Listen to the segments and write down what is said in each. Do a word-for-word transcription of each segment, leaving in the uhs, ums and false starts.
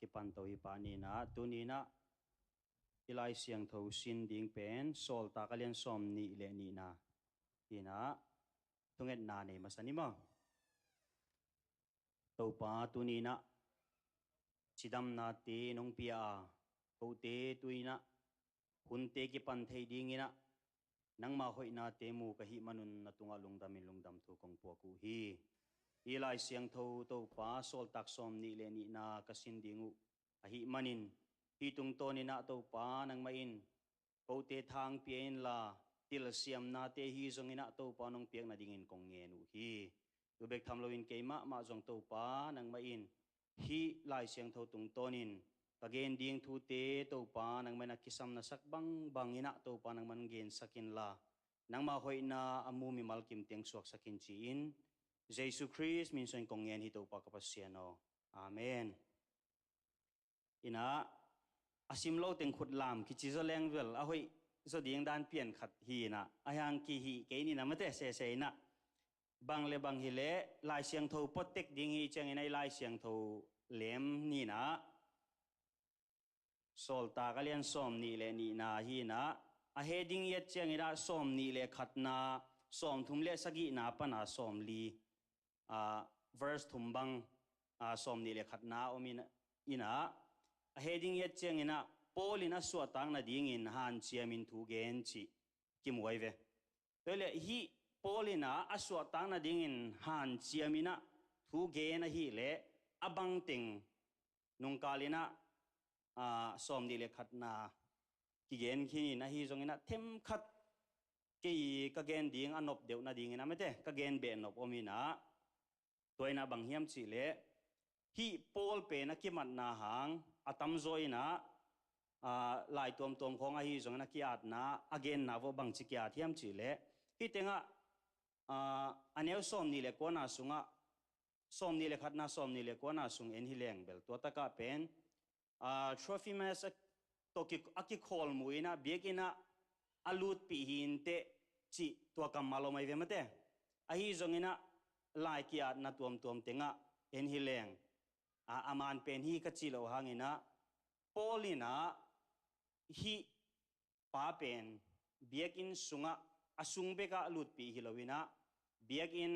kipanto hi pah ni in ah, tuni in ah i Lai Siangtho sin ding pen Sawltak a lian sawm nih le nihna hi in ah, thungetna nei masa ni maw? Topa, tuni in ah cidamnate nong pia a, kote tu in ah hunte kipan theih ding in ah nangma hoihnate mu ka hih manun na tungah lungdamin lungdam thu kong puak uh hi. I Lai Siangtho Topa, Sawltak sawm nih le nihna ka sin ding uh ahih manin, hih tungtawn in ah Topa nangmah in kote thang pia inla, tilsiamnate hi zong in ah Topa nong piak nadingin kong ngen uh hi. Tu bek tham loin keimah mah zong Topa nangmah in hih Lai Siangtho tungtawnin ka gen ding thute Topa nangmah in a kisam na sak bangbang in ah Topa nangmah in gensak inla, nangma hoihna a mu mimal kim teng suaksak in ci-in, Jesu Khrist min suangin kong ngen hi Topa ka Pasian aw. Amen. In ah a sim lo teng khut lam kici zaw leng vel a hoih zaw ding dan pian khat hi in ah, a hiang kihih kei ni in ah mate, sese in ah, bang le bang hi leh Lai Siangtho pua tek ding hi ciangin ah i Lai Siangtho lem ni in ah, Sawltak a lian sawm nih le nihna hi in ah, a heading i et ciangin ah sawm nih le khatna, sawm thum le sagihna pan a sawm li, ah, verse thum bang, ah, sawm nih le khatna om in, in ah, a heading i et ciangin ah Paul in a suahtak nadingin hanciamin thu gen cih kimu ai ve. Tua leh hih Paul in ah a suahtak nadingin hanciamin ah thu gen ahih leh a bang teng nungkal in ah, ah, sawm nih le khatna kigen khin in, ahi zongin ah themkhat kei ka gen ding a nop deuh nadingin ah mate, ka gen beh nop om in ah, tua in ah bang hiam cih leh hih Paul pen a kimatna hang a tamzaw in ah, ah, lai tuamtuam khawng ahi zongin a ki-atna a genna vawh bangci ki-at hiam cih leh, hih tengah, ah, a neu sawm nih le kuana sungah, sawm nih le khatna, sawm nih le kuana sung en hi leng bel tua takah pen, ah, Trophimus a, tawh ki, a kikhawl mu in ah biakinn ah a lutpih hi inteh cih tua kammal om ai ve mate. Ahi zongin ah lai ki-atna tuamtuam tengah en hi leng, ah, a man pen hi ka cih loh hangin ah Paul in ah hih pa pen biakinn sungah a sung bekah lutpih hi lo in ah biakinn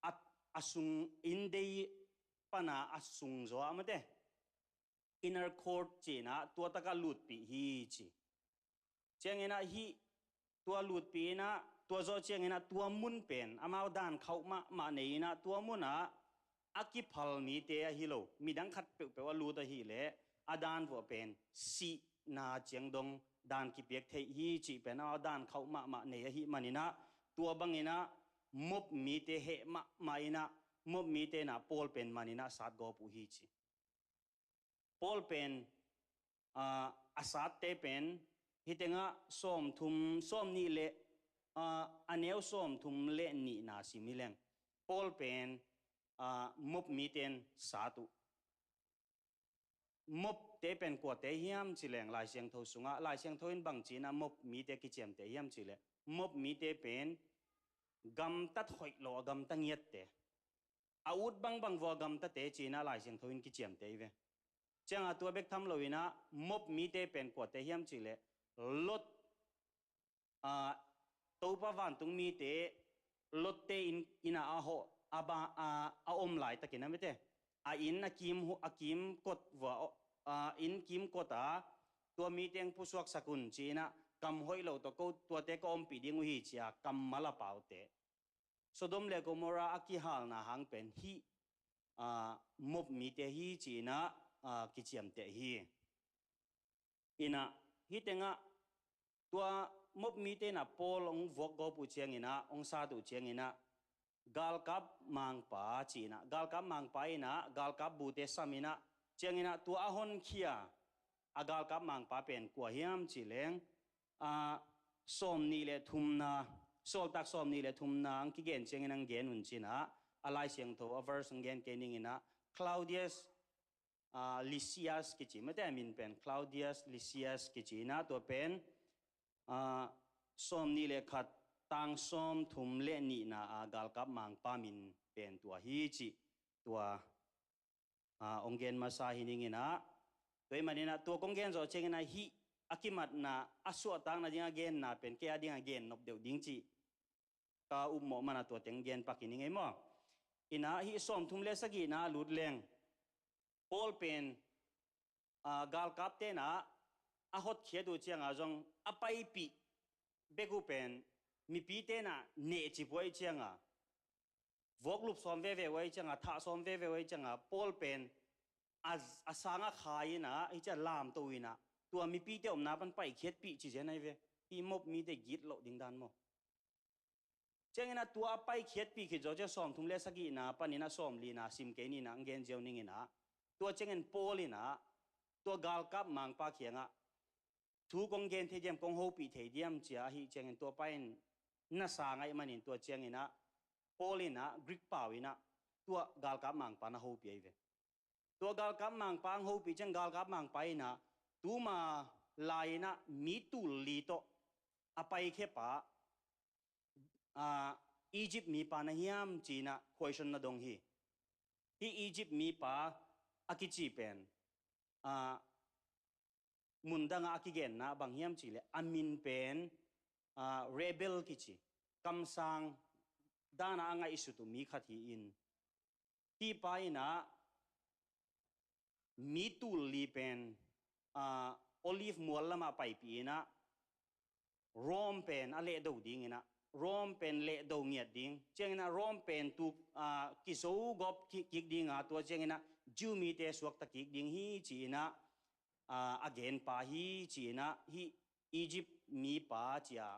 a, a sung, inndei pan a a sung zaw ah mate, inner court ci in ah tua takah lutpih hi ci. Ciangin ah hih tua lutpih in ah tua zawh ciangin ah tua mun pen amau dan khauh mahmah nei in ah tua mun ah a kiphal mite ahi lo, midang khat peuhpeuh a lut ahih leh a dan vawh pen sihna ciang dong dan kipiak theih hi cih pen amau dan khauh mahmah nei ahih manin ah tua bangin ah mob mite heh mahmah in ah mob mite in ah Paul pen man in ah sat gawp uh hi ci. Paul pen, ah, a satte pen hih tengah sawm thum, sawm nih le, ah, a neu sawm thum le nihna sim hi leng Paul pen, ah, mob mite in sat uh. Mobte pen kuate hiam ci leng Lai Siangtho sungah, Lai Siangtho in bangci in ah mob mite kiciamteh hiam cih leh, mob mite pen gamtat hoih lo a gamta ngiatte, a ut bangbang vua gamtate ci in ah Lai Siangtho in kiciamteh hi ve. Ciangah tua bek tham lo in ah mob mite pen kuate hiam cih leh Lot, ah, Topa vantung mite Lotte inn, inn ah a hawh, a ba, a, a om laitakin ah mate, a inn a kim hu-, a kim kot vua, ah, inn kim kot a tua mite hong pusuaksak un ci in ah kam hoih lo tawh ko tuate ka ompih ding uh hi ci a kammal a paute. Sodom le Gomorrah a kihalna hang pen hih, ah, mob mite hi ci in ah, ah, kiciamteh hi. In ah hih tengah tua mob mite in ah Paul hong vuak gawp uh ciangin ah, hong sat uh ciangin ah galkap mangpa ci in ah, galkap mangpa in ah galkap bute sam in ah, ciangin ah tua a honkhia a galkap mangpa pen kua hiam cih leng, ah, sawm nih le thumna, Sawltak sawm nih le thumna hong kigen ciangin hong gen un ci in ah, a Lai Siangtho a verse hong gen kei ning in ah, Claudius, ah, Lysias kici mate, a min pen Claudius Lysias kici in ah tua pen, ah, sawm nih le khat, tang sawm thum le nihna a galkap mangpa min pen tua hi cih tua ah, hong gen masa hi ning in ah, tua ahih manin ah tua kong gen zawh ciangin ah hih a kimatna a suahtakna ding a genna pen kei a ding a gen nop deuh ding cih ka upmawh man ah tua teng gen pak hi ning ei maw. In ah hih sawmthum le sagihna a lut leng Paul pen, ah, galkapte in ah a hotkhiat uh ciang a zong a paipih bek uh pen mipite in ah nehcip uh ahih ciang a, vuaklup sawm veve uh ahih ciang a, thah sawm veve uh ahih ciang a, Paul pen a, a sang a khai in ah, hih ciang lamto in ah tua mipite omna pan paikhiatpih ci zen ahi ve. Hih mob mite gitloh ding dan maw. Ciangin ah tua a paikhiatpih khit zawh ciang sawmthum le sagihna panin ah sawmlina sim kei ni in ah hong gen ziau ning in ah, tua ciangin Paul in ah tua galkap mangpa kiangah thu kong gen thei diam, kong hopih thei diam ci a, ahih ciangin tua pa in na sang ahih manin tua ciangin ah Paul in ah Greek pau in ah tua galkap mangpa na hopih ahi ve. Tua galkap mangpa hong hopih ciang galkap mangpa in ah tuma lai in ah mi tul li tawh a paikhia pa, ah, Egypt mipa na hiam ci in ah question na dong hi. Hih Egypt mipa a kici pen, ah, mundang ah a kigenna bang hiam cih leh a min pen, ah, rebel kici, kamsang dan ah a ngaihsut uh mi khat hi in, hih pa in ah mi tul li pen, ah, Olive mual lamah paipih in ah Rome pen a lehdo ding in ah, Rome pen lehdo ngiat ding ciangin ah Rome pen tu, ah, kizo gawp ki-, kik ding a, tua ciangin ah Jew mite suakta kik ding hi ci in ah, ah, a gen pa hi ci in ah, hih Egypt mipa ci a,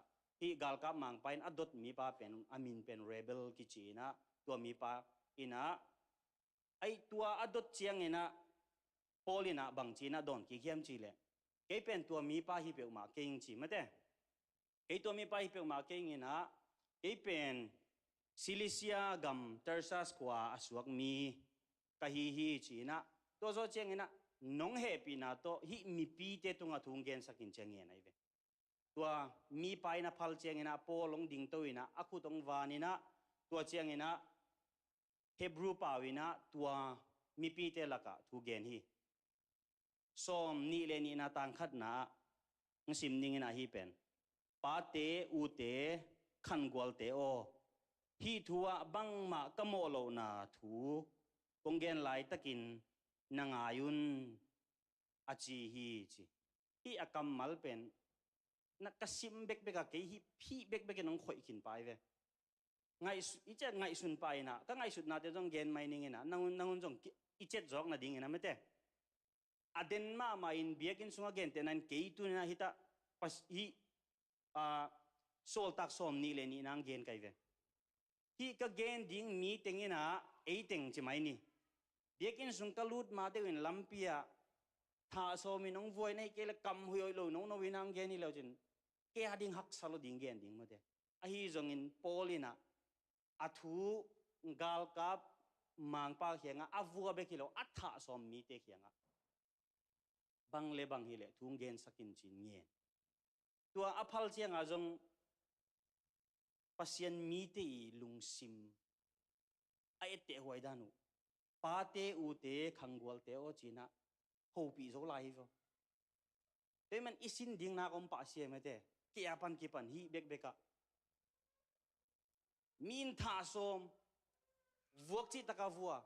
hih galkap mangpa in a dot mipa pen a min pen rebel kici in ah, tua mipa in ah, aih tua a dot ciangin ah Paul in ah bang ci in ah dawn kik hiam cih leh, kei pen tua mipa hi peuhmah kei ing ci mate. Kei tua mipa hi peuhmah kei ing in ah, kei pen Cilicia gam Tarsus khua a suak mi ka hi hi ci in ah, tua zawh ciangin ah nong hehpihna tawh hih mipite tungah thu hong gensak in ci a ngen ahi ve. Tua mipa in a phal ciangin ah Paul hong dingto in ah a khut hong van in ah, tua ciangin ah Hebrew pau in ah tua mipite lakah thu gen hi. Sawm nih le nihna tang khatna ah hong sim ning in ah hih pen, pate, ute, khangualte aw, hih thu ah bangmah ka mawh lohna thu kong gen laitakin na ngai un, a ci hi ci. Hih a kammal pen na ka sim bekbek a kei hih, hih bekbek in hong khoih khin pa hi ve. Ngaihsu-, i ciah ngaihsun pa in ah, ka ngaihsutnate zong gen mai ning in ah, nang un, nang un zong ki-, i ciat zawk nading in ah mate. A den mahmah in biakinn sungah gentehna in kei tuni in ah hih ta, pas-, hih, ah, Sawltak sawm nih le nih nang gen kai ve. Hih ka gen ding mi teng in ah, ei teng ci mai ni. Biakinn sung ka lut ma deuh in lampi ah thah sawm in hong vuai na hih kei leh kam hoih hoih lo nono in ah hong gen hi lo cin, kei a ding haksa lo ding gen ding mate. Ahi zongin Paul in ah a thu galkap mangpa kiangah a vua bek hi lo, a thah sawm mite kiangah bang le bang hi leh thu hong gensak in ci in ngen. Tua a phal ciangah zong Pasian mite i lungsim a etteh huai dan uh, pate, ute, khangualte aw ci in ah hopih zo lai hi vaw. Tua ahih man i sin ding nak om pah sia mate, kei a pan kipan hih bekbek ah. Mi in thah sawm, vuak cihtak a vua.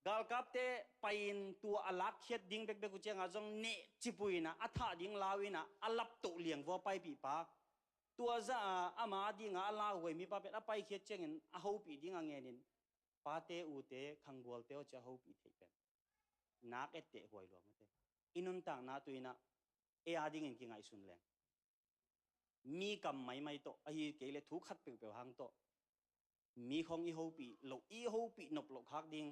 Galkapte pai-in tua a lakkhiat ding bekbek uh ciangah zong nehcip uh in ah, a thah ding lau in ah, a laptoh liang vua paipih pa. Tua zah a ama dingah a lauhuai mipa pen a paikhiat ciangin a hopih ding a ngenin, pate, ute, khangualte aw ci a hopih theih pen nak etteh huai lua mate. I nuntakna tu in ah ei a dingin kingaihsun leng, mi kam maimai tawh, ahi kei leh thu khat peuhpeuh hang tawh mi khawng i hopih loh, i hopih nop loh khak ding,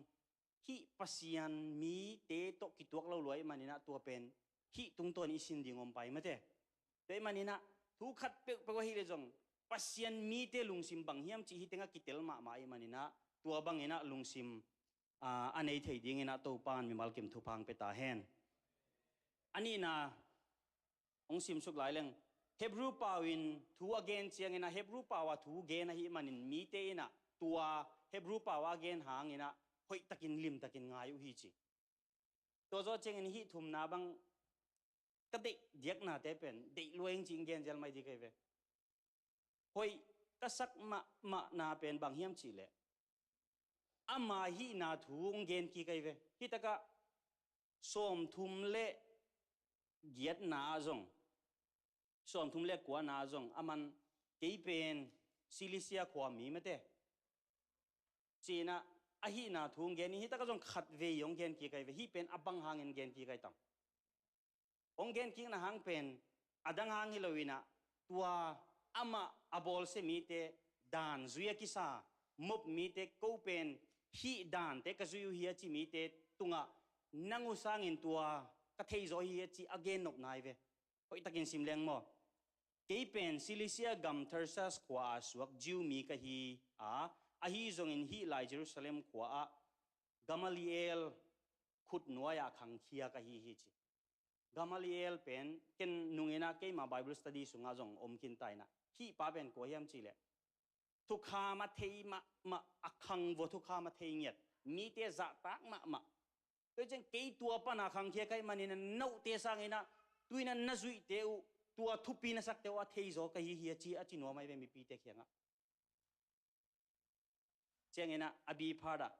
hih Pasian mite tawh kituak lo lua ahih manin ah tua pen hih tungtawn i sin ding om pai mate. Tua ahih manin ah thu khat peuhpeuh ahih leh zong Pasian mite lungsim bang hiam cih hih tengah kitel mahmah ahih manin ah tua bangin ah lungsim, aa, a nei thei dingin ah Topa'n mimal kim thupha hong pia ta hen. A nihna hong simsuk lai leng, Hebrew pau in thu a gen ciangin ah, Hebrew pau a thu gen ahih manin mite in ah tua Hebrew pau a gen hangin ah hoih takin, lim takin ngai uh hi ci. Tua zawh ciangin hih thumna bang ka deih diaknate pen deih lua ing ci-in gen zel mai ding ka hi ve. Hoih ka sak mahmahna pen bang hiam cihleh, ama hihna thu hong gen kik ahi ve. Hih takah sawmthum le giatna ah zong, sawmthum le kuana ah zong, aman kei pen Cilicia khua mi mate ci-in ah, a hihna thu hong gen in, hih takah zong khatvei hong gen kik ahi ve. Hih pen a bang hangin gen kik ahi tam? Hong gen kikna hang pen a dang hang hi lo-in ah, tua amah a bawlsia mite dan zui a kisa, mop mite, ko pen hih dante ka zui uh hi a ci mite tungah, nang uh sangin tua ka theizaw hi a ci a gen nopna hi ve. Hoihtakin sim leng maw. Kei pen Cilicia gam Tarsus khua-a suak Jew mi ka hi a, ahi zongin hih lai Jerusalem khua-ah Gamaliel khutnuai-ah khangkhia ka hi hi ci. Gamaliel pen ken nung in ah keima Bible study sungah zong om khin ta in ah, hih pa pen kua hiam cihleh, thukham a thei mahmah, a khangvua thukham a thei ngiat, mite zahtak mahmah. Tua ciang kei tua pana khangkhia ka hih manin ah, note sangin ah, tu-in ah na zuihte uh, tua thupi na sakte uh a theizaw ka hi hi a ci, a ci nuam ahi ve mipite kiangah. Ciangin ah a biphat ah,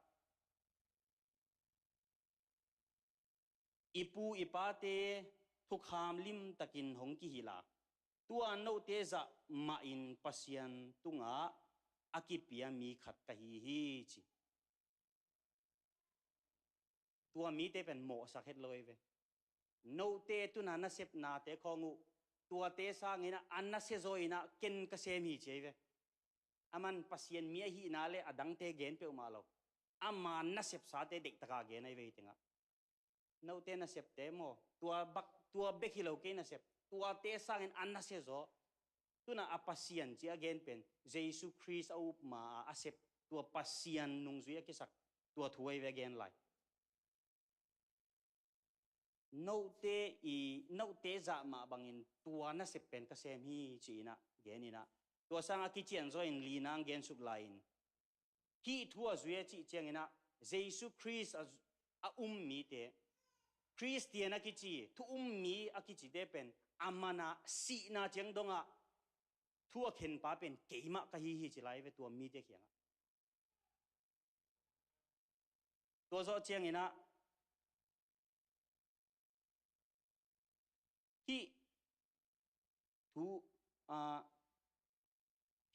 i pu i pate thukham limtakin hong kihilh a, tua note zah mahin Pasian tungah a kipia mi khat ka hi hi ci. Tua mite pen mawhsak het lo hi ve. Note tuna nasepnate khawng uh, tuate sangin ah a nasia zaw in ah ken ka sem hi ci ahi ve. Aman Pasian mi ahihna le a dangte gen peuhmah lo, ama nasepsate deihtaka gen ahi ve. Hih tengah note nasepte maw, tua bak, tua bek hi lo kei nasep, tuate sangin a nasia zaw, tuna a Pasian ci a gen pen Jesu Khrist a upma a, a sep, tua Pasian nungzui a kisak, tua thu ahi ve a gen lai. Note i, note zah mah bangin tua nasep pen ka sem hi ci-in ah gen in ah, tua sangah kician zaw in lina hong gen suk lai-in, hih thu a zui a cih ciangin ah, Jesu Khrist a, a um mite, Khristian a kici, thu um mi a kicite pen, a man a sihna ciang dongah thu a khenpa pen keimah ka hi hi ci lai ve tua mite kiangah. Tua zawh ciangin ah, hih thu, ah,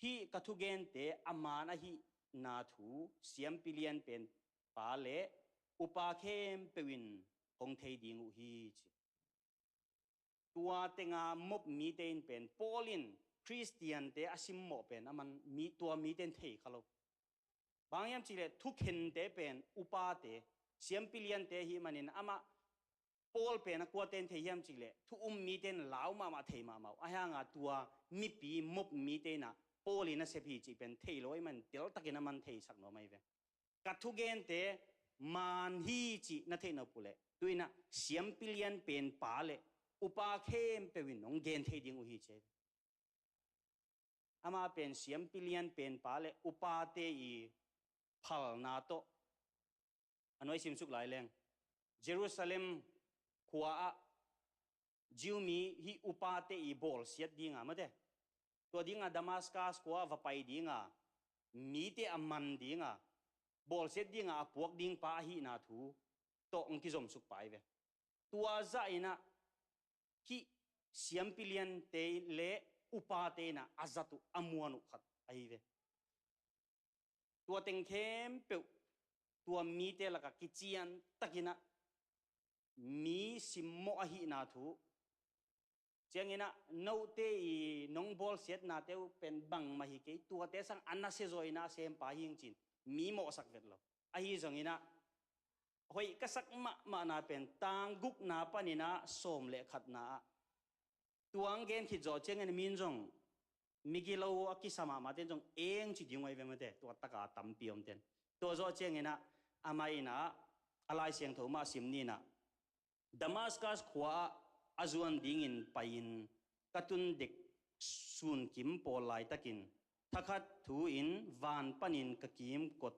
hih ka thugente a man ahihna thu siampi lianpen pa le upa khempeuh in hong thei ding uh hi ci. Tua tenga mop mite in pen Paul in Khristiante a simmawh pen aman mi, tua mite in thei kha lo. Bang hiam cihleh thukhente pen upate, siampi liante ahih manin amah Paul pen a kuate in thei hiam cihleh thu um mite in lau mahmah thei mahmah uh. Ahi hanga tua mipi mop mite in ah Paul in a sep hi cih pen thei lo ahih manin teltakin aman theisak nuam ahi ve. Ka thugente man hi cih na theih nop uh leh, tu-in ah siampi lianpen pa le upa khempeuh in hong gen thei ding uh hi ci. Amah pen siampi lianpen pa le upate i phalna tawh a nuai simsuk lai leng, Jerusalem khua-ah Jew mi hih upate i bawlsiat dinga mate, tua dinga Damascus khua-ah va pai dinga, mite a man dinga, bawlsiat dinga a puak ding pa ahihna thu tawh hong kizomsuk pa hi ve. Tua zah in ah hih siampi liante le upate in ah a zat uh, a muan uh khat ahi ve. Tua teng khempeuh, tua mite lakah kiciantakin ah mi simmawh ahihna thu. Ciangin ah note i nong bawlsiatnate uh pen bangmah hi kei, tuate sang a nasia zaw in ah a sempa hi ing ci-in mi mawhsak vet lo. Ahi zongin ah hoih ka sak mahmahna pen tang gukna panin ah sawm le khatna ah, tua hong gen khit zawh ciangin min zong migilo a kisa mahmahte in zong eng ci ding uh ahi ve mate, tua taka tampi omte in. Tua zawh ciangin ah amah in ah a Lai Siangtho mah sim ni in ah, Damascus khua-ah a zuan dingin pai-in ka tun dek sunkim pawl laitakin thakhat thu-in van panin ka kimkot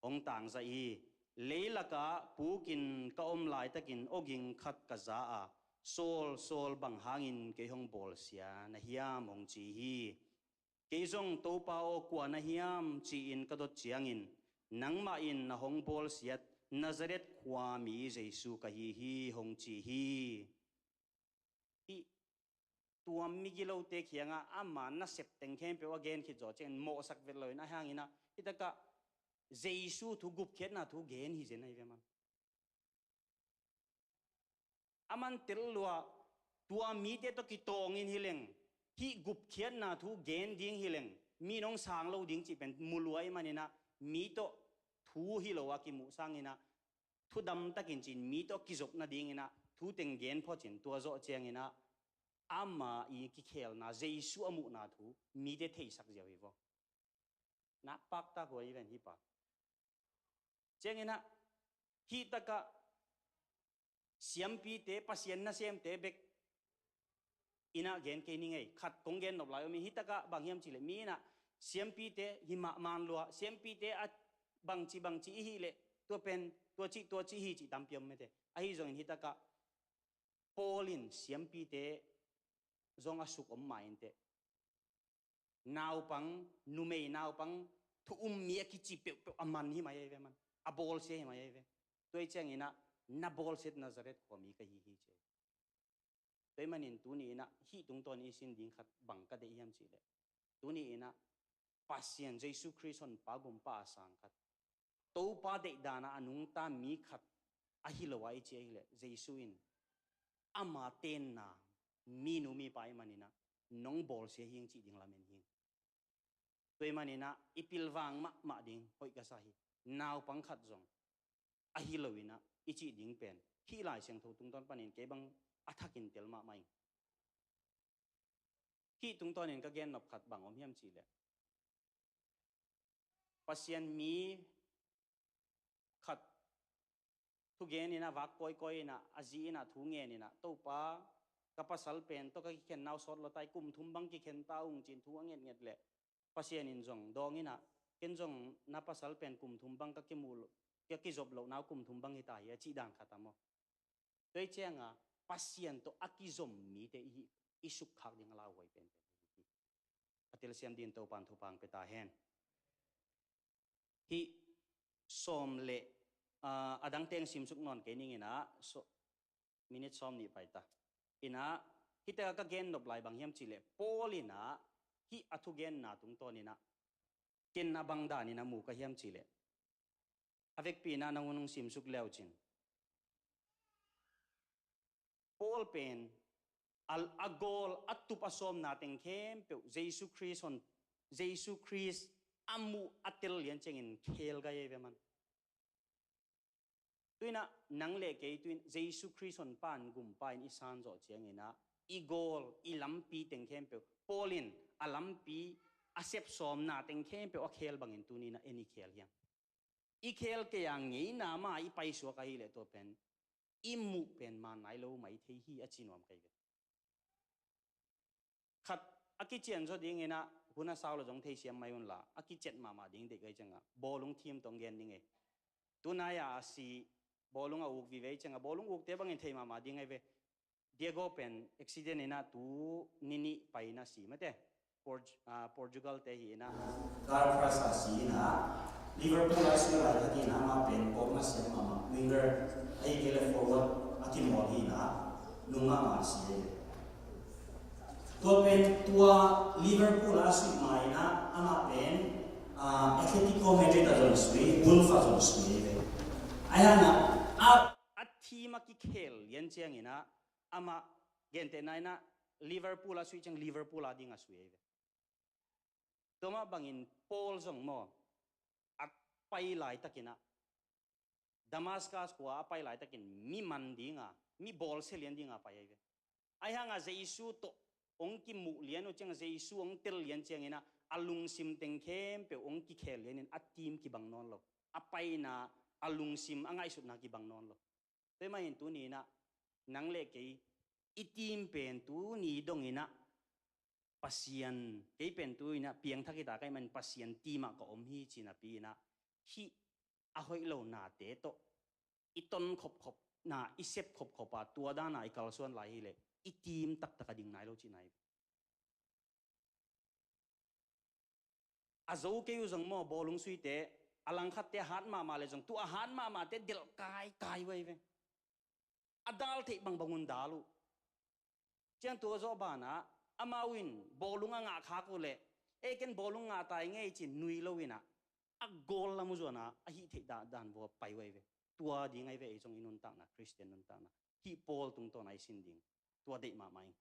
hong tangzai hi. Leilakah pukin ka om laitakin awging khat ka za a, Saul, Saul, bang hangin kei hong bawlsia na hiam? hong ci hi. Kei zong, Topa aw, kua na hiam? ci-in ka dot ciangin, nangmah in na hong bawlsiat Nazareth khuami Jesu ka hi hi, hong ci hi. Hih tua migilote kiangah ama nasep teng khempeuh a gen khit zawh ciangin mawhsak vet loin, ahi hanginah hitakah Jesu thu, gupkhiatna thu gen hi zen ahi ve man. A man tel lua, tua mite tawh kitawngin hileng, hih gupkhiatna thu gen ding hileng, mi nong sang lo ding cih pen mu lua ih maninah, mi tawh thu hi lo a kimuh sanginah, thudam takin cin mi tawh kizop nadinginah thu teng gen phawcin, tua zawh cianginah ama i kikhelna, Jesu a muhna thu mite theisak ziau hi vaw. Nakpaktak hua i ven hi pa. Cianginah hih takah siampite, Pasian nasemte bek inah gen kei ning ei. Khat kong gen nop lai om in, hih takah bang hiam cihleh, mi inah siampite hi mahman lua, siampite a bangci bangci i hih leh tua pen tua cih tua cih hi cih tampi om mete. Ahi zongin hih takah Paul in siampite zong a suk om ma inteh, naupang, numei naupang, thu um mi a kici peuhpeuh a man hi mai ahi ve man. A bawlsia hi mai ahi ve. Tua ih cianginah na bawlsiat Nazareth khuami ka hi hi ci. Tua ih manin tuni inah hih tungtawn i sin ding khat bang ka deih hiam cihleh, tuni inah Pasian Jesu Khrist Honpa gumpa a sang khat, Topa deihdanah a nungta mi khat ahi lo a i ci ahileh, Jesu in ama tenna minu mipa ih maninah nong bawlsia hing cih ding lamen hing. Tua ih maninah i pilvang mahmah ding hoih ka sa hi. Naupang khat zong ahi loinah i cih ding pen hih Lai Siangtho tungtawn panin kei bang a thakin tel mahmah ing. Hih tungtawnin ka gen nop khat bang om hiam cihleh, Pasian mi khat thugen inah, vak kawikawi inah, a zi inah thu ngen inah, Topa, ka pasal pen tawh ka kikhen nau sawt lo tai, kum thum bang kikhen ta ung cin thu a ngetnget leh, Pasian in zong dawng inah, ken zong na pasal pen kum thum bang ka kimuh lo, ka kizop loh nau kum thum bang hi ta hi a cih dan khat a maw. Tua ih cianga Pasian tawh a kizom mite i, i sukkhak ding a lauhuai penpen hi. A telsiam din Topan thupha hong pia ta hen. Hih sawm le, ah, a dang teng simsuk nawn kei ning inah, so, minit sawm nih pai ta. Inah, hih teka ka gen nop lai bang hiam cihleh, Paul inah hih a thugenna tungtawn inah ken a bang dan inah mu ka hiam cihleh, a vekpi inah nang hun hong simsuk leucin, Paul pen a, a gawl, a tup, a sawmna teng khempeuh Jesu Khrist hon, Jesu Khrist a muh a tel lian ciangin khel gai ei ve man. Tuinah nang le kei tuin Jesu Khrist Honpa in gumpa in i san zawh cianginah i gawl, i lampi teng khempeuh, Paul in a lampi, a sep sawmna teng khempeuh a khel bangin tuninah en i khel hiam? I khel kei a ngeina mah i paisuak ahileh tua pen i muh pen man nai lo mai thei hi a ci nuam kei ve. Khat a kician zaw dinginah hun a sau lo zong theisiam mai unla, a kiciat mahmah ding deih kai ciangah bawlung thim tawh gen ding ei. Tunai-a a si bawlung a uk vive ciangah bawlung ukte bangin thei mahmah ding ei ve. Diego pen accident inah tu ni nih pai inah si mate. Por-, ah, Portugal te hi inah, car crash a si inah, Liverpool a si lai khat inah, amah pen kawkna siam mahmah, winger, ahih kei leh forward a kimawl hi inah, nung mahmah a si ei. Tua pen tua Liverpool a suih ma inah, amah pen, ah, Atletico Madrid a zong sui, Wolf a zong sui ei ve. Ahi hangah a, a team a kikhel lian cianginah, amah gentehna inah Liverpool a suih ciang Liverpool a ding a sui ei ve. Tua mah bangin Paul zong maw, a pai laitakinah, Damascus khua a pai laitakin mi man dinga, mi bawlsia lian dinga pai ahi ve. Ahi hanga Jesu tawh hong kimuh lian uh cianga, Jesu hong tel lian cianginah a lungsim teng khempeuh hong kikhel lianin a team kibang nawn lo. A paina, a lungsim, a ngaihsutna kibang nawn lo. Tua mah in tuninah nang le kei i team pen tuni donginah Pasian, kei pen tuninah piangthak hita ka hih manin Pasian team ah ka om hi ci napi inah, hih a hoih lo nate tawh i ton khopkhop na, i sep khopkhop a, tua dana i kalsuan lai hileh i tim taktak a ding nai lo cihna hi. A zo kei uh zong maw, bawlung suite, a langkhatte a hat mahmah le zong, tua a hat mahmahte delh kaikai uh ahi ve. A dal theih bangbang un dal uh. Ciang tua zawh banah amau in bawlung a ngah khak uh leh, "Ei, ken bawlung ngah tai ngei," ci-in nui lo inah, a gawl lam uh zuanah a hih theih dah dan vua pai uh ahi ve. Tua ding ahi ve, ei zong i nuntakna, Khristian nuntakna, hih Paul tungtawn a i sin ding. Tua deih mahmah ing.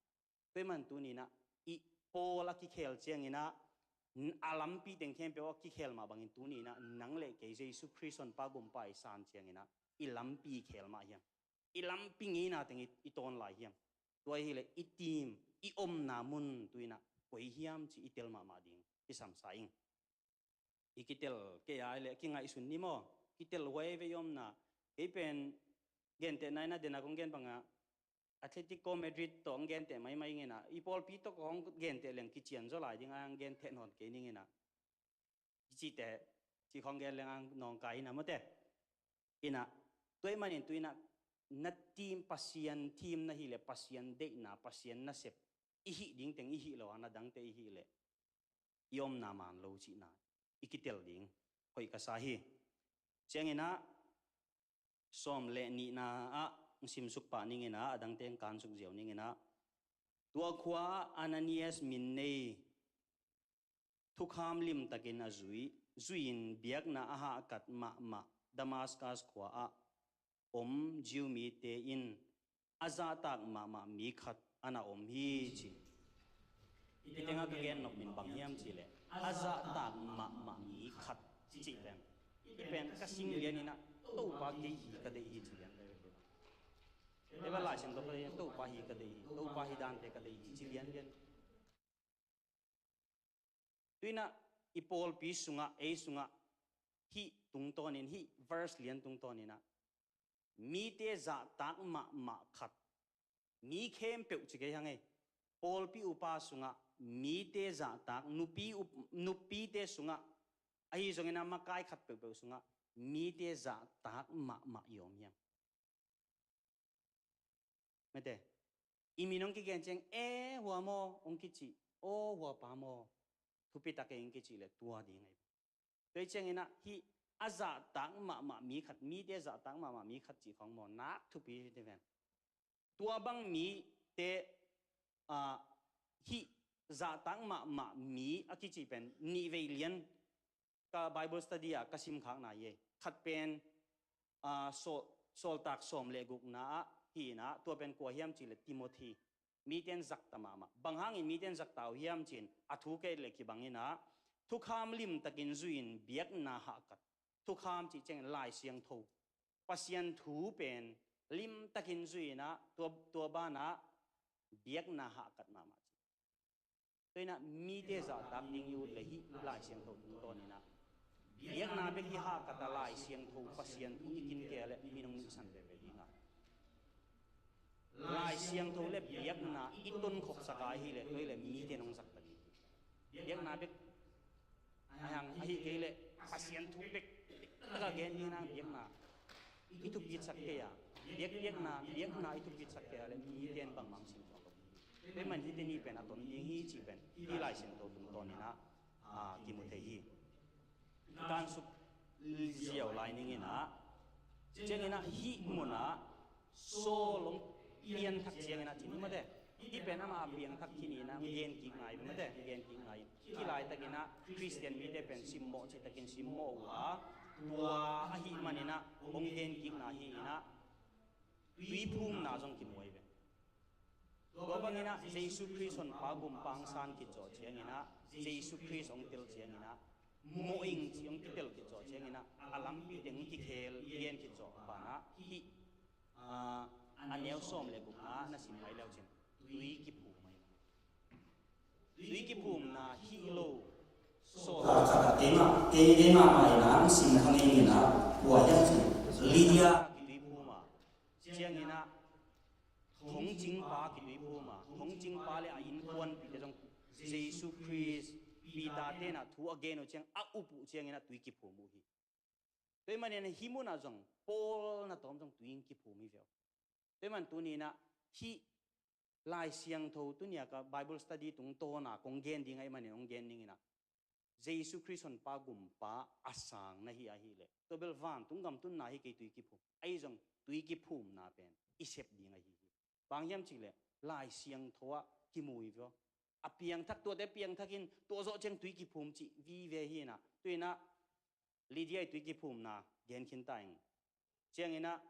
Tua ahih man tuninah i Paul a kikhel cianginah, a lampi teng khempeuh a kikhel mah bangin tuninah nang le kei Jesu Khrist Honpa Gumpa i san cianginah i lampi khel mah hiam? I lampi ngeina teng i, i tawn lai hiam? Tua hileh i tim, i omna mun tuinah koi hiam ci i tel mahmah ding i samsa ing. I kitel kei a le kingaihsun ni maw? Kitel huai ve i omna. Kei pen gentehna inah, dena kong gen bangah Atletico Madrid tawh hong genteh maimai ing inah, i pawlpi tawh kong genteh leng kician zaw lai ding a, hong genteh nawn kei ning inah. I cihte, ci khong gen leng ang nawngkai inah mawte. Inah, tua ahih manin tuinah na tim, Pasian tim na hileh, Pasian deihna, Pasian nasep i hih ding teng i hih lo a, na dangte i hih leh i omna man lo cihna i kitel ding hoih ka sa hi. Cianginah sawm le nihna ah hong simsuk pah ninginah, a dangte hong kansuk ziau ninginah, tua khua ah Ananias min nei thukham limtakin a zui, zui-in biakna a hahkat mahmah Damaskas khua ah om Jew mite in a zahtak mahmah mi khat a na om hi ci. I tengah ka gen nop min bang hiam cihleh, a zahtak mahmah mi khat cih pen, i pen ka sing lian inah, Topa kei hi ka deih hi ci lian. Eva Lai Siangtho ka deih, Topa hi ka deih hi, Topa hi dante ka deih hi ci lian lian. Tuinah i pawlpi sungah, ei sungah, hih tungtawnin, hih verse lian tungtawninah mite zahtak mahmah khat, mi khempeuh ci kei hang ei, pawlpi upa sungah mite zahtak, nupi up-, nupite sungah, ahi zongin a makai khat peuhpeuh sungah mite zahtak mahmah i om hiam? Mete, i min hong kigen ciang, "E, hua maw?" hong kici, "O, hua pa maw?" Thupitak ei hong kici le tua ding ahi. Tua hi cianginah hih a zahtak mahmah mi khat, mite zahtak mahmah mi khat cih khawng maw, nak thupi hi ti ven. Tua bang mite, ah, hih zahtak mahmah mi a kici pen nih vei lian ka Bible study ah ka simkhakna hi ei. Khat pen, ah, sawl-, Sawltak sawm le gukna ah hi inah, tua pen kua hiam cihleh Timothy. Mite in zakta mahmah. Bang hangin mite in zakta uh hiam ci-in a thu kei le kibang inah, thukham limtakin zui-in biakna hahkat. Thukham cih ciangin Lai Siangtho, Pasian thu pen limtakin zui inah, tua, tua banah biakna hahkat mahmah ci. Tua inah mite zahtak ding i ut le hih Lai Siangtho tungtawn inah biakna bek hi hahkat a, Lai Siangtho, Pasian thu i kin kei le min hong nuihsan veve ding a. Lai Siangtho le biakna i tonkhopsak a ahih leh, tua hileh mite in hong zakta ding. Biakna bek a hang ahih kei leh Pasian thu bek a gen ding nang biakna i thupitsak kei a, biak, biakna, biakna i thupitsak kei a leh mite in bangmah hong sin tuan lo. Tua ahih man hihte ni pen a ton ding hi cih pen hih Lai Siangtho tungtawn inah, ah, kimu thei hi. Kansuk ziau lai ninginah, cianginah hih munah Saul hong pianthak cianginah ci ni mate. Hih pen amah a piangthak khin inah gen kik ngai mate, gen kik ngai. Hih laitakinah Khristian mite pen simmawh citakin simmawh uh a, tua ahih maninah hong gen kikna hi inah tuiphumna zong kimu ahi ve. Tua banginah Jesu Khrist Honpa Gumpa hong san khit zawh cianginah, Jesu Khrist hong tel cianginah, mawh ing ci hong kitel khit zawh cianginah, a lampi teng hong kikhel gen khit zawh banah hih, ah, a neu sawm le gukna na sim mai leu cin tui kiphum ahi. Tui kiphumna hih lo. Sawl khat khat a kei mah, kei, kei mahmah inah hong sim kha ngei inah, kua hiam cih Lydia kituiphum a, cianginah thongcingpa kituiphum a, thongcingpa le a innkuanpihte zong Jesu Khrist, Peter tenah thu a gen uh ciang a up uh cianginah tui kiphum uh hi. Tua ahih manin hih munah zong pawlna tawm zong tui in kiphum hi ve aw. Tua ahih man tuni-in ah hih Lai Siangtho tuni-a ka Bible study tungtawna kong gen ding ahih manin hong gen ning in ah, Jesu Khrist Honpa Gumpa a sang na hih ahih leh, tua bel vantung gam tunna hi kei, tui kiphum. Ahi zong tui kiphumna pen i sep ding ahi hi. Bang hiam cih leh Lai Siangtho ah kimu hi ve aw. A piangthak, tuate piangthak in tua zawh ciang tui kiphum cih vive hi in ah. Tua in ah Lydia i tui kiphumna gen khin ta ing. Ciangin ah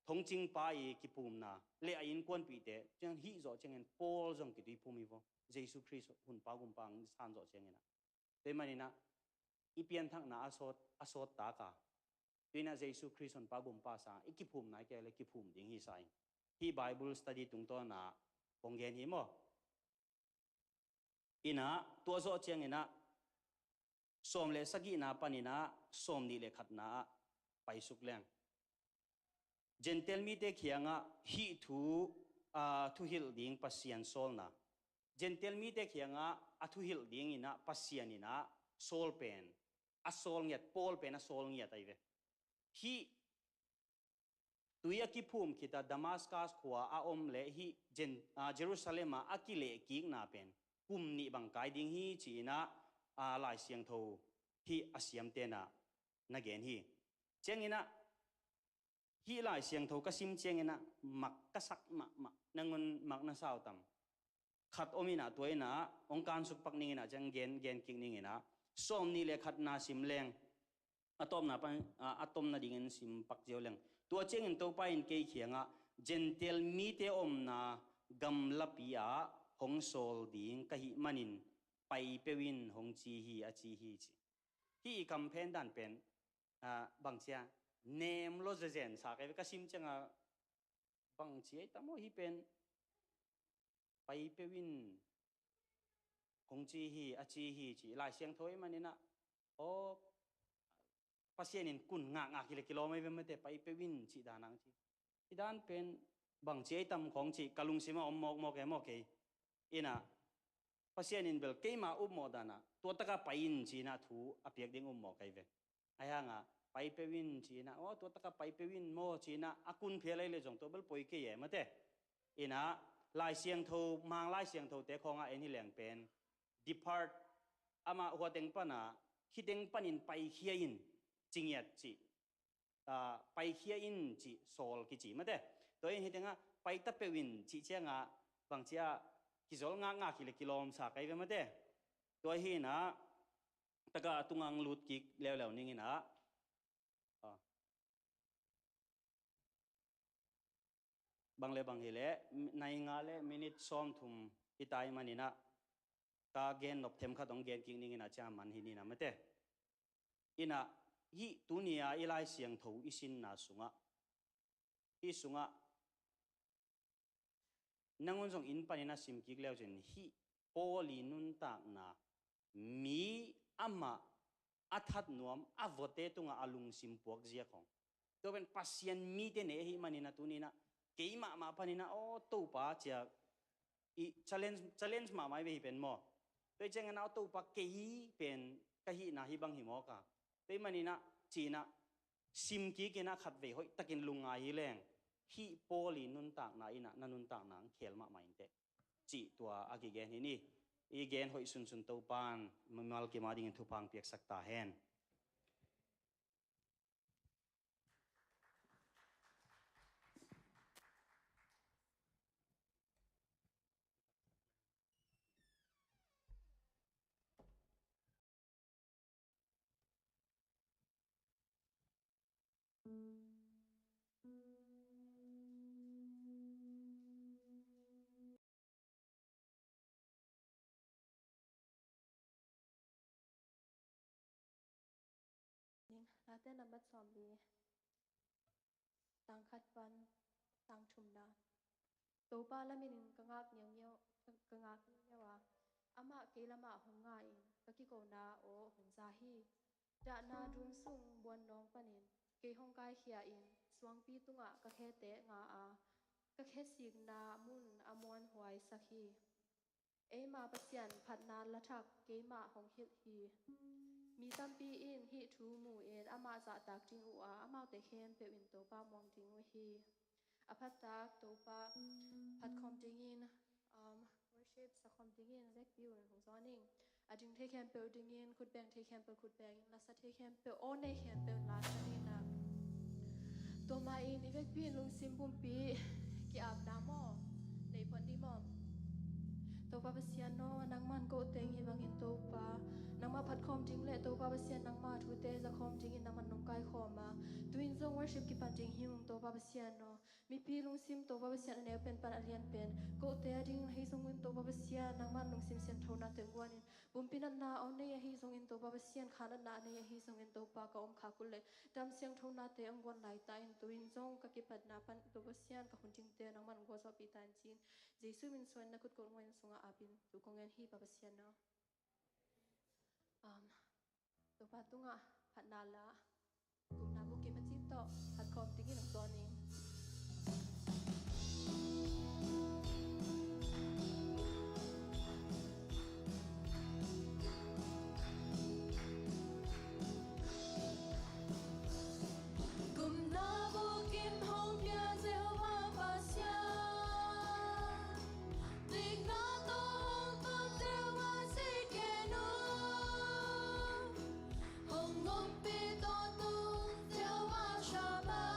thongcingpa i kiphumna le a innkuanpihte, ciang hih zawh ciangin Paul zong kituiphum hi ve aw. Jesu Khrist Honpa Gumpa hong san zawh ciangin ah. Tua ahih manin ah i pianthakna a sawt, a sawt tak a, tua in ah Jesu Khrist Honpa Gumpa sang i kiphumna hi kei leh kiphum ding hi sa ing. Hih Bible study tungtawna kong gen hi maw. In ah tua zawh ciangin ah sawm le sagihna panin ah sawmnih le khatna ah paisuk leng, Gentile mite kiangah hih thu, aa, thuhilh ding Pasian sawlna. Gentile mite kiangah a thuhilh dingin ah Pasian in ah sawl pen a sawl ngiat, Paul pen a sawl ngiat ahi ve. Hih tui a kiphum khit a Damascus khua a om le hih Jen-, aa, Jerusalem ah a kilehkikna pen kum nih bang kai ding hi ci-in ah, aa, Lai Siangtho hih a siamte'n ah na gen hi. Ciangin ah hih Lai Siangtho ka sim ciangin ah mak ka sak mahmah, nangun mak na sa uh tam? Khat om in ah tua in ah hong kansuk pak ning in ah, ciang gen, gen kik ning in ah, sawmnih le khatna sim leng, a tawpna pan, a, a tomna dingin sim pak ziau leng. Tua ciangin Topa in kei kiangah Gentile mite omna gamlapi ah hong sawl ding ka hih manin pai peuh in hong ci hi, a ci hi ci. Hih i kam phen dan pen, a, bangci a, nem lo zezen sa ka hi ve, ka sim ciangah bangci a i tam aw hih pen, pai peuh in hong ci hi, a ci hi ci. Lai Siangtho ahih manin ah, aw, Pasian in kun ngakngak hi leh kilawm ahi ve mate, pai peuh in cih dan ang ci. Hih dan pen bangci a i tam khawng cih ka lungsim ah om mawkmawk e maw kei. In ah Pasian in bel keima upmawh dan ah tua tak a pai in ci-in ah thu a piak ding upmawk ahi ve. Ahi hang ah pai peuh in ci-in ah, aw, tua tak a pai peuh in maw ci-in ah a kun phial ahi leh zong tua bel poi kei e mate. In ah Lai Siangtho, Mang Lai Siangthote khawng ah en hi leng pen, depart, amah hua teng pan ah, hih teng panin paikhia in, ci ngiat cih, aa, paikhia in cih sawl kici mate. Tua in hih teng ah pai ta peuh in cih ciangah bangci a, kizol ngakngak hi leh kilawm sa ka hi ve mate. Tua hi in ah, tak a a tungah hong lut kik leuleu ning in ah, a, bang le bang hi leh, nai nga le minit sawmthum hi ta ahih manin ah, ka gen nop themkhat hong gen kik ning in ah, ciang man hi ni in ah mate. In ah hih tuni a i Lai Siangtho i sinna sungah, hih sungah nangun zong inn panin a sim kik leu cin, hih Paul i nuntakna, mi amah a that nuam a vuate tungah a lungsim puak zia khawng. Tua pen Pasian mite ne ahih manin ah tuni in ah, kei mahmah panin ah, aw, Topa ci a, i challenge, challenge mahmah hi ve hih pen maw. Tua hi ciangin ah, aw, Topa, kei pen ka hihna hih bang hi mawk a. Tua ahih manin ah ci-in ah sim kik in ah khatvei hoih takin lungngai hi leng, hih Paul i nuntakna in ah na nuntakna hong khel mahmah inteh, cih tua a kigen hi ni. I gen hoih sunsun Topa'n mimal kim a dingin thupha hong piaksak ta hen. Ning, Late nambat sawmli, tang khat pan tang thumna. Topa laminin ka ngak ngeungeu, ka, ka ngak ngeungeu a, amah kei lamah hong nga-in ka kikona aw hong za hi. Dahna dum sung buannawng panin kei hong kaikhia in, suangpi tungah ka khete nga a, ka khesikna mun a muanhuaisak hi. Eima Pasian phatna lathak keimah hong hilh hi. Mi tampi in hih thu mu-in amah zahtak ding uh a, amaute khempeuh in Topa muang ding uh hi. A phattak Topa phatkhawm dingin, um, worship sakhawm dingin vekpi un hong zawn ing. A ding thei khempeuh dingin, khutbeng thei khempeuh khutbeng in, lasa thei khempeuh, aw nei khempeuh in lasa dingin ah. Tua mah in i vekpi in lungsim pumpi ki-apna maw, nei phot ni maw? Topa Pasian aw, nangman kote hi bangin Topa, nangmah phatkhawm ding le Topa Pasian nangmah thute zakhawm dingin nangman nong kaikhawm a, tu-in zong worship kipan ding hi ung Topa Pasian aw. Mipi lungsim Topa Pasian a neu pen pan a lian pen, kote a ding ahi zongin Topa Pasian nangman lungsim sianthonate guanin, pumpi natna aw nei ahi zongin Topa Pasian kha natna a nei ahi zongin Topa ka om khak uh leh dam sianthonate hong guan lai ta in, tu-in zong ka kipatna pan Topa Pasian ka hun dingte nangman gualzawhpih ta in ci-in, Jesu min suan na kut kong wen sungah apin tu kong en hi Pa Pasian aw. Um, Topa tungah phatna la, gupna bukim a cih tawh phatkhawm dingin hong zawn ing. Gupna bukim hong pia Jehovah Pasian, dikna tawh hong pang Jehovah Tsidkenu, hong ompih tawh tung Jehovah Shammah.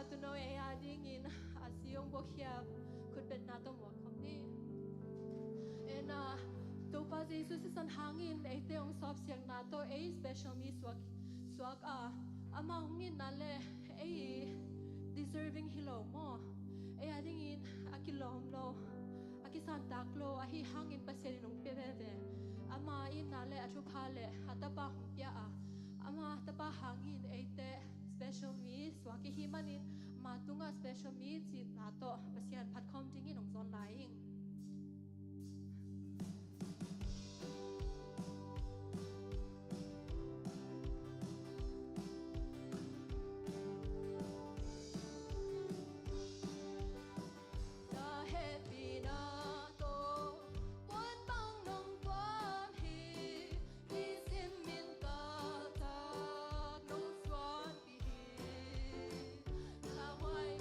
Tuno ei a dingin a si hong buakhiap khutbetna tawh muak khawm ni. En a, Topa Jesu sisan hangin eite hong sawpsiakna tawh ei special mi suak, suak a, ama hong itna le ei deserving hi lo maw? Ei a dingin a kilawm lo, a kisantak lo, ahi hangin Pasian in hong pia veve. Ama itna le a thupha le a tapa hong pia a, ama tapa hangin eite special mi suak i hih manin, ama tungah special mi cihna tawh Pasian phat khawm dingin hong zawn lai ing. Na hehpihna tawh kuan bang nong kuan hi, nisim in kaltak nong suanpih hi. Na huai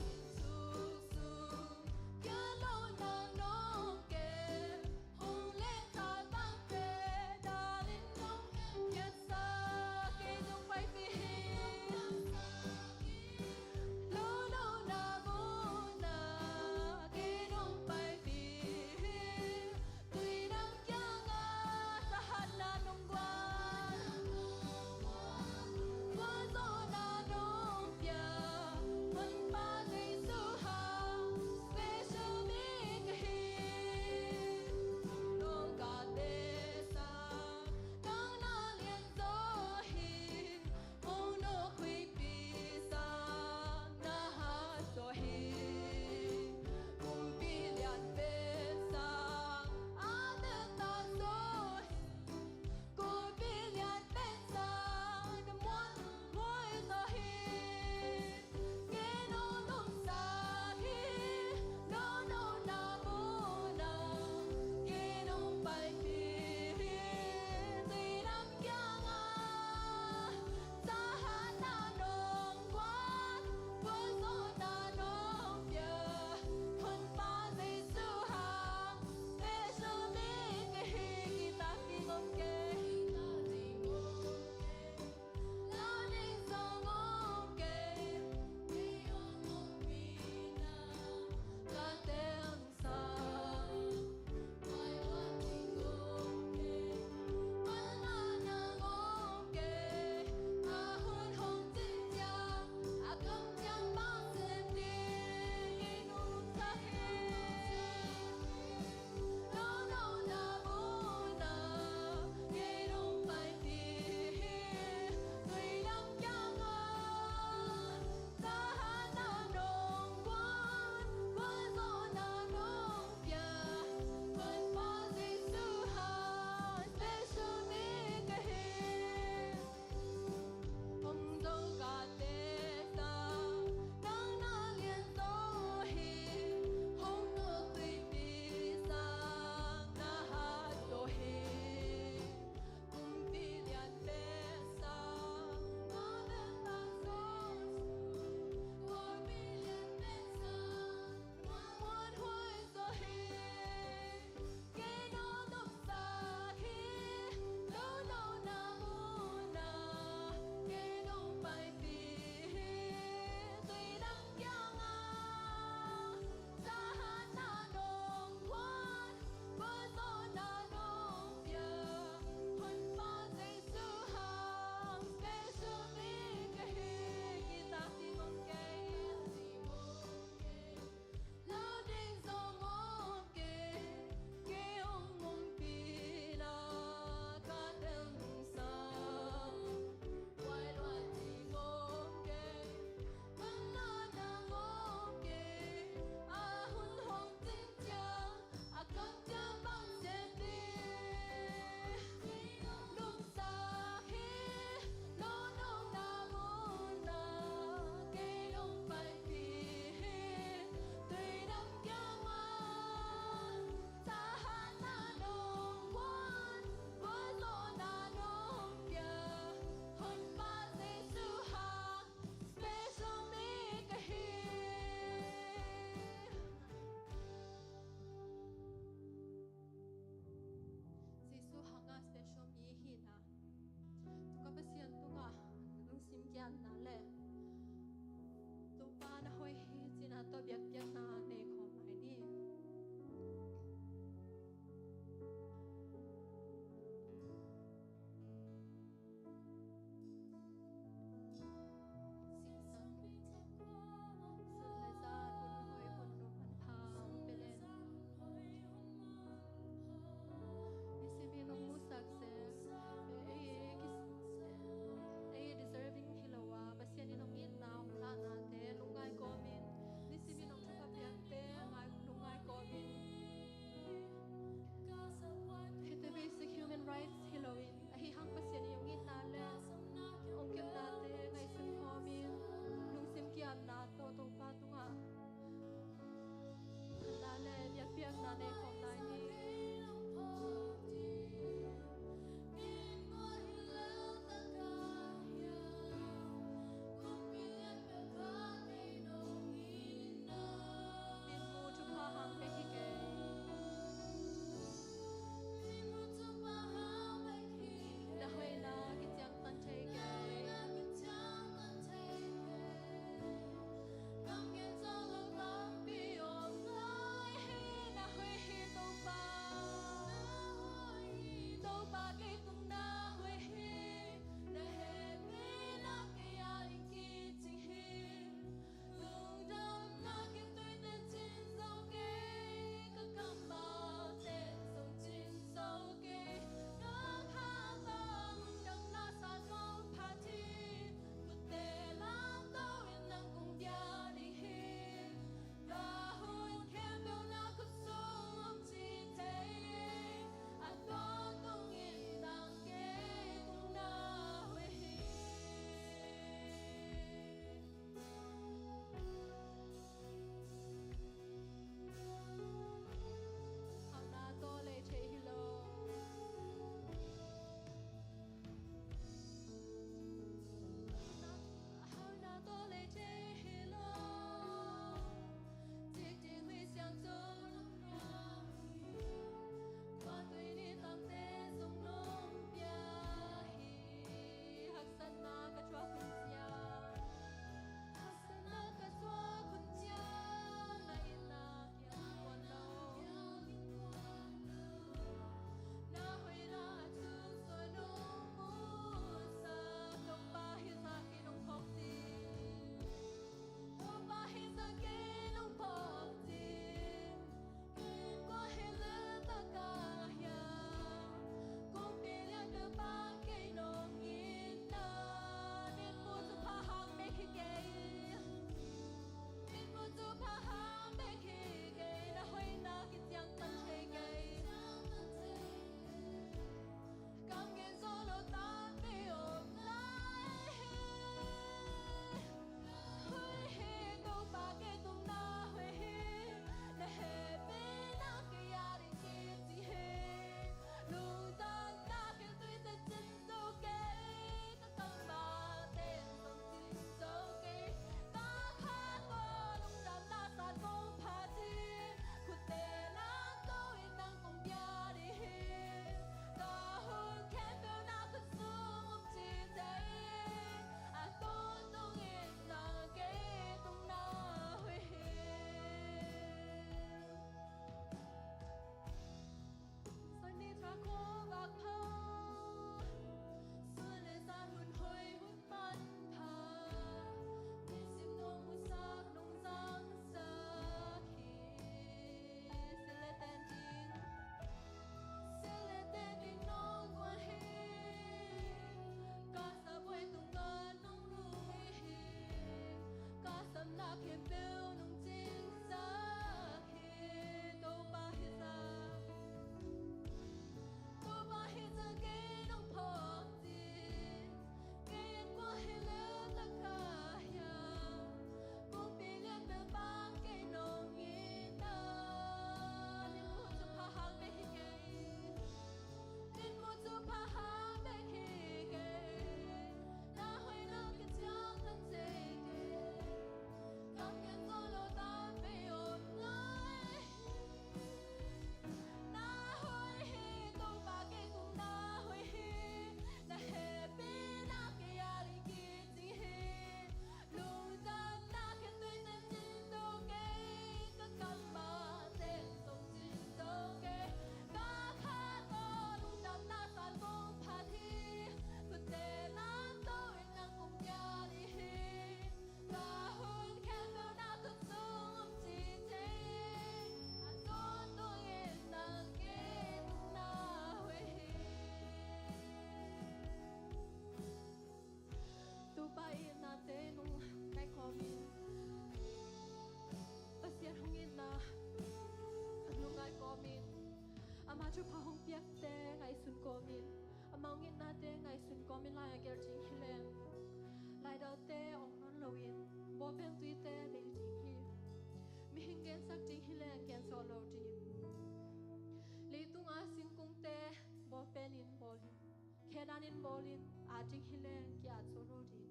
Bawlin, a ding hi leng ki-at zo lo ding.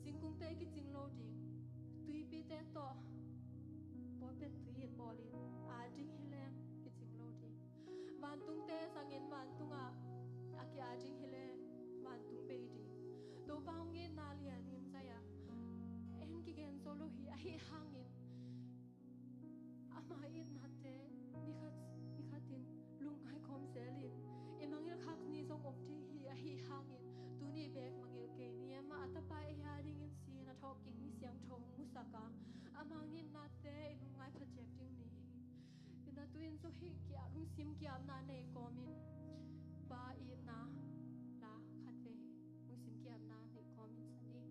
Singkungte kicing lo ding. Tuipite tawh bawlpen tui in bawlin, a ding hi leng kicing lo ding. Vantungte zangin vantungah a ki-at ding hi leng vantung bei ding. Topa hong itna lianin zai-ah en kigen zo lo hi. Ahi hangin ama itnate nikhat nikhatin lungngai khawm zelin, i mangngilh khak ni zong om ding hi. Ahi hangin tuni bek mangngilh kei ni. Amah a Tapa ei a dingin si-in a thawhkik Ni Siangtho hong musak a, ama itnate i lungngai pha ciat ding ni hi. Ina tu-in zong hih kia lungsim kiamna nei kawmin Pa itna la khatvei lungsim kiamna nei kawmin sa ni.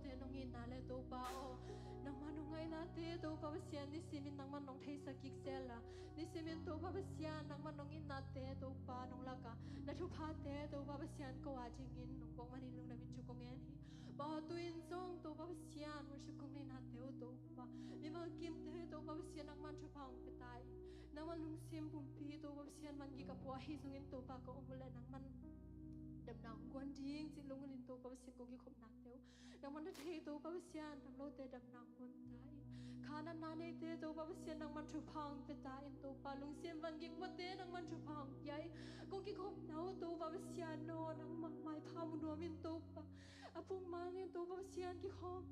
Te nong itna le Topa aw, nangmah nong ngaihnate Topa Pasian nisimin nangmah nong theisak kik sela, nisimin Topa Pasian nangmah nong itnate Topa nong laka na thuphate Topa Pasian ko a dingin nong buak manin lungdamin thu kong ngen hi. Pau tu-in zong Topa Pasian worship kong neihnate uh Topa, mimal kimte Topa Pasian nangman thupha hong pia ta in, nangman lungsim pumpi Topa Pasian man gik a pua ahi zongin Topa ka om uh leh nangman damna hong guan ding cih lungun in Topa Pasian kong kikhopnate uh nangman na thei Topa Pasian, dam lote damna hong guan ta in, kha natna neite Topa Pasian nangman thupha hong pia ta in Topa, lungsim van gik puate nangman thupha hong pia in, kong kikhopna uh Topa Pasian aw, nangmah maipha mu nuamin Topa, a pung mangin Topa Pasian kikhawm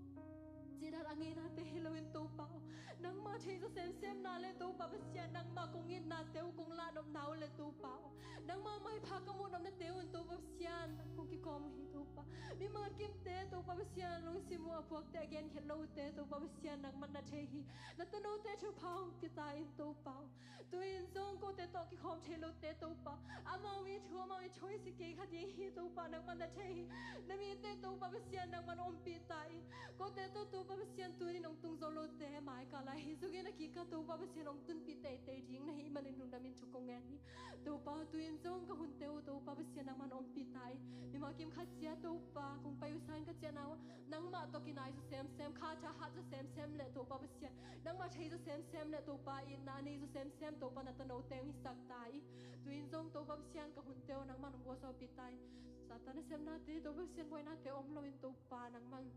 cih dan a ngeinate hi loin Topa aw, nangmah thei zaw semsemna le Topa Pasian nangmah kong itnate uh kong lahnopna uh le Topa aw, nangmah maipha ka muhnopnate uh in Topa Pasian nang kong kikawm uh hi Topa. Mimal kimte Topa Pasian lungsim uh a puakte a genkhiat lote Topa Pasian nangman na thei hi. Na tanote thupha hong pia ta in Topa aw, tu-in zong kote tawh kikhawm thei lote Topa, amau i thu amau i choice hi kei kha ding hi Topa, nangman na thei hi. Na mite Topa Pasian nangman ompih ta in, kote tawh Topa Pasian tunin hong tung zo lote mai kal lai hi zongin a kikah Topa Pasian hong tunpih teitei ding na hih manin lungdamin thu kong ngen hi. Topa tu-in zong ka hunte uh Topa Pasian nangman ompih ta in, mimal kim khat cia Topa kong pai uh sangin ka ciahna uh nangmah tawh kinai zaw semsem, kha thahat zaw semsem le Topa Pasian nangmah thei zaw semsem le Topa itna a nei zaw semsem Topa na tanote hong hisak ta in, tu-in zong Topa Pasian ka hunte uh nangman hong gualzawhpih ta in, Satan a sepnate Topa Pasian buainate om loin Topa nangman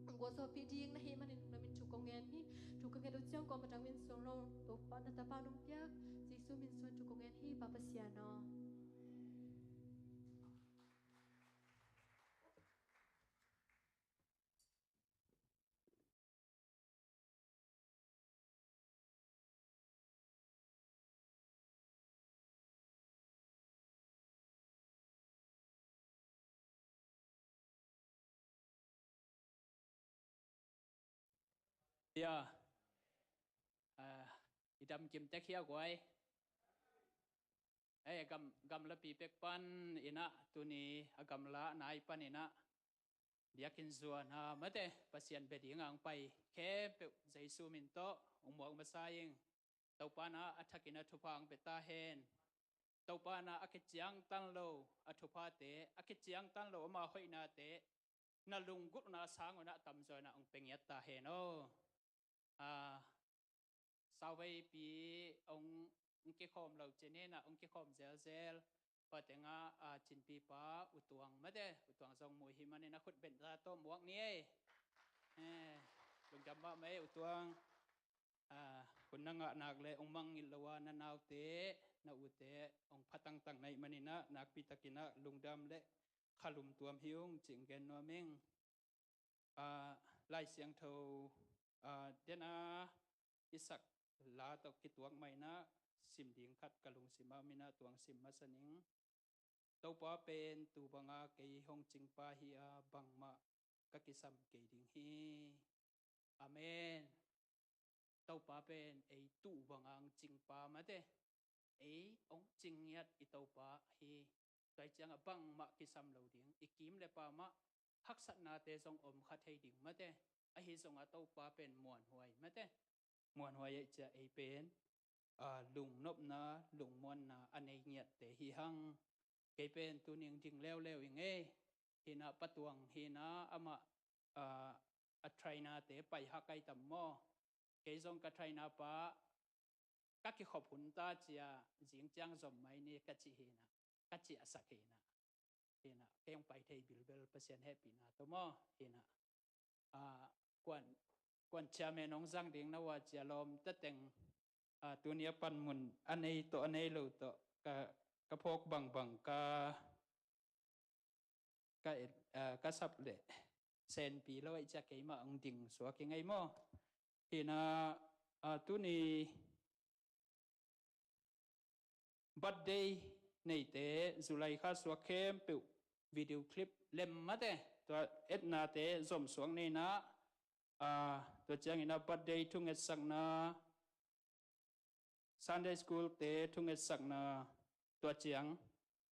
hong gualzawhpih ding na hih manin lungdamin thu kong ngen hi. Thu ka nget uh ciang kawm a dang min suang lo Topa na tapa nong piak Jesu min suang thu kong ngen hi Pa Pasian aw. Ya, ah, i dam kim tek hi a guai. Ei, a gam, gamlapi pek pan inah tuni a gamla nai pan inah biakinn zuana mate Pasian bia dinga hong pai khempeuh Jesu min tawh hong muak masa ing. Topa na a thakin a thupha hong pia ta hen. Topa na a kiciangtan lo a thuphate, a kiciangtan lo ama hoihnate na lunggulhna sang unah tamzaw inah hong pia ngiat ta hen aw. Ah, sauveipi hong, hong kikhawm lo cin inah hong kikhawm zelzel. Pa tengah, ah, cinpipa utuang mate, utuang zong mu hi manin a khut bentza tawh muak ni ei. Eh, lungdam mahmah ei utuang. Ah, hun na ngah nak le hong mangngilh lo a na naute na ute hong pha tangtang na hih maninah nakpi takinah lungdam le khalum tuam hi ung cih hong gen nuam ing. Ah, Lai Siangtho, ah, dena i sak la tawh kituak mah inah sim ding khat ka lungsim ah om inah tuang sim masa ning. Topa pen tu banga kei hong cingpa hi a, bangmah ka kisam kei ding hi. Amen. Topa pen ei tu banga hong cingpa mate, ei hong cing ngiat i Topa hi. Tua hi ciangah bangmah kisam lo ding, i kim le pa mah haksatnate zong om kha thei ding mate. Ahi zongah Topa pen muanhuai mate. Muanhuai ahih ciah ei pen, ah, lungnopna, lungmuanna a nei ngiatte hi hang. Kei pen tuni hong ding leuleu ing ei. Hinah Pa Tuang hinah amah, ah, a trainerte pai hak ai tam maw? Kei zong ka trainer pa ka kikhop hun ta cia zing ciang zom mai ni ka cih hinah, ka ciahsak hinah. Hinah kei hong pai thei bilbel Pasian hehpihna tawh maw? Hinah, ah, kuan, kuan chairman hong zang ding na uh a cia lawm tateng, ah, tuni a panmun a nei tawh a nei lo tawh ka, ka phawk bangbang ka, ka, ah, ka sap leh senpi lo ahih ciah keimah hong ding suak ing ei maw? Hinah, ah, tuni birthday neite July kha suak khempeuh video clip lem mate, tua etnate zom suak ni inah, ah, tua ciangin ah birthday thungetsakna, Sunday school te thungetsakna, tua ciang,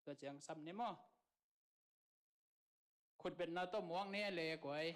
tua ciang sam ni maw? Khutbetna tawh muak ni le kuai.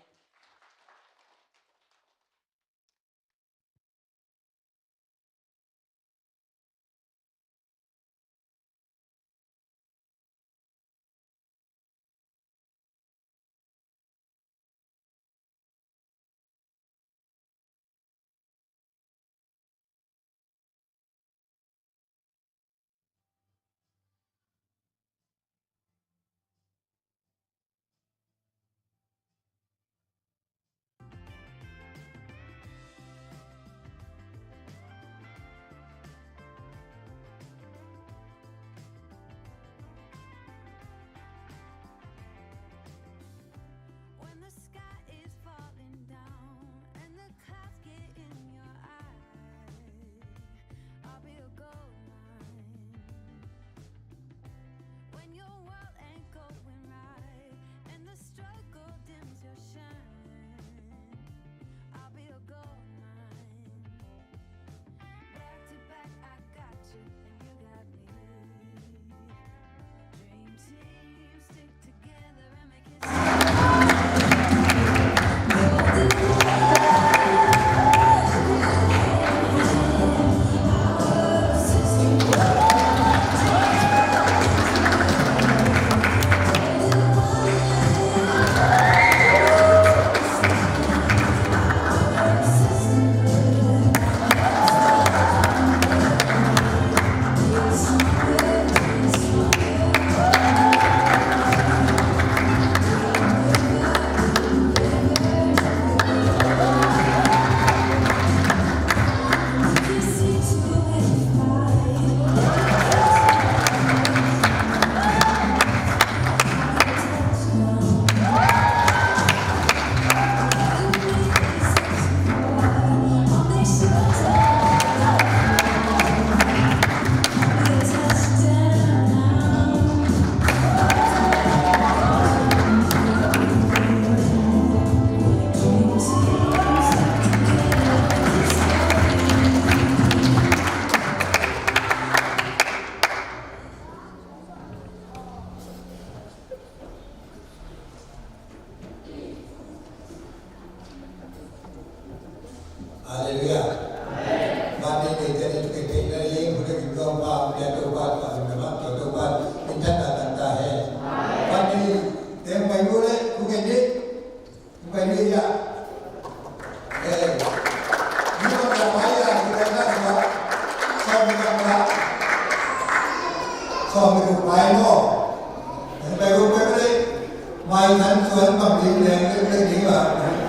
Kan bang ding leng leng leng ding a,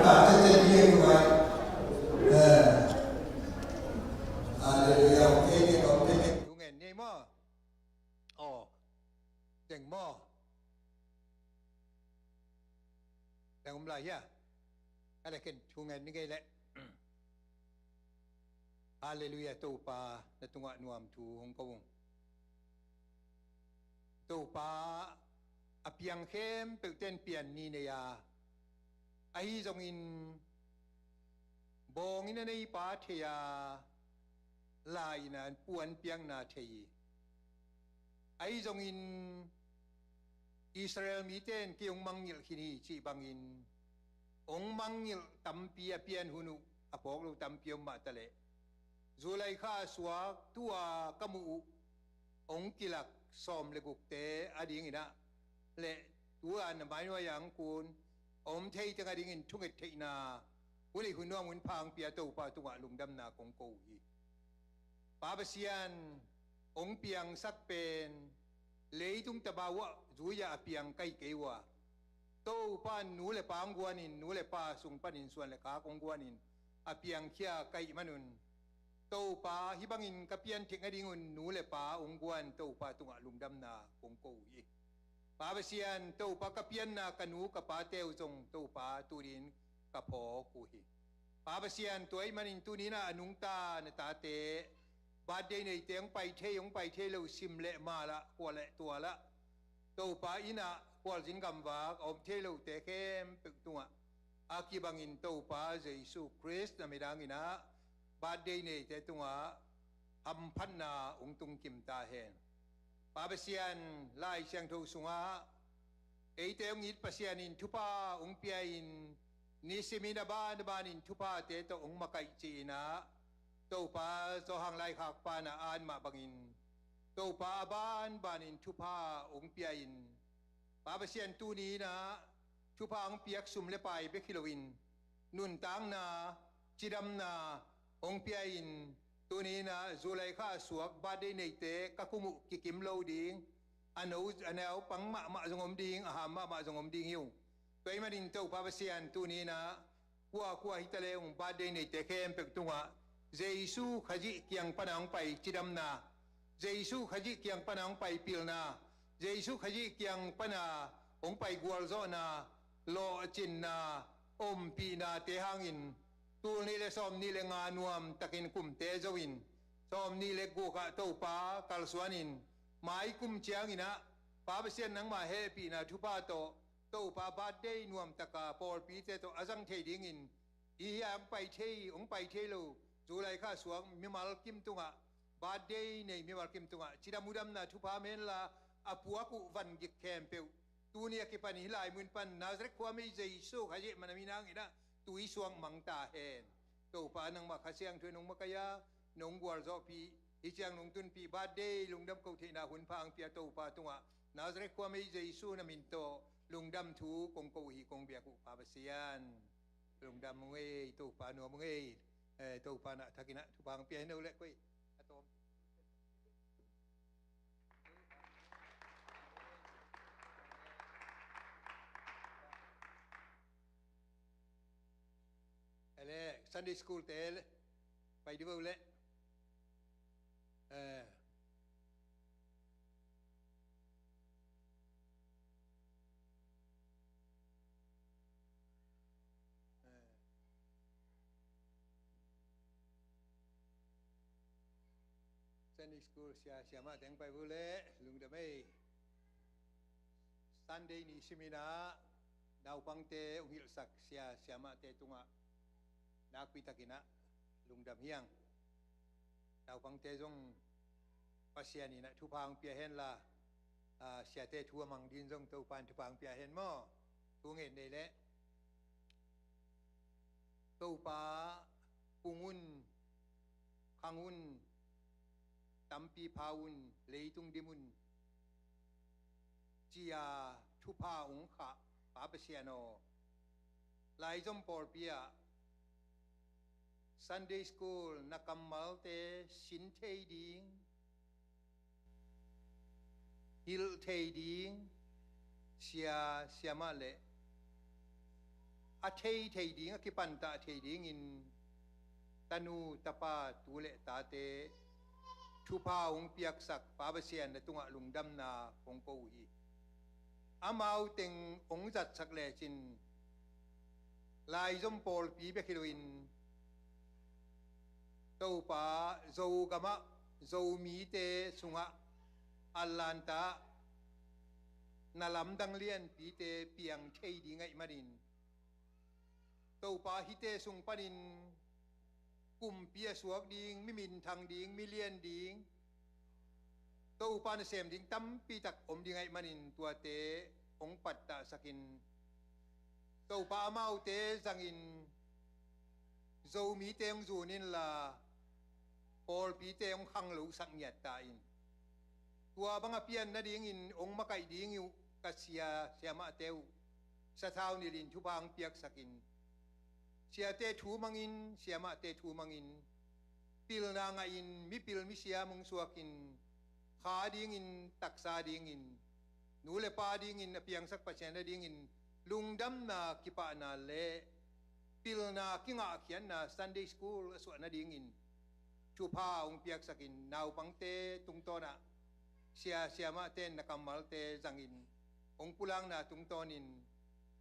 ta te te ding a, eh. Hallelujah. Okay, okay, okay. Thu ngen ni maw? Aw. Teng maw? Teng om lai hia? Ka le ken thu ngen ni ngei leh. Hallelujah, Topa, na tungah nuam thu hong ko ung. Topa, a piang khempeuh ten pian ni nei a, ahi zongin bawngin a neipa thei a, la-in a puan piakna thei hi. Ahi zongin Israel mite in kei hong mangngilh khin hi cih bangin hong mangngilh tampi a pian hun uh a phawk lo tampi om mah ta leh, July kha a suak tu-a ka muh uh hong kilak sawm le gukte a dingin ah le tu-a na mainuai a hong kun a om thei teng a dingin thunget theihna hun ei hun nuam hun pha hong pia Topa tungah lungdamna kong ko uh hi. Pa Pasian, hong piangsak pen leitung tapa uh ah zui-a a piang ka hi kei uh a, Topa in nu le pa hong guanin, nu le pa sung panin suan le khak hong guanin a piangkhia ka hih manun, Topa, hih bangin ka pianthei nadingun nu le pa hong guan Topa tungah lungdamna kong ko uh hi. Pa Pasian, Topa, ka pianna ka nu ka pate uh zong Topa tunin ka phawk uh hi. Pa Pasian, tua ahih manin tuni-in ah a nungta na tate birthday neite hong pai thei, hong pai thei lo, sim le mal ah, khual le tual ah, Topa inn ah khualzin gamvak a om thei lote khempeuh tungah a kibangin Topa Jesu Khrist na midangin ah birthday neite tungah hamphatna hong tungkim ta hen. Pa Pasian, Lai Siangtho sungah eite hong it Pasian in thupha hong pia-in, nisimin a ban a banin thuphate tawh hong makaih ci-in ah, Topa, Johan laikhak pan a an mah bangin Topa a banbanin thupha hong pia-in, Pa Pasian, tuni-in ah thupha hong piak sum le pai bek hi loin nuntakna, cidamna hong pia-in, tuni-in ah July kha a suak birthday neite ka kum uh kikim lo ding, a no, a naupang mahmah zong om ding, a ham mahmah zong om ding hi ung. Tua ahih manin Topa Pasian, tuni-in ah kuakua hi ta leng birthday neite khempeuh tungah Jesu Khazih kiang pana hong pai cidamna, Jesu Khazih kiang pana hong pai pilna, Jesu Khazih kiang pana hong pai gualzawhna, lawhcinna, ompihnate hangin tul nih le sawm nih le nga nuamtakin kumte zo-in, sawm nih le guk ah Topa kalsuanin, mai kum ciangin ah Pa Pasian, nangma hehpihna thupha tawh Topa birthday nuamtaka pawlpite tawh a zang thei dingin, hih hong pai thei, hong pai thei lo, July kha a suak mimal kim tungah, birthday nei mimal kim tungah cidam udamna thupha om henla, a puak uh van gik khempeuh tuni a kipan hih lai mun pan Nazareth khuami Jesu Khazih mana min hangin ah tui suak mang ta hen. Topa, nangmah Kha Siangtho in hong makaih a, nong gualzawhpih, hih ciang nong tunpih birthday lungdam ko theihna hun pha hong pia Topa tungah Nazareth khuami Jesu na min tawh lungdam thu kong ko uh hi, kong biak uh Pa Pasian. Lungdam ung ei, Topa nuam ung ei. Eh, Topa na thakin ah thupha hong pia hi no leh koi a tawm. Ele, Sunday school te le, pai di bo le. Eh. Eh. Sunday school sia, siamah teng pai bu le, lungdam ei. Sunday ni simin ah naupangte hong hilhsak sia, siamahte tungah nakpi takin ah lungdam hi ing. Naupangte zong Pasian in ah thupha hong pia henla, ah, siate thu a mang dingin zong Topa in thupha hong pia hen maw? Thu ngen nei leh. Topa, kung un, khang un, tampi pha un, leitung dim un, ci-a thupha hong khah Pa Pasian aw, laizom pawlpi ah Sunday school na kammalte sin thei ding, hilh thei ding sia, siamah le a thei thei ding, a kipantah thei dingin tanu tapa tu le tate thupha hong piaksak Pa Pasian na tungah lungdamna hong ko uh hi. Amau teng hong zatsak lecin laizom pawlpi bek hi loin Topa Zogamah Zomite sungah Atlanta na lamdang lianpite piang thei ding ahih manin Topa hihte sung panin kumpi a suak ding, mi minthang ding, mi lian ding, Topa nasem ding tampi tak om ding ahih manin tuate hong pattahsakin Topa amaute zangin Zomite hong zun inla pawlpite hong khanglosak ngiat ta in. Tua bang a pian nadingin hong makaih ding uh ka sia siamahte uh sathau nilhin thupha hong piaksakin siate thu mangin, siamahte thu mangin, pilna ngahin mipil misiam hong suakin kha dingin, taksa dingin, nu le pa dingin, a piangsak Pasian nadingin lungdamna, kipahna le pilna, kingahkhiatna Sunday school a suah nadingin thupha hong piaksakin naupangte tungtawnah sia siamahte na kammalte zangin hong pulakna tungtawnin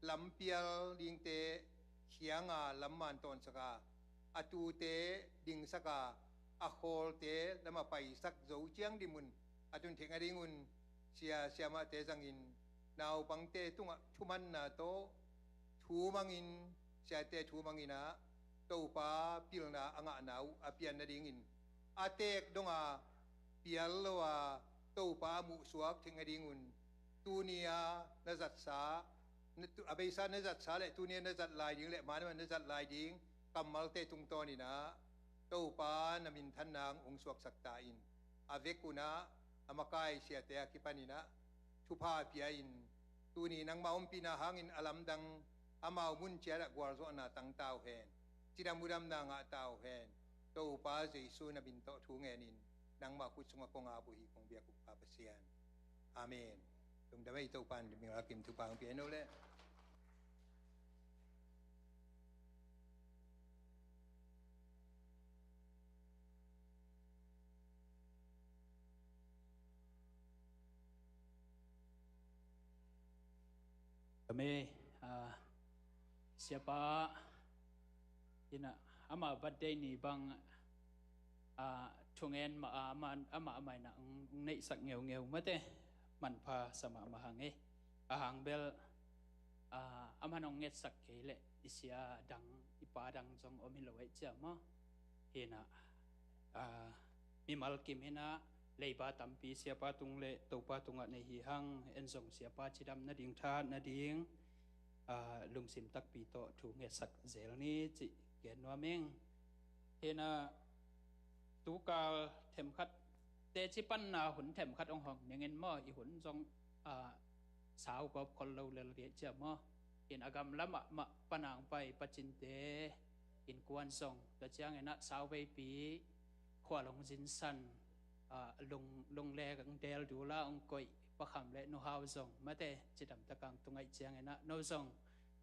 lampial dingte khianga lamman tawnsaka a tute dingsaka a khawlte lama paisak zo ciang dimun a tun theng a dingun sia siamahte zangin naupangte tungah thumanna tawh thu mangin, siate thu mangin ah Topa pilna a ngahna uh a pian nadingin a teek donga pial lo a Topa a muhsuak theng a dingun tuni a na zatsa, na tu-, a beisa na zatsa le tuni a na zat lai ding le manaman na zat lai ding kammalte tungtawnin ah Topa na minthan nang hong suaksak ta in a vek un ah a makai siate a kipanin ah thupha pia in tuni nangmah ompihna hangin a lamdang amau mun ciatah gualzawhna tang ta uh hen. Cidam hudamna ngah ta uh hen. Topa Jesu na min tawh thu ngenin nangmah khut sungah kong ap uh hi, kong biak uh Pa Pasian. Amen. Lungdam ei, Topa in minglakin thupha hong pia hen uh leh. Kami, ah, siapa ina ama birthday ni bang, ah, thungen ma, ah, ama, ama, ama ina ng, ng neihsak ngeungeu mate manpha sama mahang eh. Ahang bel, ah, ama nong ngetsak kei le i sia dang, i pa dang zong om hi lo eh cia maw. Hina, ah, mimal kim hina, leiba tampi siapa tung le Topa tungah nei hi hang, en zong siapa cidam nading, tha nading, ah, lungsim takpi tawh thu ngetsak zel ni cih gen nuam ing. Hina, tukal themkhat, teci panna hun themkhat ong hong nengin maw, i hun zong, ah, sau gawp khol lo lel riai cia maw. Hina, a gam lamah mah panang pai pacinte innkuan zong, tua ciangin ah sauveipi khual hong zinsan, ah, lung, lung le hong del dula hong koih pakham le nuhau zong mate cidam takang tungaih ciangin ah no zong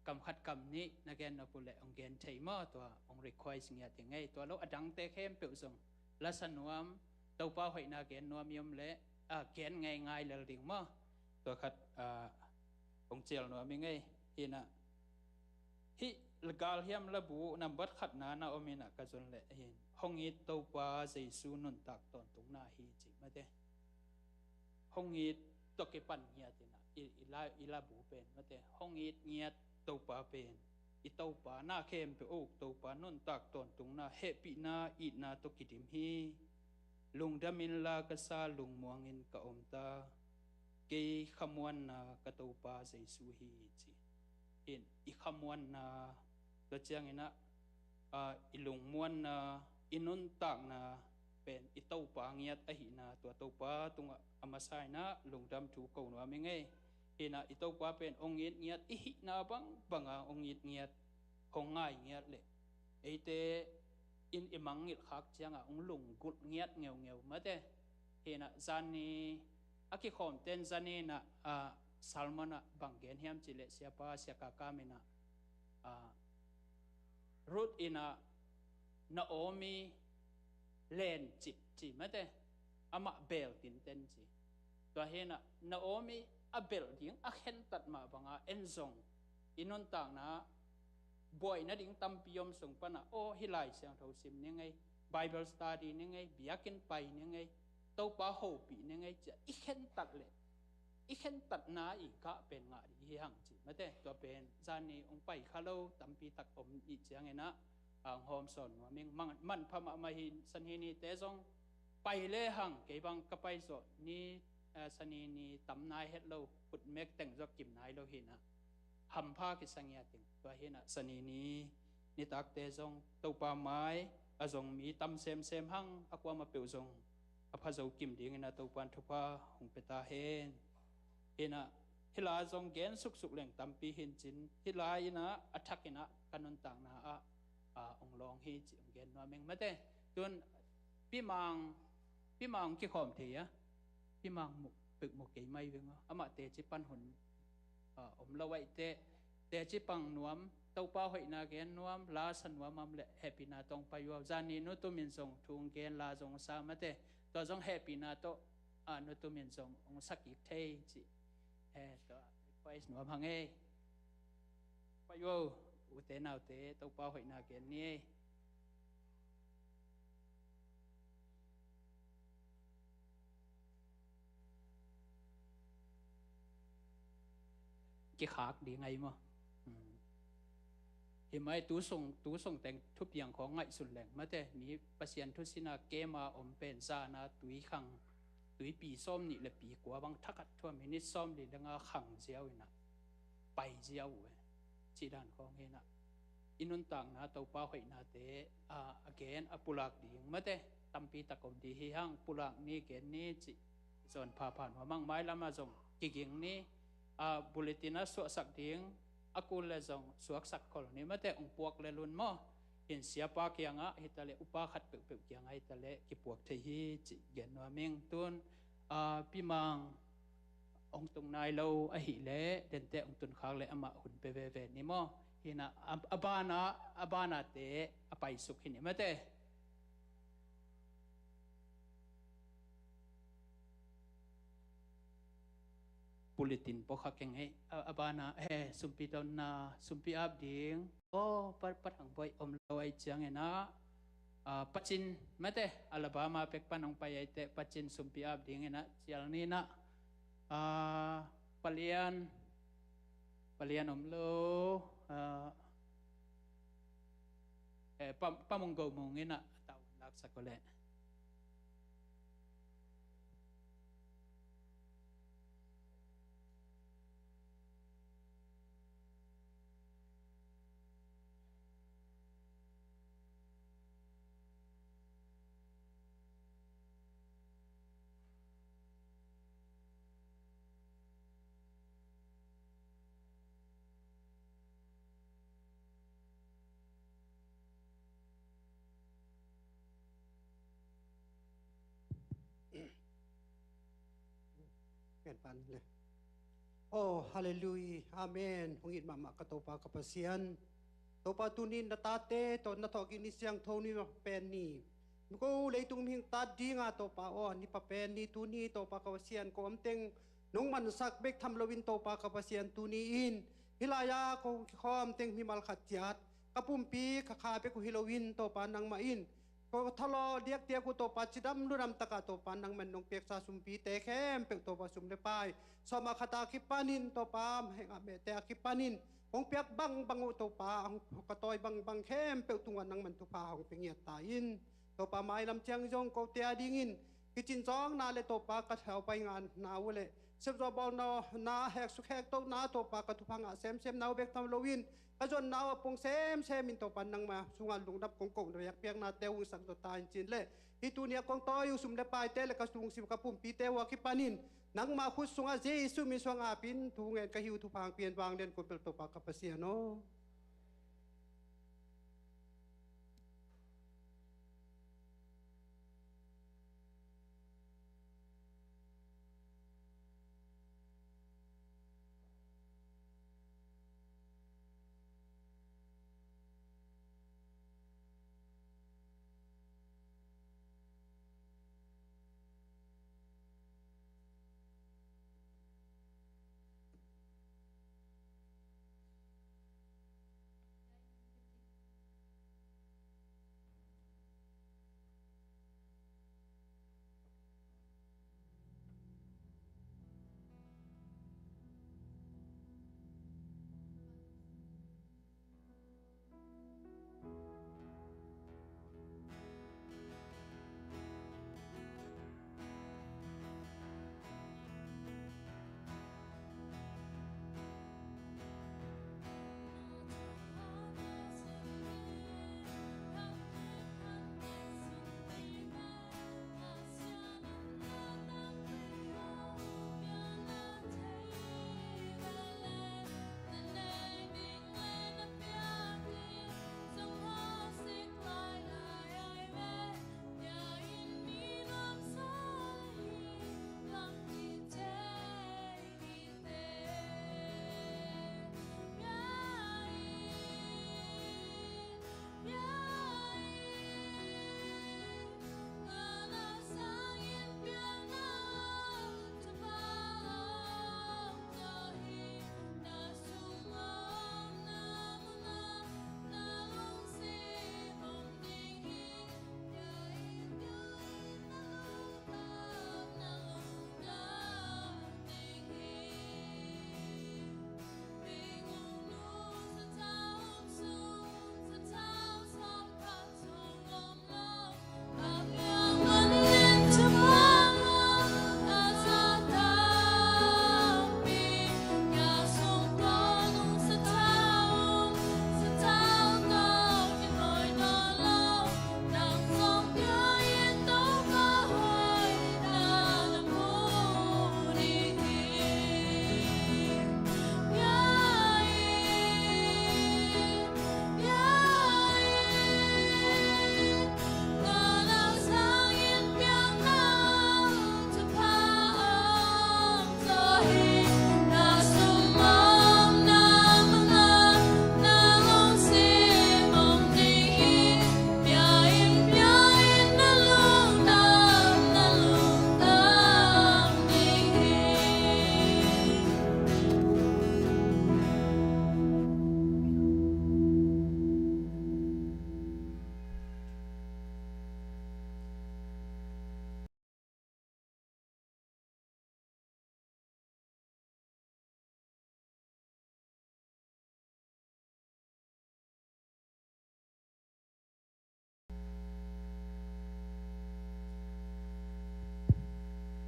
kam khat kam nih na gen nop uh leh hong gen thei maw, tua hong request ngiat hi ngei. Tua lo a dangte khempeuh zong lasa nuam, Topa hoihna gen nuam i om leh, ah, gen ngeingai lel ding maw. Tua khat, ah, hong cial nuam hi ngei. Hina, hih galhiam labu nambat khatna na om hina ka zon leh hin, hong it Topa Jesu nuntak tawntungna hi cih mate. Hong it tawh kipan ngiat hina, i, i la, i labu pen mate. Hong it ngiat Topa pen, i Topa na khempeuh a uk Topa nuntak tawntungna, hehpihna, itna tawh kidim hi. Lungdam inla ka sa, lungmuangin ka om ta. Kei khamuanna ka Topa Jesu hi ci. In, i khamuanna, tua ciangin ah, ah, i lungmuanna, i nuntakna pen i Topa ngiat ahihna, tua Topa tungah a masa in ah lungdam thu ko nuam hi ngei. Hina, i Topa pen hong it ngiat, i hihna bangbanga hong it ngiat, hong ngai ngiat leh eite in i mangngilh khak cianga hong lunggulh ngiat ngeungeu mate. Hina, zani a kikhawmten zani in ah, ah, sermon ah bang gen hiam cih leh siapa, sia Kaka min ah ah, Ruth in ah Naomi lencip ci mate, amah beel tinten ci. Tua hi in ah Naomi a belh ding a khentat mah banga en zong i nuntakna buaina ding tampi om sung pan ah, aw, hih Lai Siangtho sim ning ei, Bible study ning ei, biakinn pai ning ei, Topa hopih ning ei ci-a i khentat leh i khentatna i gah pen ngah ding hi hang ci mate. Tua pen zan ni hong pai kha lo tampi tak om i hih ciangin ah, ah, hong hawm sawn nuam ing. Man, manpha mahmah hi, Sani nite zong pai le hang, kei bang ka pai zawh ni, ah, Sani ni tam nai het lo, khut mek teng zawh kim nai lo hi in ah hampha kisa ngiat ing. Tua hi in ah Sani ni nitakte zong Topa mai a zong mi tam semsem hang, a kuamah peuh zong a pha zo kim dingin ah Topa'n thupha hong pia ta hen. Hi in ah hih la zong gen suksuk leng tampi hi in cin, hih la in ah a thak in ah ka nuntakna ah, ah, hong lawng hi ci hong gen nuam ing mate. Tun Pi Mang, Pi Mang kikhawm thei a, Pi Mang mu, peuh mu kei mai veng aw. Amah teci pan hun, ah, om lo ahih teh, teci pang nuam, Topa hoihna gen nuam, la sa nuam a om leh hehpihna tawh hong pai uh a. Zan ni Nu Tum in zong thu hong gen, la zong sa mate. Tua zong hehpihna tawh, ah, Nu Tum in zong hong sa kik thei ci. Eh, tua request nuam hang ei. Pai uh, ute naute, Topa hoihna gen ni ei. Kikhak ding ahi maw? Hmm. Hi mai tu sung, tu sung teng thupiang khawng ngaihsun leng mate, mi Pasian thu sina kema om pen zana tui khang, tuipi sawm nih le pi kua bang thakhat thua minit sawm li le nga khang ziau in ah pai ziau uh e. Cih dan khawng hi in ah i nuntakna Topa hoihnate, ah, a gen a pulak ding mate tampi tak om ding hi hang. Pulak ni, gen ni cih zawn phapha nuam hang. Mailam ah zong kiging ni, ah, bulletin ah suahsak ding a kul le zong suaksak khol ni mate, hong puak le lun maw. Hi in siapa kiangah hi ta leh, upa khat peuhpeuh kiangah hi ta leh kipuak thei hi cih gen nuam ing. Tun, ah, Pi Mang hong tung nai lo ahih leh, dente hong tun khak leh amah hun pia veve ni maw. Hi in ah, a, a banah, a banahte a paisuk hi ni mate. Bulletin pawh kha keng ei, a, a banah, eh, sumpi donna, sumpi ap ding. Aw, pa, Pa Thang Bawi om lo ahih ciangin ah, ah, Pa Cin mate, Alabama pek pan hong pai ahih teh, Pa Cin sumpi ap dingin ah cial ni in ah, ah, Pa Lian, Pa Lian om lo, ah, eh, Pa, Pa Mung Go Mung in ah a tau laksak uh leh. Pen pan le. Oh, hallelujah. Amen. Hong it mahmah ka Topa ka Pasian. Topa, tuni na tate tawh na thawhkik ni siangtho ni pen ni. Ko leitung mihing tat dinga Topa aw, ni pha pen ni tuni Topa ka Pasian, ko om teng nong mansak bek tham loin Topa ka Pasian tuni in hih lai-a ko kikhawm teng mimal khat ciat, ka pumpi ka kha bek uh hi loin Topa nangmah in ko thalawh diakdiak uh Topa, cidam ludam takah Topa nangmah in nong piaksa sumpite khempeuh Topa, sum le pai sawm ah khat a kipanin Topa, mehngah mehte a kipanin hong piak bangbang uh Topa, hong ka tawi bangbang khempeuh tungah nangmah in thupha hong pia ngiat ta in. Topa, mailam ciang zong kote a dingin kicinzawngna le Topa ka thau pai ngahna uh le sepzawh bawlna, na hek suk hek tohna Topa, ka thupha ngah semsemna uh bek tham loin ka zonna uh a pong semsem in Topa nangmah sungah lungdam kong kohna biakpiaknate uh hong sak zaw ta in cin le, hih tuni a kong tawi uh sum le paite le ka lungsim ka pumpite uh a kipanin nangmah khut sungah Jesuh min suang apin thu ngen ka hi uh, thupha hong pia in, vanglian kong pia Topa ka Pasian aw.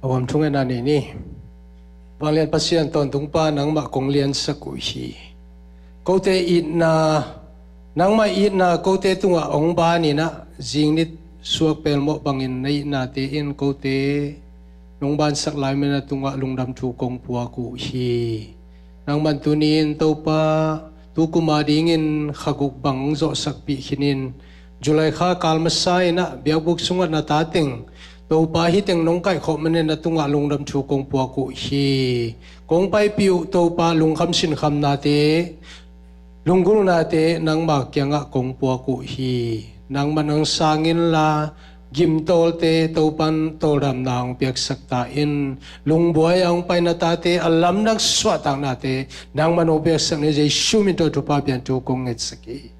Huam thungen a ni ni. Vanglian Pasian, tawntung Pa, nangmah kong liansak uh hi. Kote itna, nangmah itna kote tungah hong ban in ah, zingnit suak pelmawh bangin na itnate in kote nong bansak lai man a tungah lungdam thu kong puak uh hi. Nangman tuni-in Topa, tu kum a dingin kha guk bang hong zawhsakpih khinin, July kha kal masa in ah biakbuk sungah na ta teng, Topa, hih teng nong kaikhawm man in na tungah lungdam thu kong puak uh hi. Kong paipih uh Topa, lungkham sinkhamnate, lunggulhnate nangma kiangah kong puak uh hi. Nangman hong sang inla, gimtawlte Topan tawldamna hong piaksak ta in. Lungbuai a hong pai na tate a lamdang suahtaknate nangman hong piaksak ni. Jesu min tawh thupha pian thu kong ngetsak hi.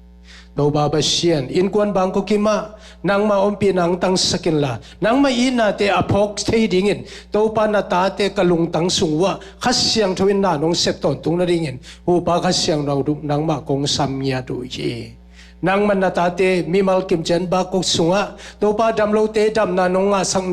Topa Pasian, innkuan bangkua kimah nangma ompihna hong tangsak inla, nangma itnate a phawk thei dingin Topa, na tate ka lungtang sung uhah Kha Siangtho in na nong sep tawntung nadingin, Topa, Kha Siangtho nangmah kong sam ngiat uh hi. Nangman na tate mimal kimciat bakok sungah Topa, damlote damna nong ngahsak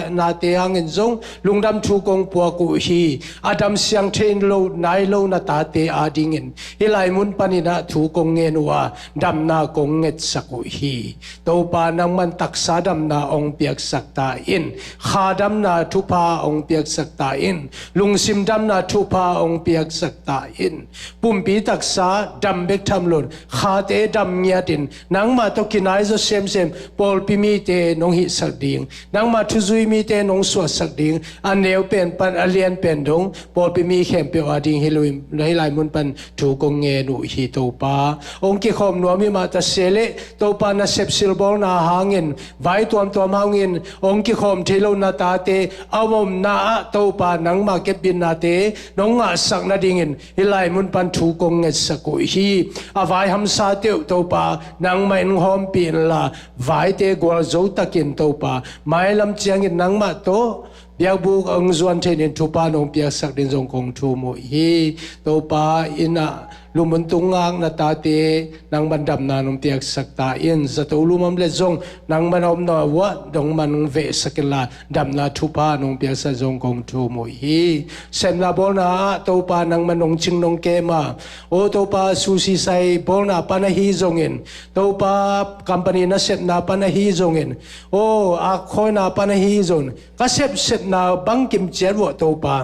nate hangin zong lungdam thu kong puak uh hi. A dam siang thei lo nai lo na tate adingin hih lai mun panin ah thu kong ngen uh a, damna kong ngetsak uh hi. Topa, nangman taksa damna hong piaksak ta in. Kha damna thupha hong piaksak ta in. Lungsim damna thupha hong piaksak ta in. Pumpi taksa dam bek tham loin, khate dam ngiatin, nangmah tawh kinai zaw semsem pawlpi mite nong hihsak ding, nangmah thuzui mite nong suahsak ding, a neu pen pan a lian pen dong pawlpi mi khempeuh ading hih lui, hih lai mun pan thu kong ngen uh hi. Topa, hong kikhawm nuam hi mah ta se leh, Topa, na sepsil bawlna hangin, vai tuamtuam hangin hong kikhawm thei lo na tate a omna ah, Topa, nangma kepbitnate nong ngahsak nadingin hih lai mun pan thu kong ngetsak uh hi. A vai hamsate uh, Topa, nangmah in hawmpih inla, vaite gualzo takin, Topa, mailam ciangin nangmah tawh biakbuk hong zuan theih nadingin thupha nong piaksak ding zong kong thum uh hi. Topa, inn ah lumun tung ngak na tate nangman damna nong piaksak ta in. Zato lum om leh zong nangman a omna uh ah dong man hong vehsak inla, damna thupha nong piaksak zong kong thum uh hi. Sepna bawlna ah, Topa, nangman nong cing nong kem a, aw Topa, su sisai bawlna pan ahi zongin, Topa, company nasepna pan ahi zongin, aw, akhawina pan ahi zongin, ka sepsepna bang kimciat uh ah, Topa,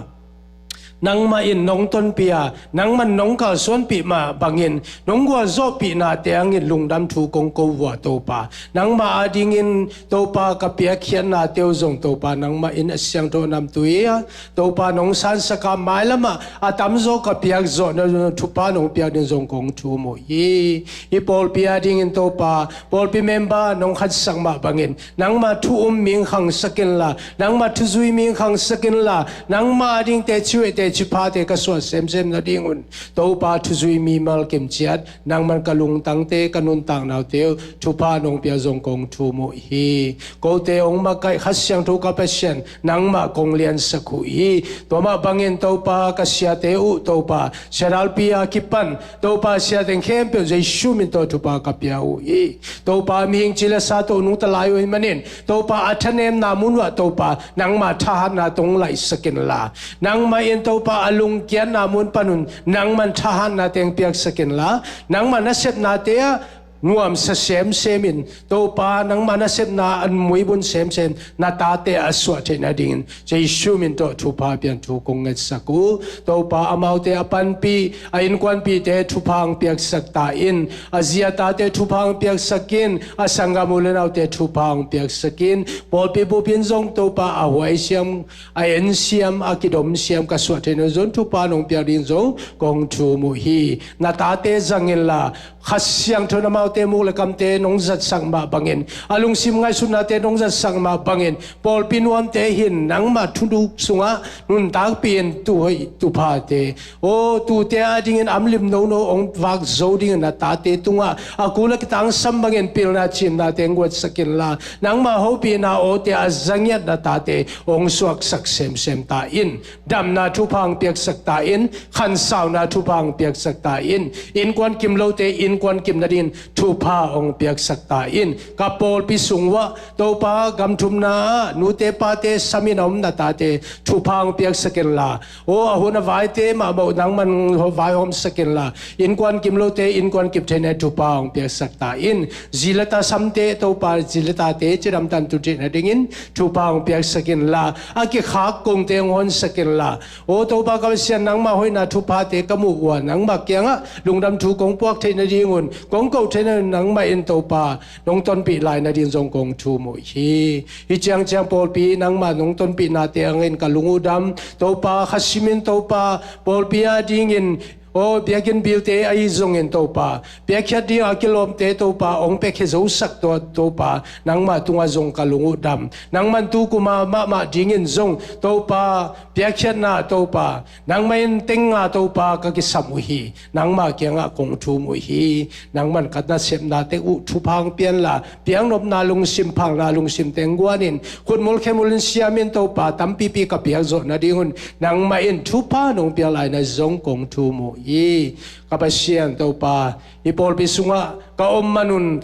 nangmah in nong tonpih a, nangman nong kalsuanpih mah bangin nong gualzawhpihnate hangin lungdam thu kong ko uh a, Topa, nangmah adingin, Topa, ka piakkhiatnate uh zong, Topa, nangmah in a siangtho namtui a, Topa, nong sansak a, mailam ah a tamzaw ka piakzawhna thupha nong piak ding zong kong thum uh hi. Hih pawlpi adingin, Topa, pawlpi member nong khansak mah bangin, nangma thu um mi hong khangsak inla, nangma thuzui mi hong khangsak inla, nangma ading teci hoih teci phate ka suah semsem nadingun, Topa, thuzui mimal kimciat, nangman ka lungtangte, ka nuntaknaute uh thupha nong piak zong kong thum uh hi. Kote hong makaih Kha Siangtho ka Pasian, nangmah kong liansak uh hi. Tua mah bangin, Topa, ka siate uh, Topa, siadalpi a kipan, Topa, sia teng khempeuh Jesu min tawh thupha ka pia uh hi. Topa, mihing ci le sa tawh nungta lai uh ahih manin, Topa, a thanemna mun uh ah, Topa, nangma thahatna tawh hong laihsak inla, nangmah in, Topa, a lungkiatna mun panun nangman thahatna teng piaksak inla, nangma nasepnate ah nuamsa semsem in, Topa, nangma nasepna a muibun semsem na tate a suah theih nadingin Jesu min tawh thupha pian thu kong ngetsak uh. Topa, amaute a panpih, a innkuanpihte thupha hong piaksak ta in. A zi a tate thupha hong piaksak in. A sanggam u le naute thupha hong piaksak in. Pawlpi bup in zong, Topa, a huai siam, a en siam, a kidom siam ka suah theih nading zong thupha nong piak ding zong kong thum uh hi. Na tate zang inla, Kha Siangtho in amaute muk le kamte nong zatsak mah bangin, a lungsim ngaihsutnate nong zatsak mah bangin, pawlpi nuamte hin nangma thuduk sungah nuntakpih in, tu hoih tu phate, aw, tute adingin amlim nono hong vak zo dingin na tate tungah a kul a kitangsam bangin pilna cimnate hong guatsak inla, nangma hopihna awte a za ngiat na tate hong suaksak semsem ta in. Damna thupha hong piaksak ta in. Khansauna thupha hong piaksak ta in. Innkuan kim lote innkuan kim nadingin thupha hong piaksak ta in. Ka pawlpi sung uah Topa, gam thumna ah nute pate sam in a om na tate thupha hong piaksak inla, aw, a hun a vaite mahmah uh nangman vaihawmsak inla, innkuan kim lote innkuan kip theihna thupha hong piaksak ta in. Zi le ta samte Topa, zi le tate cidamtan tun theihna dingin thupha hong piaksak inla, a kikhak kongte hong honsak inla, aw Topa ka Pasian, nangmah hoihna thuphate ka muh uh a, nangmah kiangah lungdam thu kong puak theih nadingun, kong koh theih nadingun, nangmah in Topa nong tonpih lai nading zong kong thum uh hi. Hih ciangciang pawlpi nangmah nong tonpihnate hangin ka lung uh dam. Topa, kha simin Topa, pawlpi a dingin, aw, biakinn bilte ahi zongin Topa, piakkhiat ding a kilawmte Topa hong piakhia zosak tawh Topa, nangmah tungah zong ka lung uh dam. Nangman tu kum a mahmah dingin zong Topa, piakkhiatna Topa, nangmah in teng nga Topa ka kisam uh hi. Nangmah kiangah kong thum uh hi. Nangman ka nasepna teng uh thupha hong pia inla, piaknopna lungsim, phalna lungsim teng guanin, khutmul khemul in siamin Topa, tampipi ka piakzawh nadingun nangmah in thupha nong piak lai na zong kong thum uh hi. Ka Pasian Topa, hih pawlpi sungah ka om manun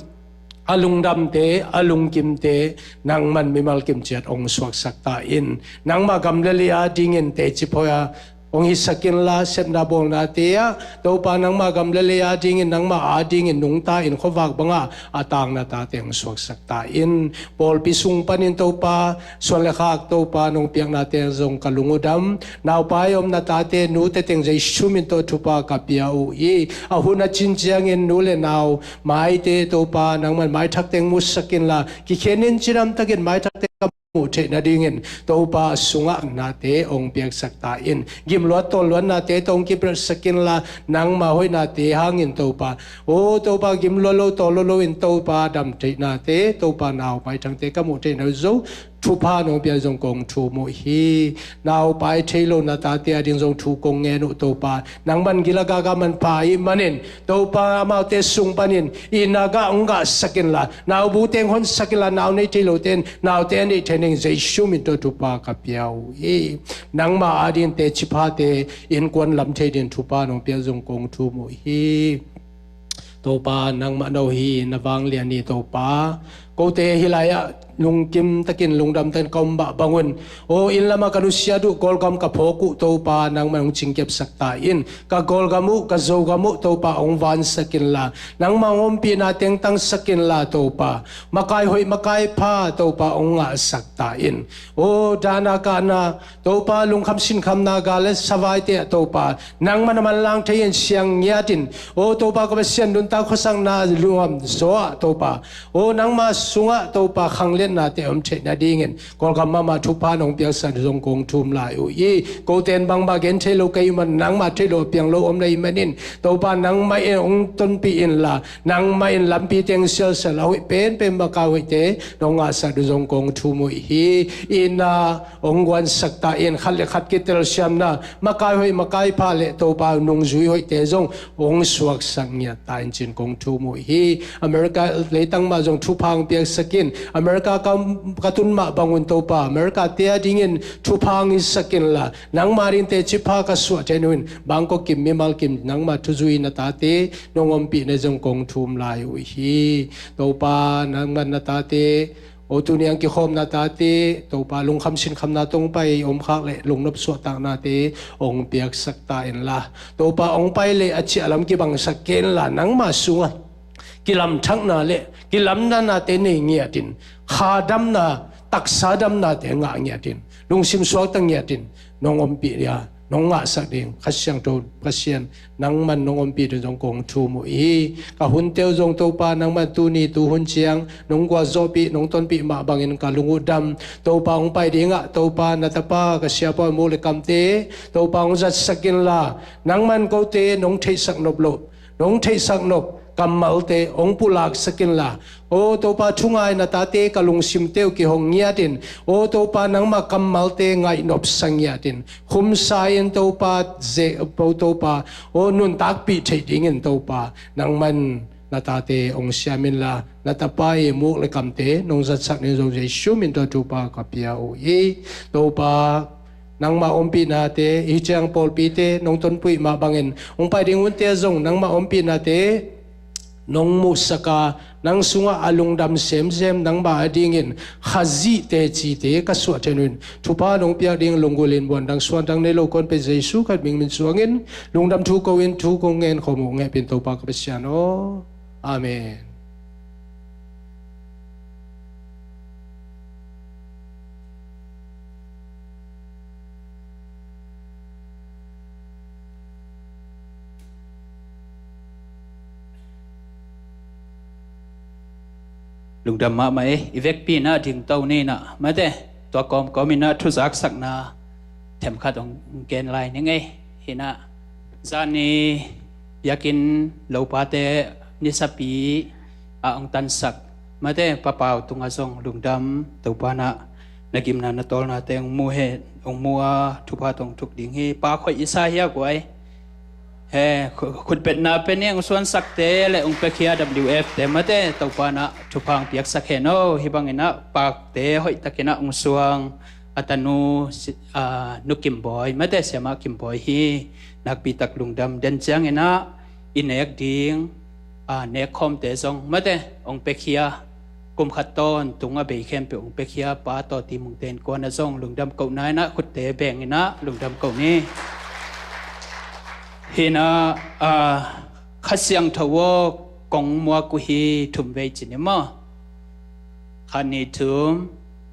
a lungdamte, a lungkimte nangman mimal kimciat hong suaksak ta in. Nangmah gam le lei a dingin teci phoih a hong hisak inla, sepna bawlnate ah Topa, nangmah gam le lei a dingin, nangmah a dingin nungta in khuavak bangah a tangna tate hong suaksak ta in. Pawlpi sung panin Topa, suan le khak Topa nong piaknate zong ka lung uh dam. Naupai om na tate, nute teng Jesu min tawh thupha ka pia uh hi. A hun a cin ciangin nu le nau maite Topa, nangman maithak teng musak inla, kikhenin cidamtakin maithakte ka muh theih nadingin Topa, sungah nate hong piaksak ta in. Gimluat tawlluatnate tawh hong kipelhsak inla, nangmah hoihnate hangin Topa, aw Topa, gimluat lo tawlluat lo in Topa, dam theihnate Topa, nau maithakte ka muh theihna zo thupha nong pia zong kong thum uh hi. Naupai thei lo na tate a ding zong thu kong ngen uh Topa, nangman gilagaga manpha ahih manin Topa, amaute sung panin i na gah hong gahsak inla, naubu teng honsak inla, nau nei thei lote in naute a neih theih nading Jesu min tawh thupha ka pia uh hi. Nangmah a ding teci phate innkuan lam thei ding thupha nong pia zong kong thum uh hi. Topa, nangmah no hi, na vanglian hi Topa. Kote hih lai-ah lungkim takin lungdam takin ka om mah bangun, aw, inn lamah ka nusiat uh Kawlgam ka phawk uh Topa, nangmah hong cingkiapsak ta in. Ka Kawlgam uh, ka Zogam uh Topa, hong vansak inla, nangmah hong ompihna teng tangsak inla Topa, makai hoih makai pha Topa hong ngahsak ta in. Aw, dahna kahna Topa, lungkham sinkhamna, gal le savaite ah Topa, nangmah na manlang thei in siang ngiat in. Aw Topa ka Pasian, nuntak khuasakna luam zaw ah Topa, aw, nangmah sungah Topa, khangliatnate om theih nadingin Kawlgam mahmah thupha nong piaksak zong kong thum lai uh hi. Kote in bangmah gen thei lo ka hih man, nangmah thei lo a piang lo om na hih manin Topa, nangmah in hong tonpih inla, nangmah in lampi teng sialsial, a hoih penpen makai hoihte nong ngahsak ding zong kong thum uh hi. Inn ah hong guansak ta in, khat le khat kitelsiamna, makai hoih makai pha le Topa, nungzui hoihte zong hong suaksak ngiat ta in ci-in kong thum uh hi. America leitang mah zong thupha hong piaksak in. America ka, ka tun mah bangun Topa, America te a dingin thupha hong hisak inla, nangmah ding teci pha ka suah theih nadingin Bangkok kim, mimal kim, nangmah thuzui na tate nong ompihna zong kong thum lai uh hi. Topa, nangmah na tate, aw, tuni a hong kikhawmna tate Topa, lungkham sinkhamna tawh hong pai, omkhak le lungnop suahtaknate hong piaksak ta inla, Topa, hong pai le a ciah lam kibangsak kei inla, nangmah sungah kilamthakna le kilamdanate nei ngiat in, kha damna, taksa damnate ngah ngiat in, lungsim suakta ngiat in nong ompih dia nong ngahsak ding Kha Siangtho Pasian, nangman nong ompih ding zong kong thum uh hi. Ka hunte uh zong Topa, nangman tuni tuhun ciang nong gualzawhpih, nong tonpih mah bangin ka lung uh dam. Topa, hong pai dingah Topa, na tapa ka siapa Muk le Kamte Topa, hong zatsak inla, nangman kote nong theihsak nop loh, nong theihsak nop kammalte hong pulaksak inla, aw Topa, thungai na tate ka lungsimte uh kihong ngiat in, aw Topa, nangmah kammalte ngaihnopsa ngiat in, khumsa in Topa, ze-, aw Topa, aw, nuntakpih theih dingin Topa, nangman na tate hong siam inla, na tapa i Muk le Kamte nong zatsak ding zong Jesu min tawh thupha ka pia uh hi. Topa, nangmah ompihnate, hih ciang pawlpite nong tonpih mah bangin hong pai ding hunte zong nangmah ompihnate nong muhsak a, nang sungah a lungdam semsem nangmah adingin Khazih tecite ka suah theih uh in, thupha nong piak ding lunggulh in muan dang suan dang nei lo kong pen Jesu Khazih min suangin lungdam thu ko in thu kong ngen khawm uh, hong hehpih in Topa ka Pasian aw. Amen. Lungdam mahmah ei, i vekpi in ah dingto ni in ah, mate, tua kawmkawm in ah thuzaksakna themkhat hong gen lai ning ei. Hi in ah, zani biakinn lopate nisapi ah hong tansak, mate, Pa Pau tungah zong lungdam, Topa in ah na gimna na tawlnate hong mu hen, hong mu a thupha tawh hong thuk ding hi. Pa Khoi Isa hi a guai. He, khu-, khutbetna pen i hong suansakte le hong piakhia W F te, mate, Topa in ah thupha hong piaksak hen aw. Hih bangin ah pakte hoihtakin ah hong suang a tanu si-, a, Nu Kim Bawi, mate, Siamah Kim Bawi hi. Nakpi tak lungdam. Den ciangin ah i nek ding, a, nekkhawmte zong, mate, hong piakhia, kum khat tawntung a bei khempeuh hong piakhia Pa Taw Ti Mung te innkuan ah zong lungdam kohna in ah khutte beng in ah lungdam ko ni. Hi in ah, a, Kha Siangtho aw kong muak uh hi, thum vei ci ni maw. Khat, nih, thum.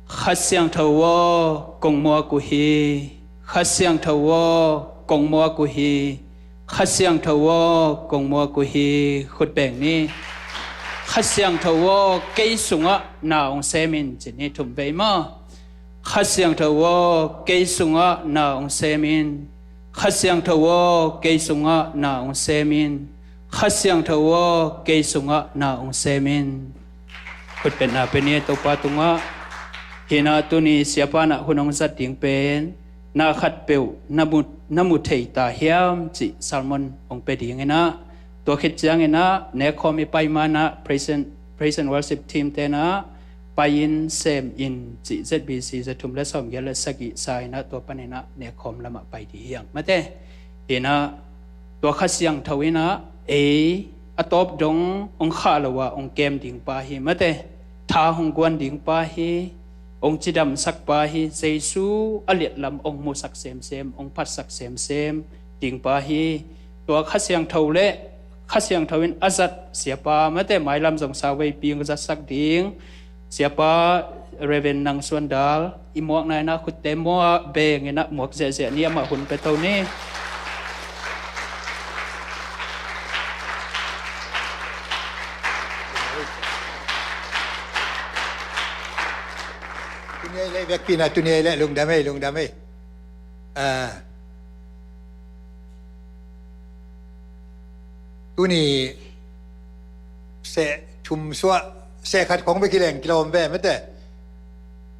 Kha Siangtho aw kong muak uh hi. Kha Siangtho aw kong muak uh hi. Kha Siangtho aw kong muak uh hi. Khut beng ni. Kha Siangtho aw kei sungah na hong sem in ci ni, thum vei maw. Kha Siangtho aw kei sungah na hong sem in. Kha Siangtho aw kei sungah na hong sem in. Kha Siangtho aw kei sungah na hong sem in. Khutbetna pia ni Topa tungah. Hi in ah tuni Siapa in ah hun hong zat ding pen na khatpeuh na mu, na mu thei ta hiam cih sermon hong pia ding in ah, tua khit ciangin ah nekkhawm i pai ma in ah praise and, praise and worship team te in ah pai in sem in cih Z B C za thum le sawmgiat le sagih sa in ah tua panin ah nekkhawm lamah pai ding hi hang, mate. Hi in ah tua Kha Siangtho in ah ei a tawp dong hong khah lo ah hong kem ding pa hi, mate. Tha hong guan ding pa hi. Hong cidamsak pa hi. Jesu a liatlam hong musak semsem, hong phatsak semsem ding pa hi. Tua Kha Siangtho le Kha Siangtho in a zat Siapa, mate, mailam zong sauveipi hong zatsak ding Siapa Reverend Nang Suan Dal, i muakna in ah khutte muak beng in ah muak ziahziah ni, amah hun pia to ni. Tuni ei le, vekpi in ah tuni ei le, lungdam ei, lungdam ei. Ah, tuni seh thum suah, seh khat khong bek kileng kilawm ve, mate.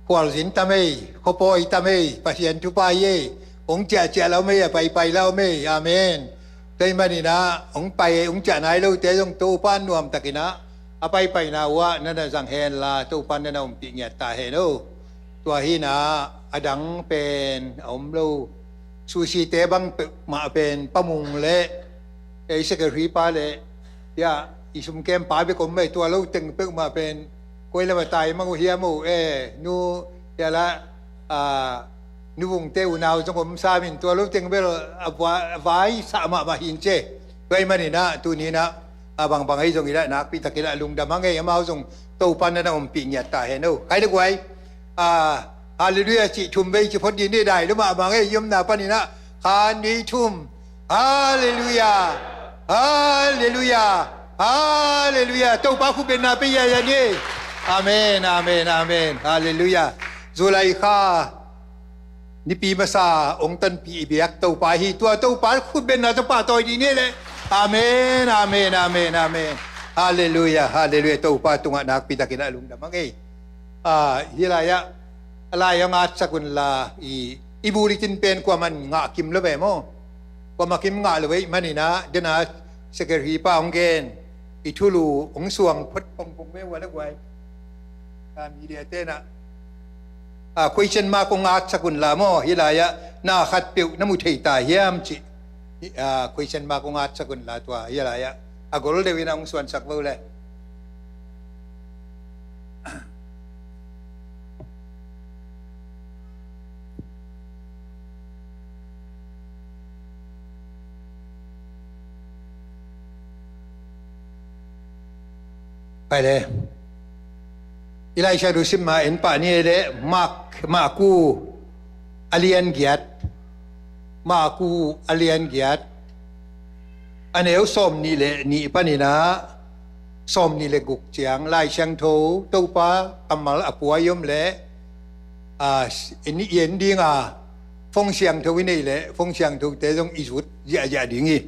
Khualzin tam ei, khuapawi tam ei, Pasian thupha hi ei. Hong ciahciah la om ei, a paipai la om ei. Amen. Tua ahih manin ah hong pai, hong ciah nai lote zong Topa in nuamtakin ah a paipaina uh ah na na zang hen la, Topa in na na ompih ngiat ta hen aw. Tua hi in ah a dang pen a om lo. Sushi te bang peuhmah pen Pa Mung le, eh, i secretary pa le, ya, i sumkem pa bek om ei, tua lo teng peuhmah pen koi lam a tai mang uh hiam aw, eh, nu, ya la, ah, Nu Vung te unau zong om sam in, tua lo teng bel a va-, a vai sa mahmah hi in ci. Tua ahih manin ah tuni in ah a bangbang ahi zongin ah nakpi takin ah lungdam hang ei, amau zong Topa in na na ompih ngiat ta hen aw. Khai le guai. Ah, Halleluiah cih thum vei ci phot dih ni, dai lua mahmah ei, i omna panin ah. Khat, nih, thum. Halleluiah. Halleluiah. Halleluiah. Topa khutbetna pia ziahziah ni. Amen, amen, amen. Halleluiah. July kha nipi masa hong tonpih i biak Topa hi, tua Topa khutbetna tawh pahtawi dih ni le. Amen, amen, amen, amen. Halleluiah, halleluiah. Topa tungah nakpi takin ah lungdam hang ei. Ah, hih lai-ah a lai hong atsak unla, i, i bulletin pen kuaman ngah kim lo ve maw? Kuamah kim ngah lo ve ahih manin ah, den a secretary pa hong gen, i thulu hong suang phot pongpong ve ua le guai. Ah, media te in ah, ah, question mark hong atsak unla maw, hih lai-ah na khatpeuh na mu thei ta hiam cih. Ah, question mark hong atsak unla tua, hih lai-ah A gol deuh in a hong suansak vo le. Pai le. I Lai Siangtho sim ma en pah ni le Mark, Marku a lian giat. Marku a lian giat. A neu sawm nih le nih panin ah sawm nih le guk ciang Lai Siangtho Topa kammal a pua i om le, a, en, en ding a, Fong Siangtho i neih le Fong Siangtho te zong i zut ziahziah ding hi.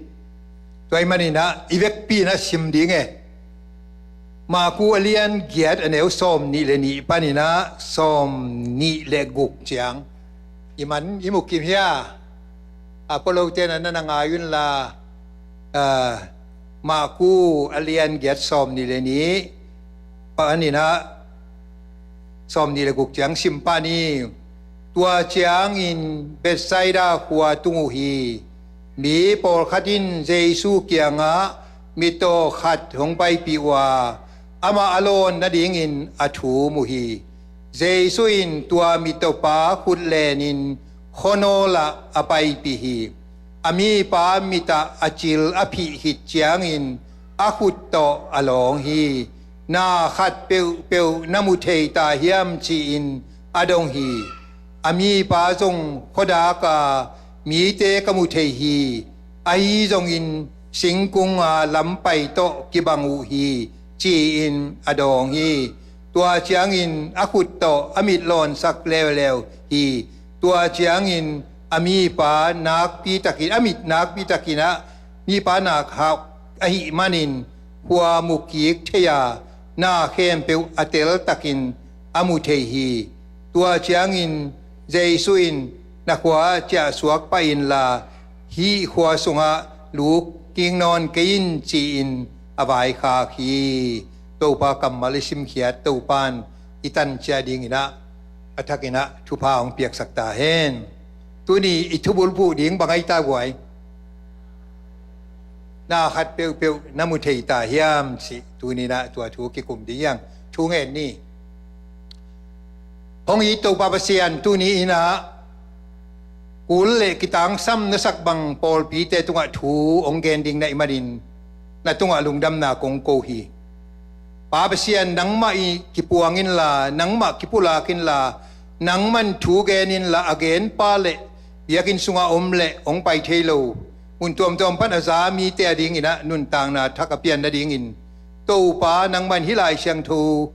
Tua ahih manin ah i vekpi in ah sim ding e. Marku a lian giat a neu sawm nih le nih panin ah sawm nih le guk ciang i man i mu kim hia? A polote na na ngai un la, a, Marku a lian giat sawm nih le nih panin ah sawm nih le guk ciang sim pah ni. Tua ciangin Bethsaida khua tung uh hi. Mi pawlkhat in Jesu kiangah mittaw khat hong paipih uh a, amah a lawn nadingin a thum uh hi. Jesu in tua mittawpa khut lenin khuanawl ah a paipih hi. A mipa mitah a cil a phih khit ciangin a khut tawh a lawng hi. Na khat peuhpeuh na mu thei ta hiam, ci-in a dong hi. A mipa zong khuadak a, mite ka mu thei hi. Ahi zongin singkung a lampai tawh kibang uh hi, ci-in a dawng hi. Tua ciangin a khut tawh a mit lawnsak leuleu hi. Tua ciangin a mipa nakpi takin, a mit nakpi takin ah mipa nak hauh ahih manin khua mu kik thei a, na khempeuh a teltakin a mu thei hi. Tua ciangin Jesu in, na khua ciahsuak pah inla, hih khua sungah lut kik nawn kei in, ci-in a vaikhak hi. Topa kammal i simkhiat Topa in i tan ciat dingin ah a thakin ah thupha hong piaksak ta hen. Tuni i thubulphuh ding bang ahi ta guai? Na khat peuhpeuh na mu thei ta hiam, ci. Tuni in ah tua thu kikum ding hi hang. Thu ngen ni. Hong it Topa Pasian, tuni in ah kul le kitangsam na sak bang pawlpite tungah thu hong gen ding na hih manin na tungah lungdamna kong ko hi. Pa Pasian, nangmah i kipuang inla, nangmah kipulak inla, nangmah in thu gen inla, a genpa le biakinn sungah om le hong pai thei lo, mun tuamtuam pan a za mite adingin ah nuntakna thak a pian nadingin, Topa, nangmah in hih Lai Siangtho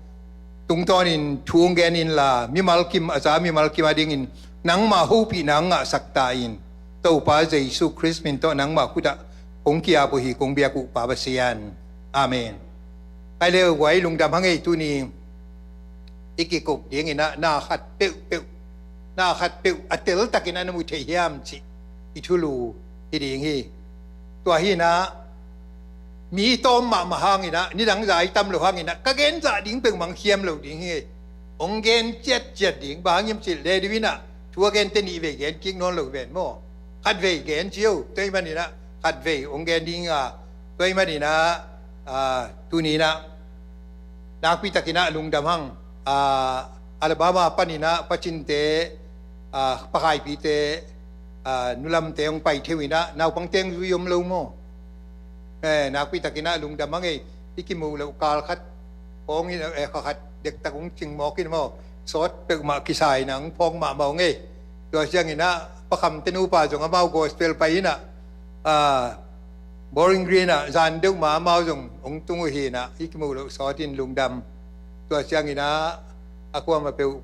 tungtawnin thu hong gen inla, mimal kim, a za mimal kim adingin nangmah hopihna hong ngahsak ta in. Topa Jesu Khrist min tawh nangmah khutah kong ki-ap uh hi, kong biak uh Pa Pasian. Amen. Hai le guai, lungdam hang ei. Tuni i kikup dingin ah na khat peuhpeuh, na khat peuh a teltakin a na mu thei hiam, cih i thulu hi ding hi. Tua hi in ah mi tawm mahmah hangin ah, nidang zai tam lo hangin ah ka gen zah ding peuhmah khiam lo ding hi. Hong gen ciatciat ding, bang hang hiam cih leh, le ding in ah thu a gente nih vei gen kik nawn lo ven maw. Khat vei gen ci o, tua ahih manin ah khat vei hong gen ding a, tua ahih manin ah, ah, tuni in ah nakpi takin ah lungdam hang. Ah, Alabama panin ah Pa Cinte, ah, Pa Khaipite, ah, Nu Lamte hong pai thei uh in ah, naupang teng zui om lo maw. Eh, nakpi takin ah lungdam hang ei. I kimuh loh kal khat, phawng in, eh, kha khat dektak hong cing mawk in maw, sawt peuhmah kisa in ah hong phawng mahmah hang ei. Tua ciangin ah Pa Khamte nupa zong amau gospel pai in ah, ah, Bowling Green ah zan deuh mah amau zong hong tung uh hi in ah, i kimuh loh sawt in lungdam. Tua ciangin ah a kuamah peuh,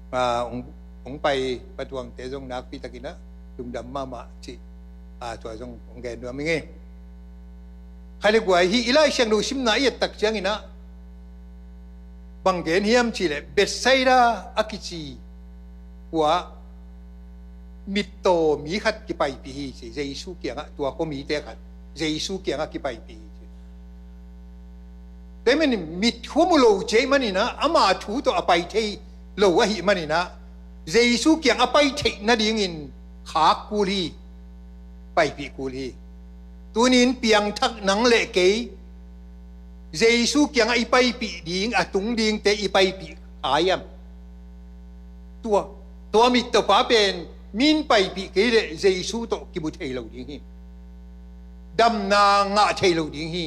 ah, hong, hong pai Pa Tuangte zong nakpi takin ah lungdam mahmah, cih, ah, tua zong hong gen nuam ing ei. Khaile guai, hih i Lai Siangtho simna i et tak ciangin ah bang gen hiam cih leh, Bethsaida a kici khua ah mittaw mi khat kipaipih hi, ci. Jesu kiangah, tua khua mite khat Jesu kiangah kipaipih hi, ci. Tua ahih manin mit khua mu lo ci ahih manin ah, ama thu tawh a pai thei lo ahih manin ah, Jesu kiang a pai theih nadingin khak kul hi, paipih kul hi. Tuni in piangthak nang le kei, Jesu kiangah i paipih ding, a tung dingte i paipih kha hiam? Tua, tua mittawpa pen min paipih kei leh Jesu tawh kimu thei lo ding hi. Damna ngah thei lo ding hi.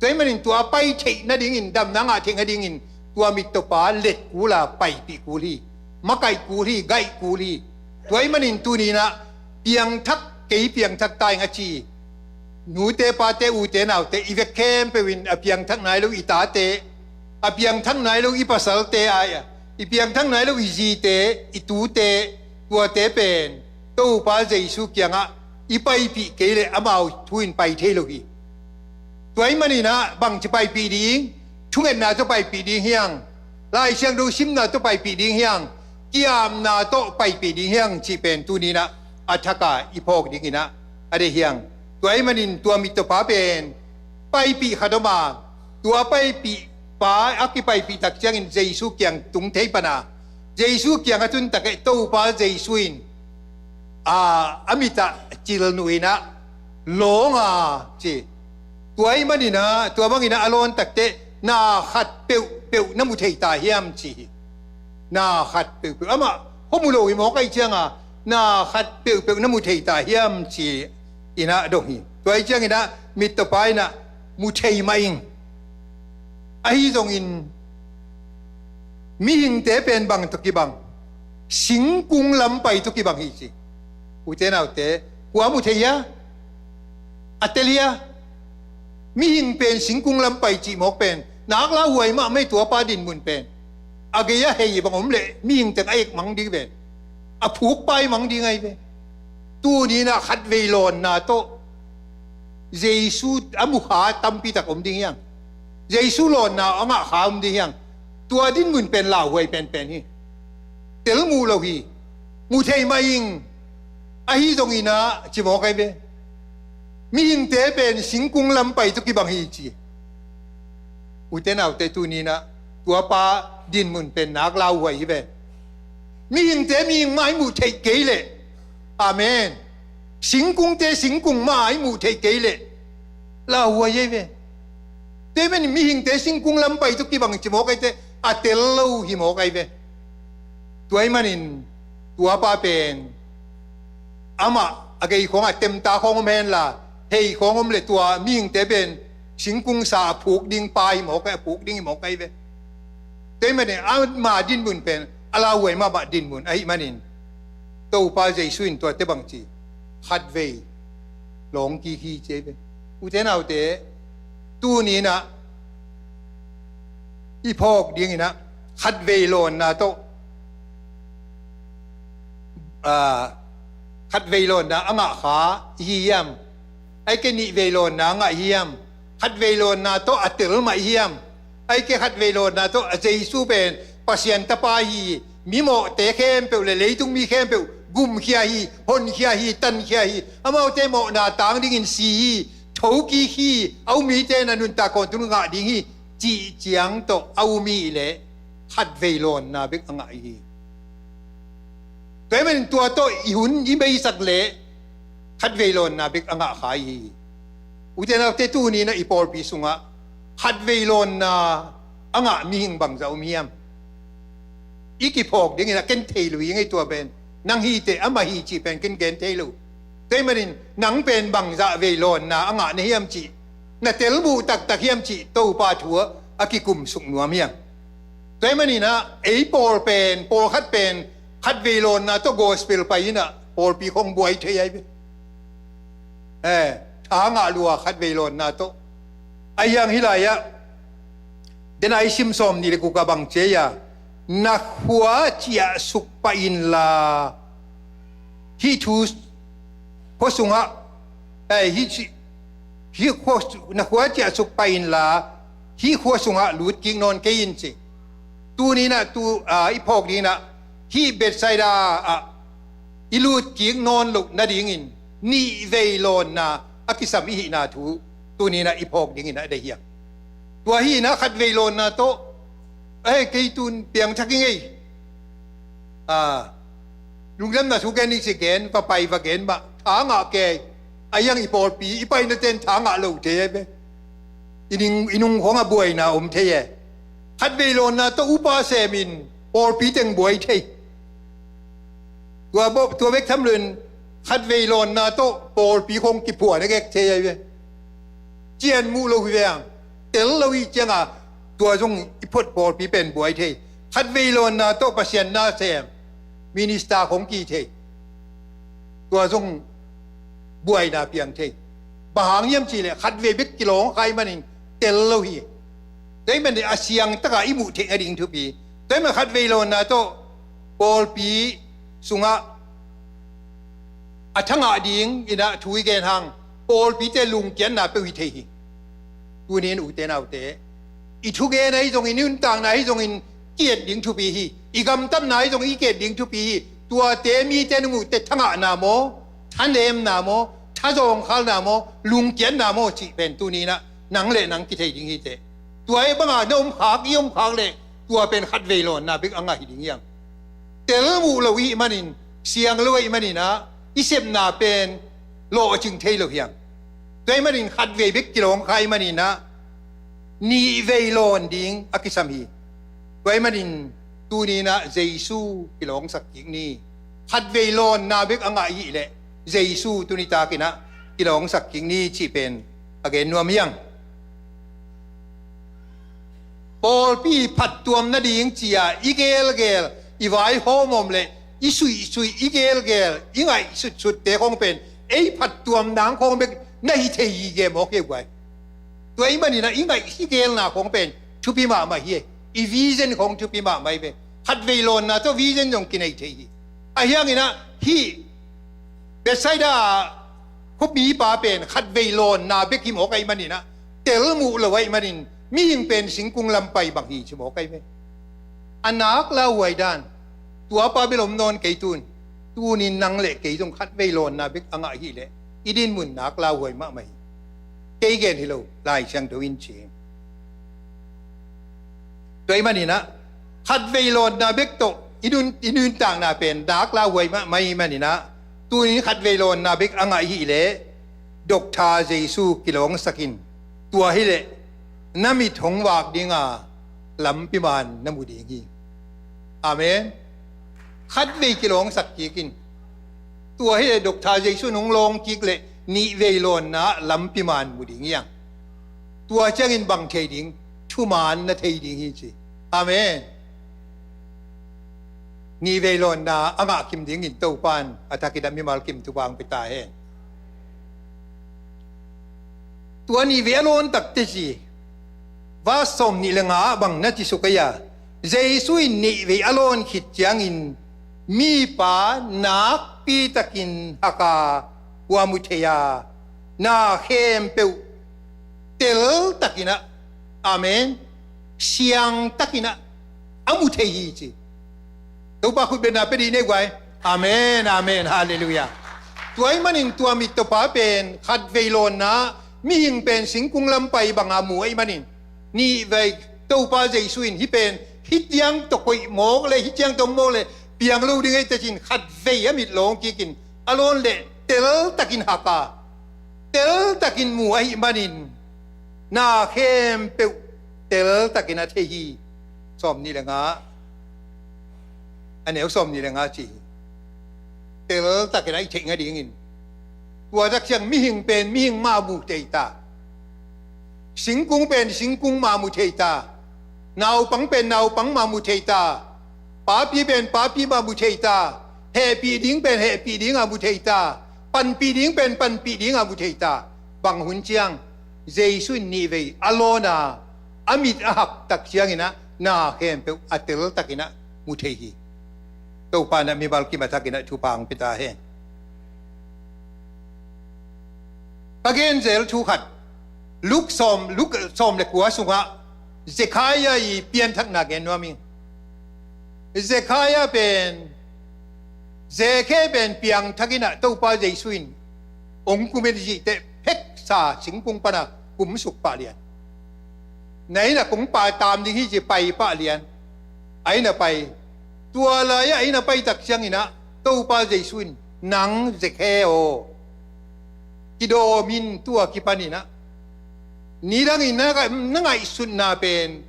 Tua ahih manin tua pai theih nadingin, damna ngah theih nadingin tua mittawpa let kul a paipih kul hi. Makaih kul hi, gaih kul hi. Tua ahih manin tuni-in ah piangthak, kei piangthak ta ing a ci nute pate, ute naute, i vek khempeuh in a piangthak nai lo i tate, a piangthak nai lo i pasalte, a, i piangthak nai lo i zite, i tute, tuate pen Topa Jesu kiangah i paipih kei leh amau thu in pai thei lo hi. Tua ahih manin ah bangci paipih ding, thungetna tawh paipih ding hiang, Lai Siangtho simna tawh paipih ding hiang, ki-apna tawh paipih ding hiang cih pen tuni-in ah a thak a i phawk dingin ah a deih hiang. Tua ahih manin tua mittawpa pen paipih khat om a, tua paipihpa a kipaipih tak ciangin Jesu kiang tung thei pan a, Jesu kiang a tun tak leh Topa Jesu in a, a mit ah cil nuh in ah lawng a ci. Tua ahih manin ah tua bangin ah a lawn tak teh na khat peuhpeuh na mu thei ta hiam ci hi. Na khat peuhpeuh, amah khuamu lo hi mawk ahih ciangin na khat peuhpeuh na mu thei ta hiam ci-in ah dong hi. Tua ahih ciangin ah mittawpa in ah mu thei mah ing. Ahi zongin mihingte pen bang tawh kibang? Singkung lam pai tawh kibang hi ci. Ute naute, kua mu thei hia? A tel hia? Mihing pen singkung lam pai cih mawk pen nak lauhuai mahmah hi. Tuapa dinmun pen a gei a hei bang om leh mihing teng a ek mang ding ve, a phuk pai mang ding ahi ve. Tuni-in ah khatvei lawnna tawh Jesu a mu kha tampi tak om ding hiang. Jesu lawnna a ngah kha om ding hiang. Tua dinmun pen lauhuai penpen hi. Tel muh lo hi. Mu thei mah ing. Ahi zongin ah ci mawk ahi ve. Mihingte pen singkung lam pai tawh kibang hi ci. Ute naute, tuni-in ah tuapa dinmun pen nak lauhuai hi ve. Mihingte mihing mah i muh theih kei leh, amen, singkungte singkung mah i muh theih kei leh lauhuai hi ve. Tua ahih manin mihingte singkung lam pai tawh kibang ci mawk ahi teh a tel lo hi mawk ahi ve. Tua ahih manin tuapa pen amah a gei khawng a temta khawng om henla, hei khawng om leh tua mihingte pen singkung sa a phuk ding pa hi mawk ahi, a phuk ding hi mawk ahi ve. Tua ahih manin ama dinmun pen a lauhuai mahmah dinmun ahih manin Topa Jesu in tuate bangci khatvei lawng kik hi ci ahi ve. Ute naute, tuni-in ah i phawk dingin ah khatvei lawnna tawh, aa, khatvei lawnna a ngah kha i hi hiam? Ahih kei leh nihvei lawnna a ngah i hi hiam? Khatvei lawnna tawh a tel mah i hi hiam? Ahih kei leh khatvei lawnna tawh a Jesu pen Pasian Tapa hi, mimawhte khempeuh leh leitung mi khempeuh gumkhia hi, honkhia hi, tankhia hi, amaute mawhna tang dingin si hi, thokik hi, a um mite in a nuntak khawmtun ngah ding hi, cih ciang tawh a um i hih leh khatvei lawnna bek a ngah i hi. Tua ahih manin tua tawh i hun i beisak leh khatvei lawnna bek a ngah kha i hi. Ute naute, tuni-in ah i pawlpi sungah khatvei lawnna a ngah mihing bangzah om hiam? I kiphawk dingin ah ken thei lo hi ing ei, tua pen nang hi teh, amah hi cih pen ken gen thei lo. Tua ahih manin nang pen bangzah vei lawnna a ngah na hiam cih, na tel muh taktak hiam cih Topa thu ah a kikumsuk nuam hiam? Tua ahih manin ah ei pawl pen, pawlkhat pen khatvei lawnna tawh gospel pai-in ah pawlpi khawng buai thei ahi ve. Eh, tha ngah lua khatvei lawnna tawh. Ahi hang hih lai-ah, den a i sim sawm nih leh guk ah bang ci hiam? Na khua ciahsuk pah inla hih thu khua sungah, eh, hih ci-, hih khua, na khua ciahsuk pah inla hih khua sungah lutkik nawn kei in ci. Tuni-in ah tu, ah, i phawk dingin ah hih Bethsaida ah i lutkik nawn loh nadingin nihvei lawnna a kisam i hihna thu tuni-in ah i phawk dingin ah a deih hiang. Tua hi-in ah khatvei lawnna tawh, eh, kei tu-in piangthak ing ei, ah, lungdamna thu gen ning ci gen, va pai va gen mah, tha ngah kei. Ahi hang i pawlpi i painate'n tha ngah lo thei ahi ve. I nung, i nung khawng a buaina om thei e. Khatvei lawnna tawh upa semin pawlpi teng buai thei. Tua, tua bek tham loin khatvei lawnna tawh pawlpi khawng kiphuan a gek thei ahi ve. Cian muh lo hi ve ang. Tel lo hi cianga tua zong i phuat pawlpi pen buai thei. Khatvei lawnna tawh Pasian na sem, minister khawng ki thei. Tua zong buaina piang thei. Bang hang hiam cihleh khatvei bek kilawng khai manin tel lo hi. Tua ahih manin a siang taka i muh theih nading thupi. Tua ahih manin khatvei lawnna tawh pawlpi sungah a thangah ding inah thu i gen hang pawlpite lungkiatna peuh hi thei hi. Tunin ute naute, i thugen ahi zongin, i nuntakna ahi zongin ki-et ding thupi hi. I gamtatna ahi zongin i ki-et ding thupi hi. Tuate mite nung uhte thangahna maw, thanemna maw, thazawngkhalna maw, lungkiatna maw cih pen tuninah nang le nang kithei ding hi teh. Tua i banga na om khak, i om khak leh tua pen khatvei lawnna bek a ngah hi ding hiam? Tel muh lo i hih manin, siang lo i hih maninah i sepna pen lawhcing thei lo hiam? Tua i hih manin khatvei bek kilawng kha i hih maninah nihvei lawn ding a kisam hi. Tua i hih manin tuninah Jesu kilawngsak kik ni. Khatvei lawnna bek a ngah i hih leh Jesu tunitakinah kilawngsak kik ni cih pen a gen nuam hiang. Pawlpi phattuam nading cia i gelgel, i vaihawm om le i suihsuih, i gelgel, i ngaih sutsutte khawng pen ei phattuam nang khawng bek na hi thei hi gem awk hi guai. Tua i hih maninah i ngaih i gelna khawng pen thupi mahmah hi. I vision khawng thupi mahmah hi ve. Khatvei lawnna tawh vision zong kinei thei hi. Ahi hanginah hih Bethsaida khuamipa pen khatvei lawnna bek hi mawk ahih maninah tel muh lo ahih manin mihing pen singkung lam pai bang hi ci mawk ahi ve. A nak lauhuai dan, tuapa bel om nawn kei tun, tunin nang le kei zong khatvei lawnna bek a ngah hi leh i dinmun nak lauhuai mahmah hi. Kei gen hi lo, Lai Siangtho in ci. Tua i hih maninah khatvei lawnna bek tawh i nun, i nuntakna pen nak lauhuai mahmah i hih maninah tunin khatvei lawnna bek a ngah i hih leh Doctor Jesu kilawngsak in. Tua hi leh na mit hong vak dinga lampi man na mu ding hi. Amen. Khatvei kilawngsak kik in. Tua hi leh Doctor Jesu in hong lawng kik leh nihvei lawnna lampi man mu ding hiang. Tua ciangin bang thei ding, thuman na thei ding hi ci. Amen. Nihvei lawnna a ngah kim dingin Topan a thakin a mimal kim thupha hong pia ta hen. Tua nihvei a lawn takte ci. Verse sawm nih le nga ah bang na ci suk ei a, Jesu in nihvei a lawn khit ciangin mipa nakpi takin haka hua mu thei a, na khempeuh tel takinah, amen, siang takinah a mu thei hi ci. Topa khutbetna pia dih nei guai. Amen, amen, halleluiah. Tua i hih manin tua mittawpa pen khatvei lawnna mihing pen singkung lam pai banga mu ahih manin nihvei Topa Jesu in hih pen hih tiang tawh koih mawk le hih tiang tawh mawk le piang lo ding ei tecin khatvei a mit lawng kikin a lawn leh tel takin haka tel takin mu ahih manin na khempeuh tel takin a thei hi. Sawm nih le nga a neu sawm nih le nga ci hi. Tel takin a i theih ngai dingin tua tak ciang mihing pen mihing mah mu thei ta. Singkung pen singkung mah mu thei ta. Naupang pen naupang mah mu thei ta. Papi pen papi mah mu thei ta. Hehpih ding pen hehpih ding a mu thei ta. Panpih ding pen panpih ding a mu thei ta. Bang hun ciang Jesu in nihvei a lawn a a mit a hak tak cianginah na khempeuh a tel takinah mu thei hi. Topa na mimal kim a thakinah thupha hong pia ta hen. Ka genzel thu khat Luk sawm, Luk sawm le kua sungah Zekhaya i pianthakna gen nuam ing. Zekhaya pen Zekhe pen piangthakinah Topa Jesu in hong kumin zihteh pheksa singkung pana kumsuk pah lian. Na inn ah kong pai tam ding hi ci pai pah lian. A inn ah pai. Tua lai-ah a inn ah pai tak cianginah Topa Jesu in nang Zekhe aw, kidawm in tua kipaninah Nidangin na, na ngaihsutna pen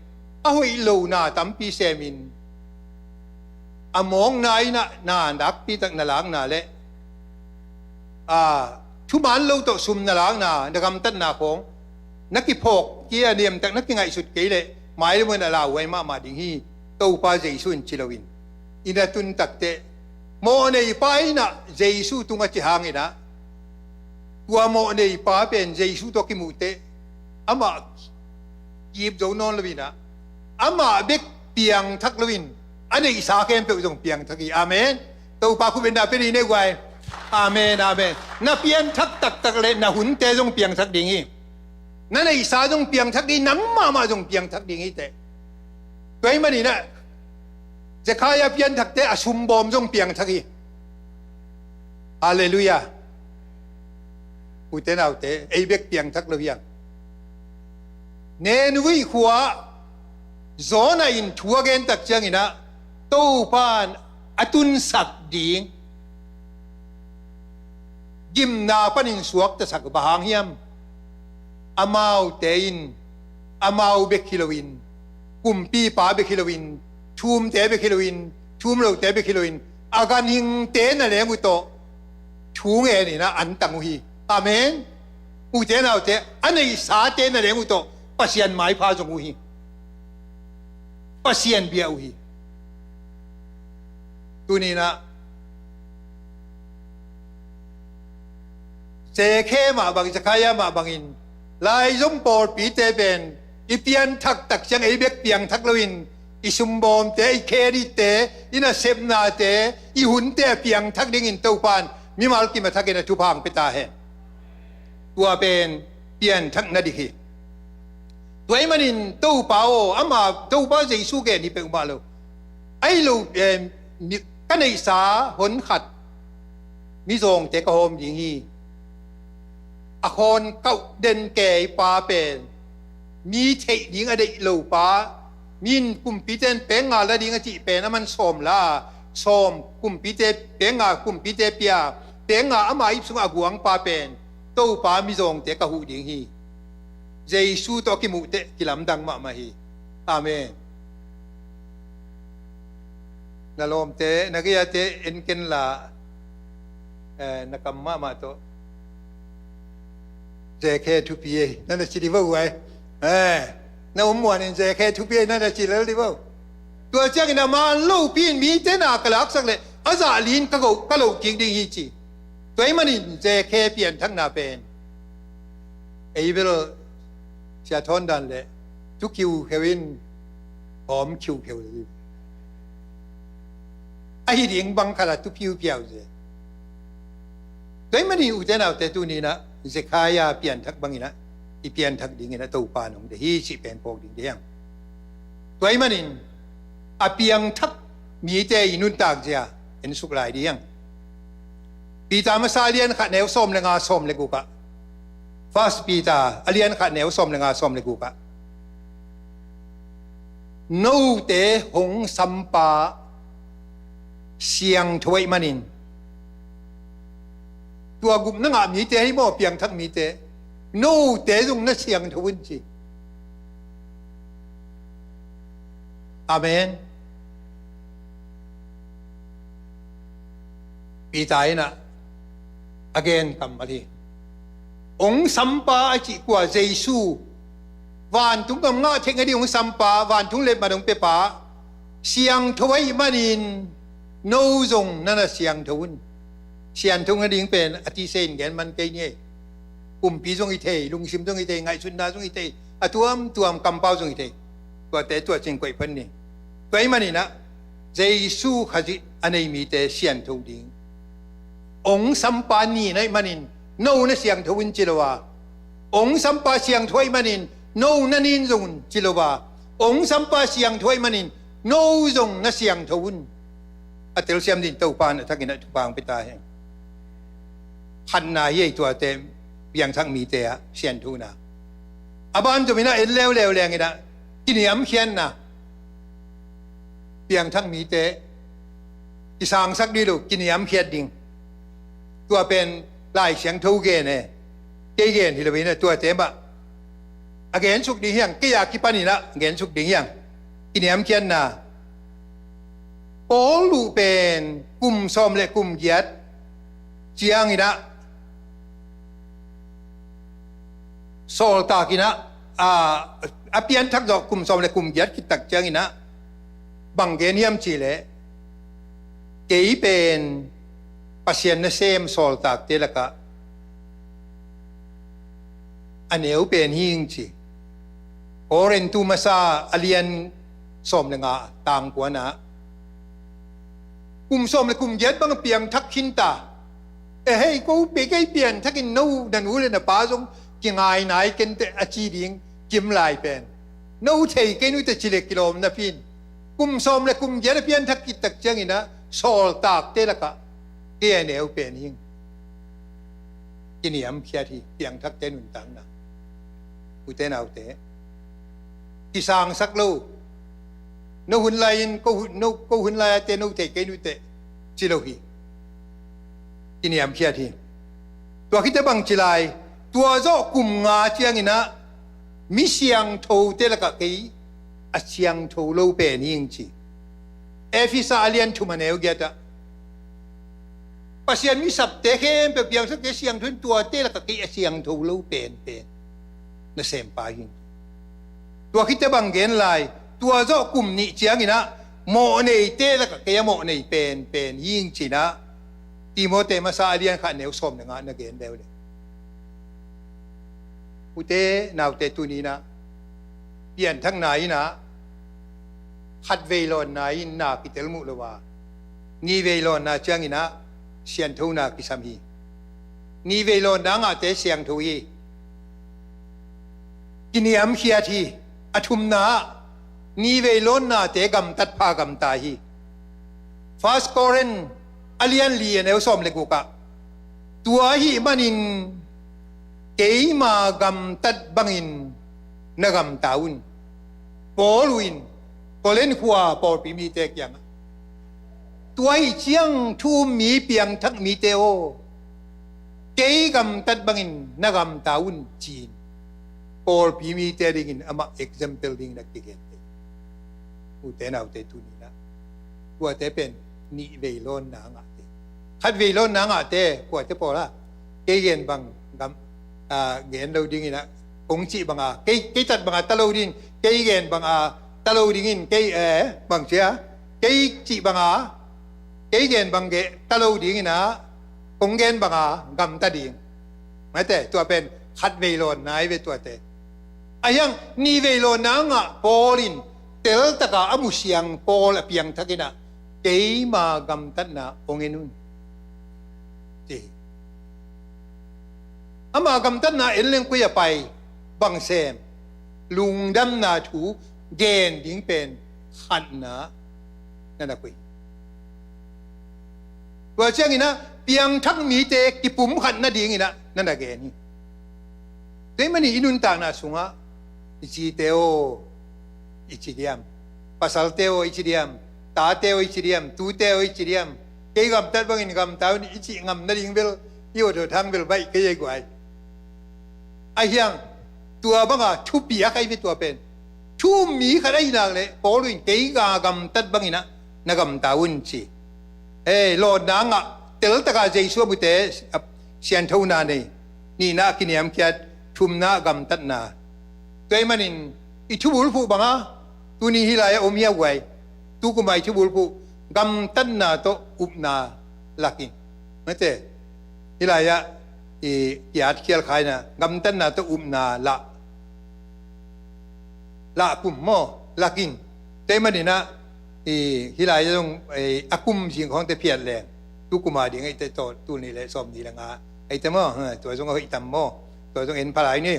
a hoih lona tampi semin, a mawkna in ah na nakpitak na lakna le a thuman lo tawh sum na lakna, na gamtatna khawng na kiphawk kei a, niamtak na kingaihsut kei leh mailam a lauhuai mahmah ding hi. Topa Jesu in ci loin, i na tun takteh, mawhneipa in ah Jesu tung a ci hangin ah, tua mawhneipa pen Jesu tawh kimuhteh amah kip zo nawn loin ah, amah bek piangthak loin a neihsa khempeuh zong piangthak hi. Amen. Topa khut beng na pia dih ni guai. Amen, amen. Na pianthak taktak le na hunte zong piangthak ding hi. Na neihsa zong piangthak ding, nang mahmah zong piangthak ding hi teh. Tua ahih manin ah Zekhariah pianthakte a sumbawm zong piangthak hi. Halleluiah. Ute naute, ei bek piangthak lo hiam? Nineveh khua Jonah in thu a gen tak ciangin ah Topa in a tunsak ding gimna panin suaktasak, bang hang hiam? Amaute in, amau bek hi loin, kumpipa bek hi loin, thumte bek hi loin, thumlote bek hi loin, a ganhingte na leng uh tawh thu ngenin ah an tang uh hi. Amen. Ute naute, a neihsate na leng uh tawh Pasian maipha zong uh hi. Pasian bia uh hi. Tuni-in ah Zekhariah mah bang, Zekhariah mah bangin, laizom pawlpite pen i pianthak tak ciang ei bek piangthak loin, i sumbawmte, i kheditte, i nasepnate, i hunte a piangthak dingin Topa in mimal kim a thakin a thupha hong pia ta hen. Tua pen pianthak na dik hi. Tua ahih manin Topa aw, ama Topa Jesu gen hi peuhmah lo. Ahi lo, eh, mi, ka neihsa hon khat mizawngte ka hawm ding hi. A khawn kauh den kei pa pen, mi theih ding a deih lo pa, mi in kumpite in pek nga la ding a cih pen aman sawm la, sawm kumpite, pek nga kumpite pia, pek nga ama ip sungah a guang pa pen Topa mizawngte ka huh ding hi. Jesu tawh a kimuh teh kilamdang mahmah hi. Amen. Na lawmte, na gei-ate en ken la, eh, na kam mahmah tawh, Zekhariah thupi ei, na na ci di vo uh ai. Eh, na om muanin Zekhariah thupi ei, na na ci lel di vo. Tua ciangin a man lopi in mite na ka laksak leh a zah li-in ka go, ka loh kik ding hi ci. Tua ahih manin Zekhariah pianthakna pen ei bel Sia Thawn Dan leh tu khiukheu in hawm khiukheu hi. Ahi ding bang khat a tu phiuphiau zel. Tua ahih manin ute naute, tuni-in ah Zekhariah pianthak bangin ah i pianthak dingin ah Topa in hong deih hi cih pen phawk ding deih hang. Tua ahih manin a piangthak mite i nuntak zia en suk lai ding hang. Peter masa a lian khat neu sawm le nga, sawm le guk ah. First Peter a lian khat neu sawm le nga, sawm le guk ah, note hong sampa siangtho ahih manin, tua gupna ngah mite hi maw, piangthak mite, note zong na siangtho un ci. Amen. Peter in ah a gen kammal hi. Hong sampa a cih kua? Jesu. Vantung gam ngah theih nading hong sampa, vantung letmat hong piapa, siangtho ahih manin no zong na na siangtho un. Siangtho nading pen a tise in gen man kei ni ei. Kumpi zong hi thei, lungsim zong hi thei, ngaihsutna zong hi thei, a tuamtuam kampau zong hi thei. Tuate tua cin koih phan ni. Tua ahih manin ah Jesu Khazih a nei mite siangtho ding. Hong sampa nihna ahih manin no na siangtho un ci lo a, hong sampa siangtho ahih manin no na nin zong un ci lo a, hong sampa siangtho ahih manin no zong na siangtho un. A telsiam dingin Topa in a thakin ah thupha hong pia ta hen. Khatna hi ei, tuate piangthak mite ah sianthona. A ban zom in ah en leuleu leng in ah kiniamkhiatna. Piangthak mite kisangsak dih lo, kiniamkhiat ding. Tua pen Lai Siangtho gen e, kei gen hi lo in ah, tuate mah A gensuk ding hiang, kei a kipanin ah gensuk ding hiang. Kiniamkhiatna, Paul uh pen kum sawm le kum giat ciangin ah, sawltak in ah, a, a pianthak zawh kum sawm le kum giat khit tak ciangin ah, bang gen hiam cih leh, kei pen Pasian nasem sawltakte lakah a neu pen hi ing ci. Korintu masa a lian sawm le nga, tang kuana, kum sawm le kum giat bang piangthak khinta. E hei, ko pe kei pianthakin no na nu le na pa zong kingai nai kei un teh a ci ding kim lai pen, no thei kei un teh ci le kilawm napi in, kum sawm le kum giat a pianthak khit tak ciangin ah sawltakte lakah kei a neu pen hi ing. Kiniamkhiat hi, piangthakte nuntakna. Ute naute, kisangsak lo. No hun lai-in ko hun, no, ko hun lai-a te no thei kei un teh ci lo hi. Kiniamkhiat hi. Tua khit teh bang ci lai, tua zawh kum nga ciangin ah mi siangthote lakah kei a siangtho lo pen hi ing ci. Efesa a lian thum a neu giat ah, Pasian mi sapte khempeuh, piangthakte siangtho in, tuate lakah kei a siangtho lo penpen nasempa hi ing. Tua khit teh bang gen lai, tua zawh kum nih ciangin ah mawhneite lakah kei a mawhnei penpen hi ing ci-in ah Timote masa a lian khat a neu sawm le nga na gen leuleu. Ute naute, tuni-in ah pianthakna in ah khatvei lawnna in na kitel muh lo a, nihvei lawnna ciangin ah sianthona kisam hi. Nihvei lawnna ngahte siangtho hi. Kiniamkhiat hi. A thumna ah nihvei lawnnate gamtat pha gamta hi. First Korin a lian li a neu sawm le guk ah, tua ahih manin keima gamtat bangin na gamta un. Paul uh in Korin khua pawlpi mite kiangah, tua ahih ciang thu um mi piangthak mite aw, kei gamtat bangin na gamta un ci-in pawlpi mite dingin amah example dingin a kigen hi. Ute naute, tuni-in ah tuate pen nihvei lawnna ngahte. Khatvei lawnna ngahte, kuate pawl a, kei gen bang gam, a, gen lo dingin ah, kong cih banga, kei, kei tat banga ta lo dingin, kei gen banga ta lo dingin, kei, eh, bang ci a, kei cih banga, kei gen bang ge ta lo dingin ah, kong gen banga gamta ding. Mate, tua pen khatvei lawnna hi ve tuate. Ahi hang nihvei lawnna ngah Paul in teltaka a musiang Paul a piangthak in ah, keima gamtatna hong en un, ci hi. Ama gamtatna en leng koi a pai, bang sem, lungdamna thu gen ding pen khatna na na koih. Tua ciangin ah piangthak mite kipumkhat nadingin ah na na gen hi. Tua ahih manin i nuntakna sungah i cite aw i ci diam, pasalte aw i ci diam, tate aw i ci diam, tute aw i ci diam, kei gamtat bangin gamta un i cih ngam nading bel i awt awt hang bel baih kei ei guai. Ahi hang tua banga thupiak ahi ve tua pen. Thu um mi khat ahi nak leh Paul in kei ga gamtat bangin ah na gamta un ci. Hei, lawnna ngah teltaka Jesu a mute, a, sianthona nei. Nihna kiniamkhiat, thumna gamtatna. Tua ahih manin i thubulphuh banga tuni hih lai-ah om hi a guai. Tu kuma i thubulphuh gamtatna tawh upna lakin. Mate, hih lai-ah i, i at khial khaina, gamtatna tawh upna lah, lah kum maw, lakin. Tua ahih manin ah i, hih lai-ah zong, i, a kum zing khawngte phiat leng tu kuma ding ahih teh, tul nih le sawmnih le nga ahih teh maw, ha, tua zong a hoih tam maw, tua zong en pha lai ni.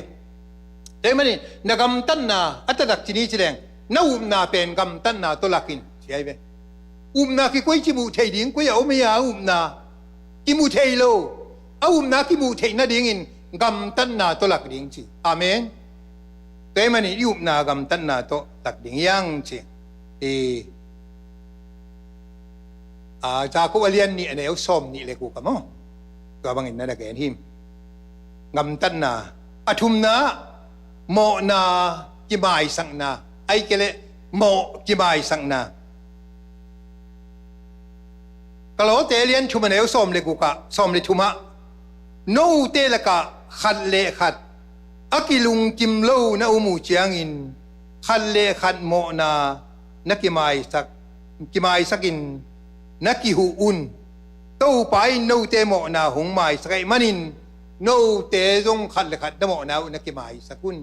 Tua ahih manin na gamtatna a taktak ci ni ci leng, na upna pen gamtatna tawh lakin ci ahi ve. Upna kikoih kimuh theih ding koi a om hi a, upna kimu thei lo. A upna kimuh theih nadingin gamtatna tawh lak ding ci. Amen. Tua ahih manin i upna gamtatna tawh lak ding hi hang ci. I, a, Jakob a lian nih a neu sawmnih le guk ah maw, tua bangin na na gen hi. Gamtatna. A thumna, mawhna kimaisakna, ahih kei leh mawh kimaisakna. Kolose lian thum a neu sawm le guk ah, sawm le thum ah, note lakah khat le khat a kilungkim lo na um uh ciangin khat le khat mawhna na kimaisak, kimaisakin na kihuh un. Topa in note mawhna hong maisak ahih manin note zong khat le khat na mawhna uh na kimaisak un.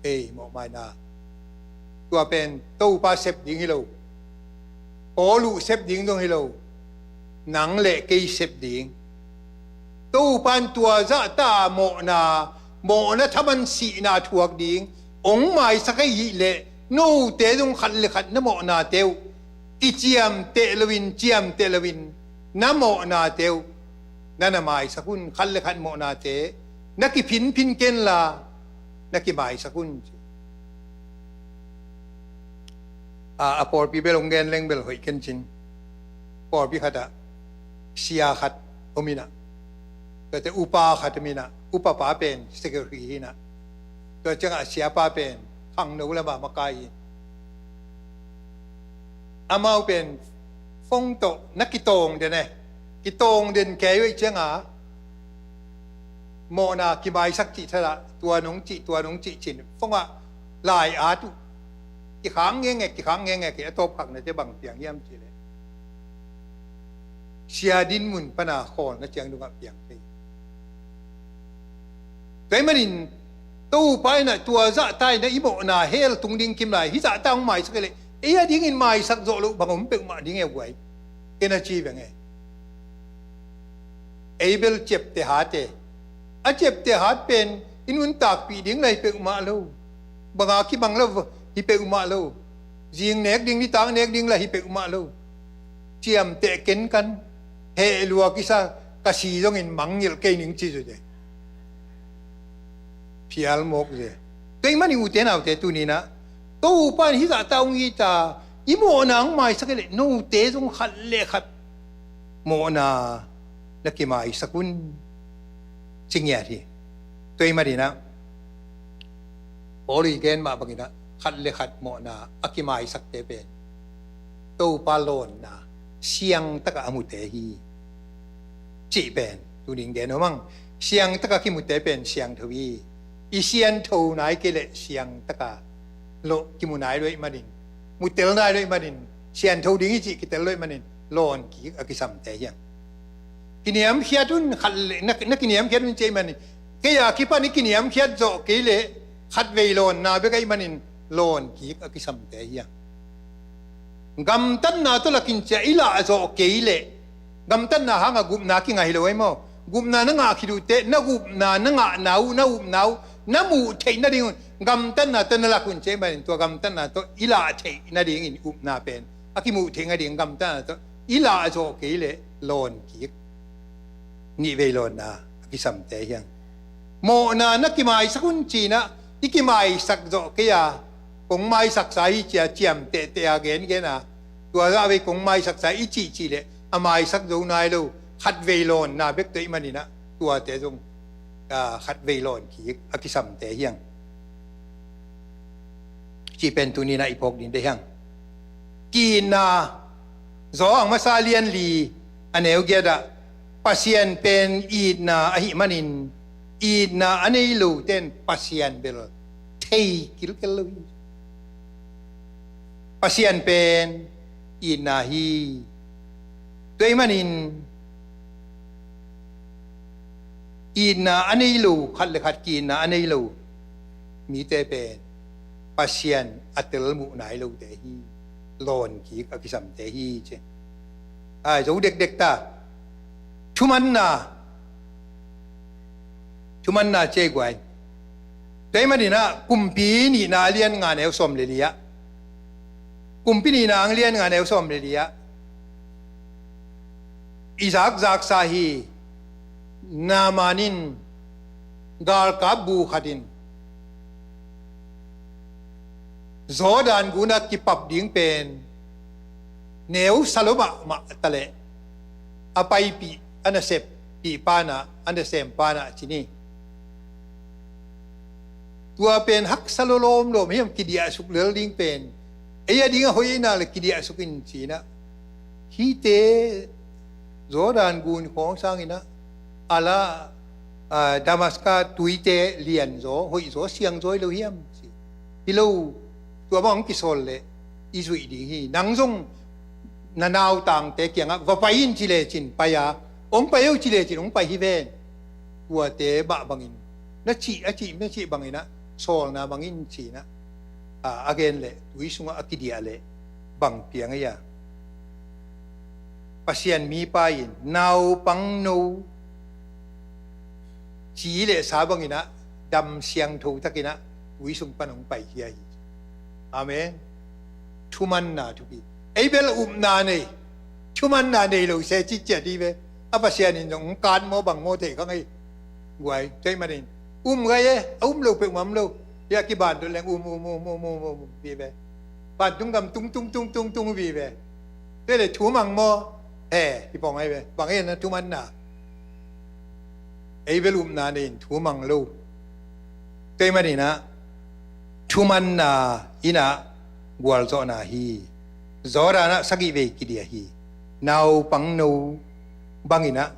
Ei, mawhmaina. Tua pen Topa sep ding hi lo. Paul uh sep ding zong hi lo. Nang le kei sep ding. Topa in tua zahta mawhna, mawhna thaman sihna thuak ding hong maisak ahih leh note zong khat le khat na mawhnate uh kiciamteh loin, ciamteh loin na mawhnate uh na na maisak un. Khat le khat mawhnate na kiphinphin kenla na kimaisak un. A, a pawlpi bel hong gen leng bel hoih ken cin. Pawlpi khatah sia khat om inah, tuate upa khat om inah, upapa pen secretary hi inah, tua ciangah siapa pen khangno lamah makai hi. Amau pen phone tawh na kitawng den e. Kitawng den kei uh ciangah mawhna kimaisak cih thadah, tua nong cih, tua nong cih cin phone ah lai at uh. Kikhak ngenge, kikhak ngenge, kei a tawpkhaknate bang piang hiam cih leh sia din mun pana khawlna ciang dungah piang thei. Tua ahih manin Topa inah tua zahta inah i mawhna hell tung ding kim lai, hih zahta hong maisak leh ei a dingin maisak zawh loh bang om peuhmah ding e guai. Ken a ci veng e. Ei bel ciapteh hat e. A ciapteh hat pen i nuntakpih ding la hi peuhmah lo. Banga kibang lo hi peuhmah lo. Zing nek ding, nitak nek ding la hi peuhmah lo. Ciamteh kenkan, heh lua kisa, ka si zongin mangngilh kei ning ci zo de. Phial mawk ze. Tua ahih manin ute naute tuni inah Topa in hih zahta hong it a, i mawhna hong maisak leh note zong khat le khat mawhna na kimaisak un, ci ngiat hi. Tua ahih manin ah Paul i gen mah bangin ah khat le khat mawhna a kimaisakte pen Topa lawnna siangtakah a mute hi cih pen tuning gen om ang. Siangtakah kimute pen siangtho hi. I siantho nai kei leh siangtakah lo kimu nai lo ahih manin, mutel nai lo ahih manin, siantho ding hi cih kitel lo ahih manin lawn kik a kisamte hi ang. Kiniamkhiat un, khat le, na, na kiniamkhiat un ci ahih manin, kei a kipan i kiniamkhiat zawh kei leh khatvei lawnna bek ahih manin lawn kik a kisamte hi ang. Gamtatna tawh lakin cia i lah zawh kei leh, gamtatna hanga gupna kingah hi lo ei maw? Gupna na ngah khit uh teh, na gupna, na ngahna uh, na upna uh na muh theih nadingun gamtatna tawh na lak un ci ahih manin, tua gamtatna tawh i lah theih nadingin upna pen a kimuh theih nading gamtatna tawh i lah zawh kei leh lawn kik, nihvei lawnna a kisamte hi ang. Mawhna na kimaisak un ci inah i kimaisak zawh kei a, kong maisaksa hi cia ciamtehteh a gengen a, tua zah vei kong maisaksa i cihcih leh a maisak zo nai lo, khatvei lawnna bek tawh ahih manin ah tuate zong, ah, khatvei lawn kik a kisamte hi ang. Cih pen tuni inah i phawk ding deih hi ang. Ki-itna, Johan masa lian li a neu giat ah, Pasian pen itna ahih manin itna a nei lote in Pasian bel thei kilkel lo hi. Pasian pen itna hi. Tua ahih manin itna a nei lo, khat le khat ki-itna a nei lo mite pen Pasian a tel muh nai lote hi. Lawn kik a kisamte hi ci. Ai, zo dekdek ta. Thumanna. Thumanna ci ei guai. Tua ahih manin ah Kumpi nihna a lian nga neu sawm le li ah, Kumpi nihna a lian nga neu sawm le li ah, i zakzaksa hi. Naaman in galkap bu khat in Jordan gun ah kipap ding pen neu sa lo mahmah ta leh a paipih, a naseppih pa in ah, a nasem pa in ah ci ni. Tua pen haksa lawlawm lawm hiam, kidiahsuk lel ding pen. Ei a ding a hoih ina le kidiahsuk in cinah. Hihte Jordan gun khawng sanginah a la, ah, Damaska tuite lianzaw, hoihzaw, siangzaw hi lo hiam ci. Hi lo, tua bang hong kisawl leh i zuih ding hi. Nang zong na nautangte kiangah va pai in ci lecin pai a, hong pai o ci lecin hong pai hi ven. Tuate mah bangin na cih, a cih, na cih banginah sawlna bangin cinah, a, a gen leh tui sungah a kidiah leh bang piang ei a. Pasian mipa in naupang no ci le sa banginah dam siangtho takinah tui sung pan hong pai hi a hi. Amen. Thumanna thupi. Ei bel upna nei, thumanna nei lo se ciciat hi ve. A Pasian in zong hong kat maw bang maw thei kha ngei. Guai, thei manin um gai e, a um lo peuhmah om lo. Hi a kiban dot leng um um um um um um um vive. Ban tung gam tung tung tung tung tung vive. Te le thumang maw? He, hi pawng ai ve. Bang e na thumanna. Ei bel upna nei in thumang lo. Tei maninah thumanna inah gualzawhna hi. Zawdanah sagih vei kidia hi. Naupang no banginah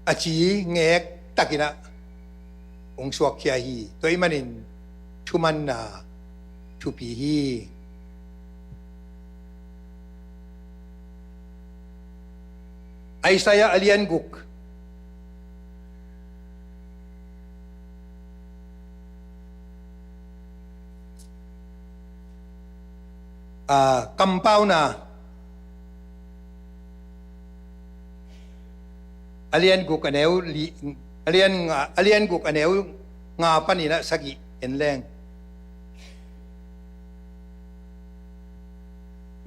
a ci ngek takinah hong suakkhia hi. Tua ih manin thumanna thupi hi. Isaiah a lian guk, a, kampauna a lian guk a neu li, a lian nga, a lian guk a neu nga paninah sagih en leng.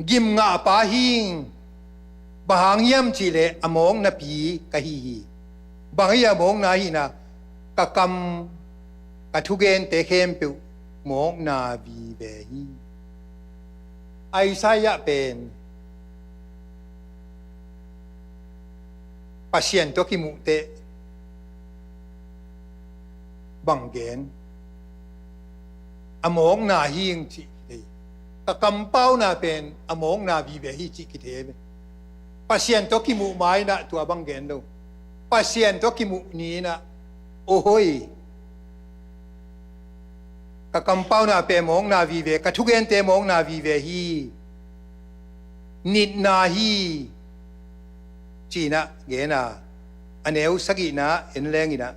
Gim ngahpa hing, bang hang hiam cihleh a mawknapi ka hi hi. Bang hi a mawkna hihna, ka kam, ka thugente khempeuh mawkna vive hi. Isaiah pen Pasian tawh kimuh teh bang gen? A mawkna hing cih kithei. Ka kampauna pen a mawkna vive hi cih kithei. Pasian tawh kimuh ma inah tua bang gen lo. Pasian tawh kimuh ni inah, ohoi, ka kampauna pen mawkna vive, ka thugente mawkna vive hi. Nitna hi. Cinah gena a neu sagihna en lenginah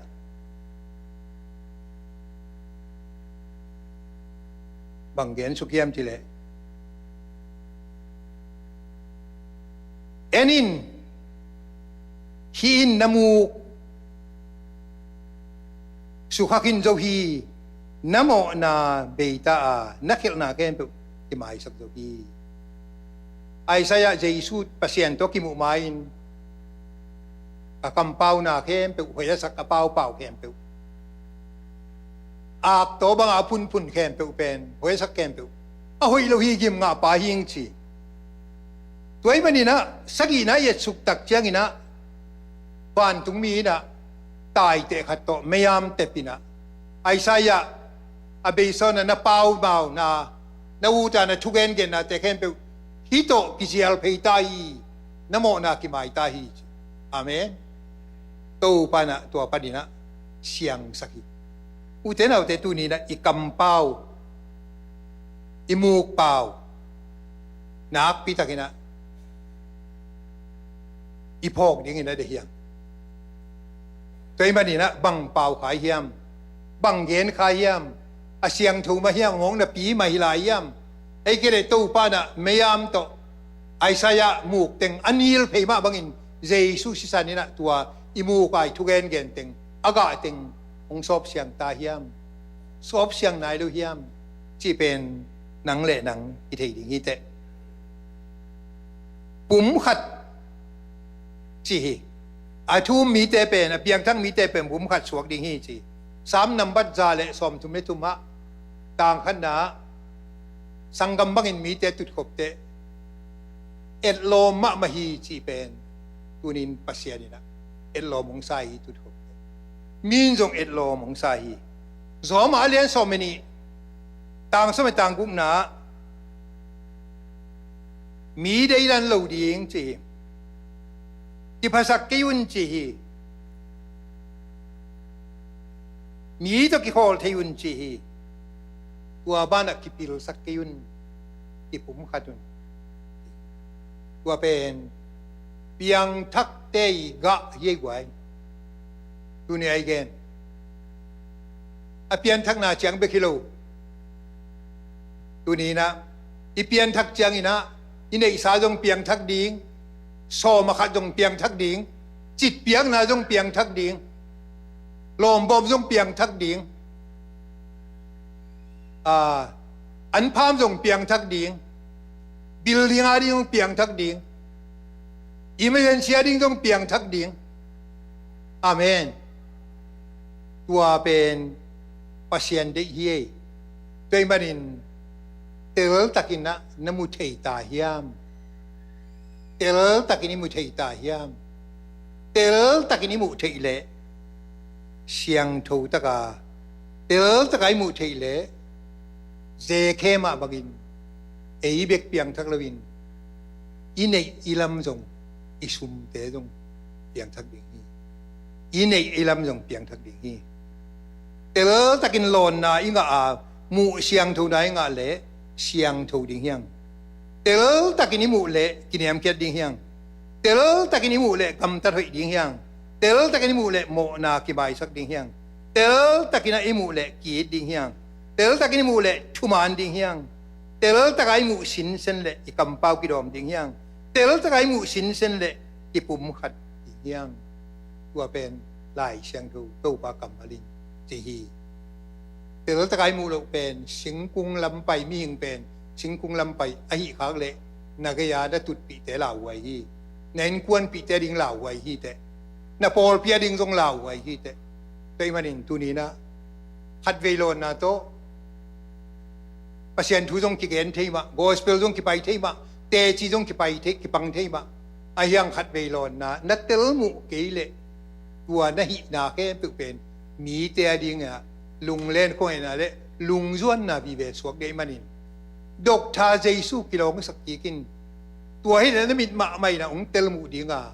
bang gen suk hiam cileh, en in, hih in na muk sukhak in zo hi. Na mawhna beita a na khelhna khempeuh kimaisak zo hi. Isaiah Jesu Pasian tawh kimuh ma-in a kampauna khempeuh, hoih a sak a paupau khempeuh, aktaw banga a phunphun khempeuh pen, hoih a sak khempeuh a hoih lo hi, gim ngahpa hing ci. Tua ih maninah sagihna i etsuk tak cianginah vantungmi inah taiteh khat tawh meiam tepinah Isaiah a beisawnah na paumauna, na uta na thugengenna te khempeuh hih tawh kizial phei ta hi. Na mawhna kimai ta hi ci. Amen. Topa inah tua paninah siangsak hi. Ute naute tuninah i kampau, i mukpau nakpitakinah i phawk dingin a deih hiam? Tua ih maninah bang pau khai hiam? Bang gen khai hiam? A siangtho mah hiam, a mawknapi mah hi lai hiam? Ei kei le Topa inah meiam tawh Isaiah muk teng a nil phei mah bangin Jesu sisan inah tua i muk a i thugengen teng, a gah teng hong sawpsiang ta hiam? Sawpsiang nai lo hiam? Cih pen nang le nang i thei ding hi teh. Pum khat ci hi. A thu-um mite pen, a piangthak mite pen pum khat suak ding hi ci. Sam nambat za le sawmthum le thum ah, tang khatna ah, sanggam bangin mite tutkhop teh etlawm mahmah hi cih pen tunin Pasian inah etlawm hong sa hi, tutkhop teh. Mi in zong etlawm hong sa hi. Zawma a lian sawm le nih, tang sawm le tang gukna ah, mi deidan lo ding ci hi. Kiphasak kei un ci hi. Mi tawh kikhawl thei un ci hi. Tua banah kipilsak kei un, kipumkhat un. Tua pen piangthakte i gah hi ei guai. Tuni a i gen a pianthakna ciang bek hi lo. Tuni inah i pianthak cianginah i neihsa zong piangthak ding, sawm a khat zong piangthak ding, citpiakna zong piangthak ding, lawmbawm zong piangthak ding, a, anpham zong piangthak ding, building a ding zong piangthak ding, emergency a ding zong piangthak ding. Amen. Tua pen Pasian deih hi ei. Tua ahih manin teltakin ah na mu thei ta hiam? Teltakin i mu thei ta hiam? Teltakin i muh theih leh siangtho taka, teltaka i muh theih leh Zekhe mah bangin ei bek piangthak loin i neih i lam zong, i sumte zong piangthak ding hi. I neih i lam zong piangthak ding hi. Teltakin lawnna i ngah a, muh siangthona i ngah leh siangtho ding hiang. Teltakin i muh leh kiniamkhiat ding hiang. Teltakin i muh leh gamtat hoih ding hiang. Teltakin i muh leh mawhna kimaisak ding hiang. Teltakin ah i muh leh ki-it ding hiang. Teltakin i muh leh thuman ding hiang. Teltaka i muh sinsen leh i kampau kidawm ding hiang. Teltaka i muh sinsen leh i pumkhat ding hiang. Tua pen Lai Siangtho Topa kammal in ci hi. Teltaka i muh loh pen singkung lampai, mihing pen singkung lampai ahih khak leh na gei-a na tutpihte lauhuai hi. Na innkuanpihte ding lauhuai hi teh. Na pawlpi a ding zong lauhuai hi teh. Tua ahih manin tuni inah khatvei lawnna tawh Pasian thu zong kigen thei mah, gospel zong kipai thei mah, teci zong kipai thei, kipang thei mah. Ahi hang khatvei lawnna na telmuh kei leh tua na hihna khempeuh pen mite a dingah lunglen khuangaihna le lungzuanna vive suak ding ahih manin Doctor Jesu kilawngsak kik in. Tua hi leh na mit mahmah inah hong telmuh dinga,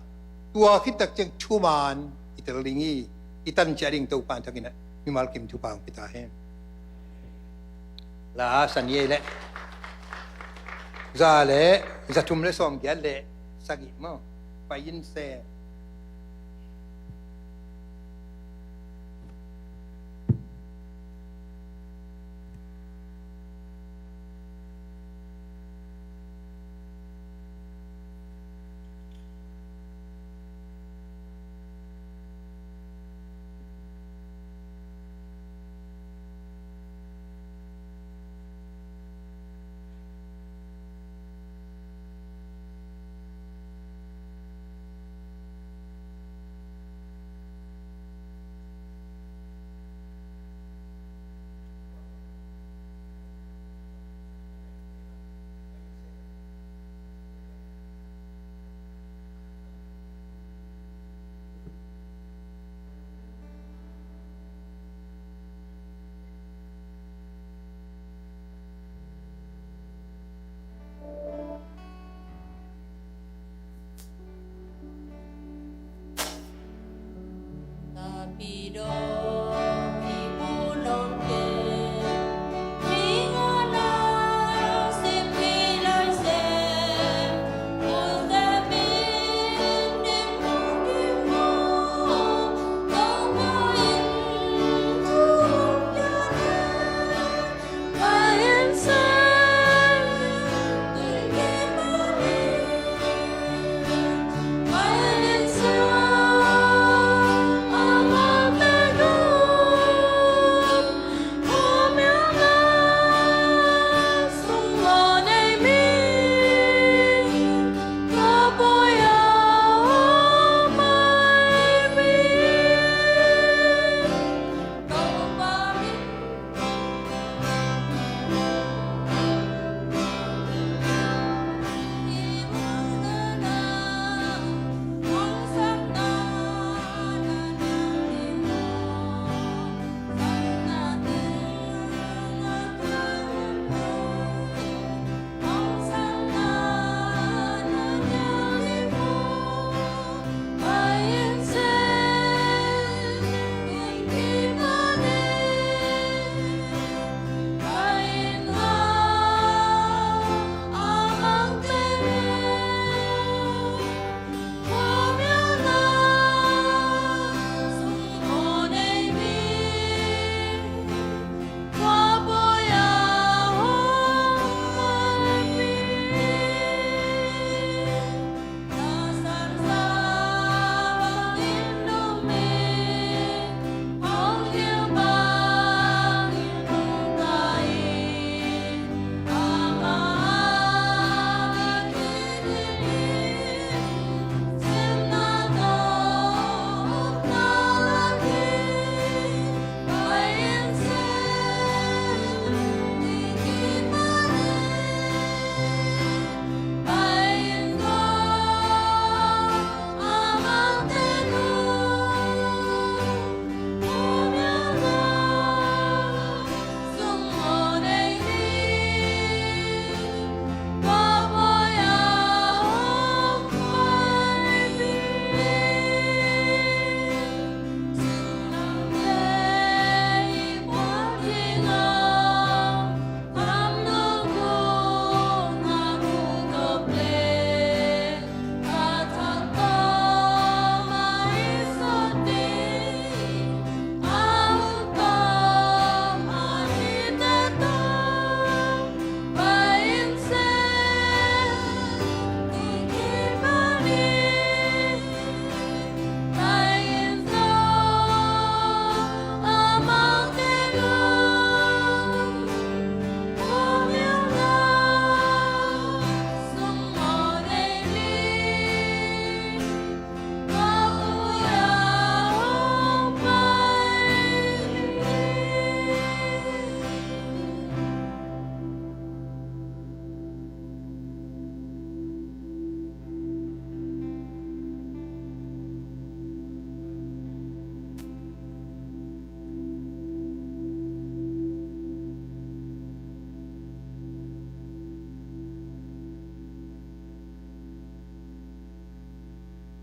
tua khit tak ciang thuman i tel ding hi. I tan ciah ding Topa in thakin ah mimal kim thupha hong pia ta hen. La sa ni ei leh za le za thum le sawmgiat le sagih maw? Pai in se.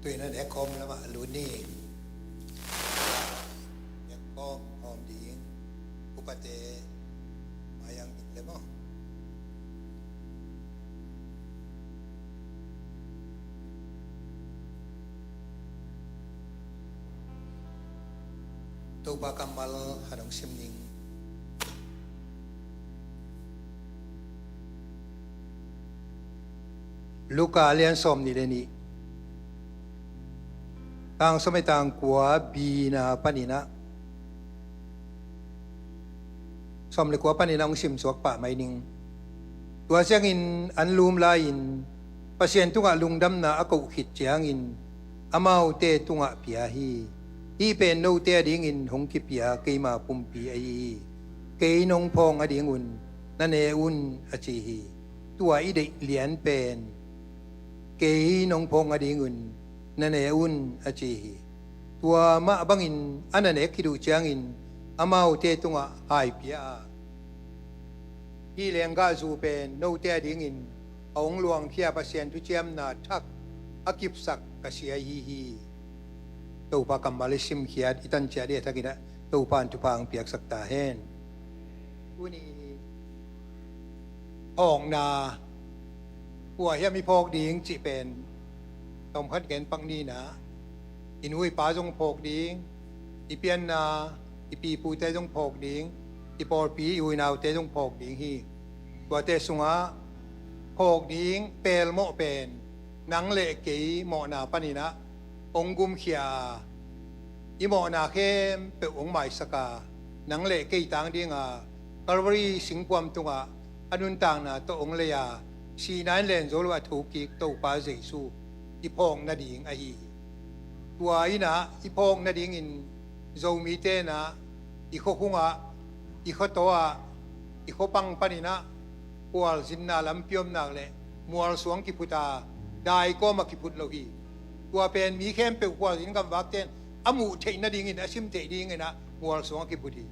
Tui na nekkhawm lamah lut ni. Nekkhawm hawm ding upate mayang in le maw? Topa kammal han hong sim ning. Luka lian sawm nih le nih, tang sawm le tang kua, bina paninah sawm le kua paninah hong simsuak pah mai ning. Tua ciangin an lum lai-in Pasian tungah lungdamna a koh khit ciangin amaute tungah pia hi. Hih pen note adingin hong kipia keima pumpi ahi hi. Kei nong phawng adingun na ne un, a ci hi. Tua i deih lian pen, kei nong phawng adingun na ne un, a ci hi. Tua mah bangin a na nek khit uh ciangin amaute tungah haipia a, hih lenggahzu pen note adingin a hong luangkhia Pasian thuciamna thak a kipsak ka sia ahi hi. Topa kammal i simkhiat i tanciat i a thakinah Topa in thupha hong piaksak ta hen. Tuni phawkna, kua hiam i phawk ding cih pen tawmkhat gen pak ninah, i nu i pa zong phawk ding, i pianna i pipute zong phawk ding, i pawlpi i uinaute zong phawk ding hi. Tuate sungah phawk ding pelmawh pen nang le kei mawhna paninah hong gumkhia a, i mawhna khempeuh hong maisak a, nang le kei tang dinga Calvary singkuam tungah a nuntakna tawh hong lei a, sihna in len zo lo a thokik Topa Jesu i phawk nading ahi hi. Tua innah i phawk nadingin Zomite innah i khuakhungah, i khuataw-ah, i khuapang paninah khualzinna lampi om nak le mualsuang kiphut a, daikawm a kiphut lo hi. Tua pen mi khempeuh khualzin gamvakte in a muh theih nadingin, a sim theih dinginah mualsuang a kiphut hi.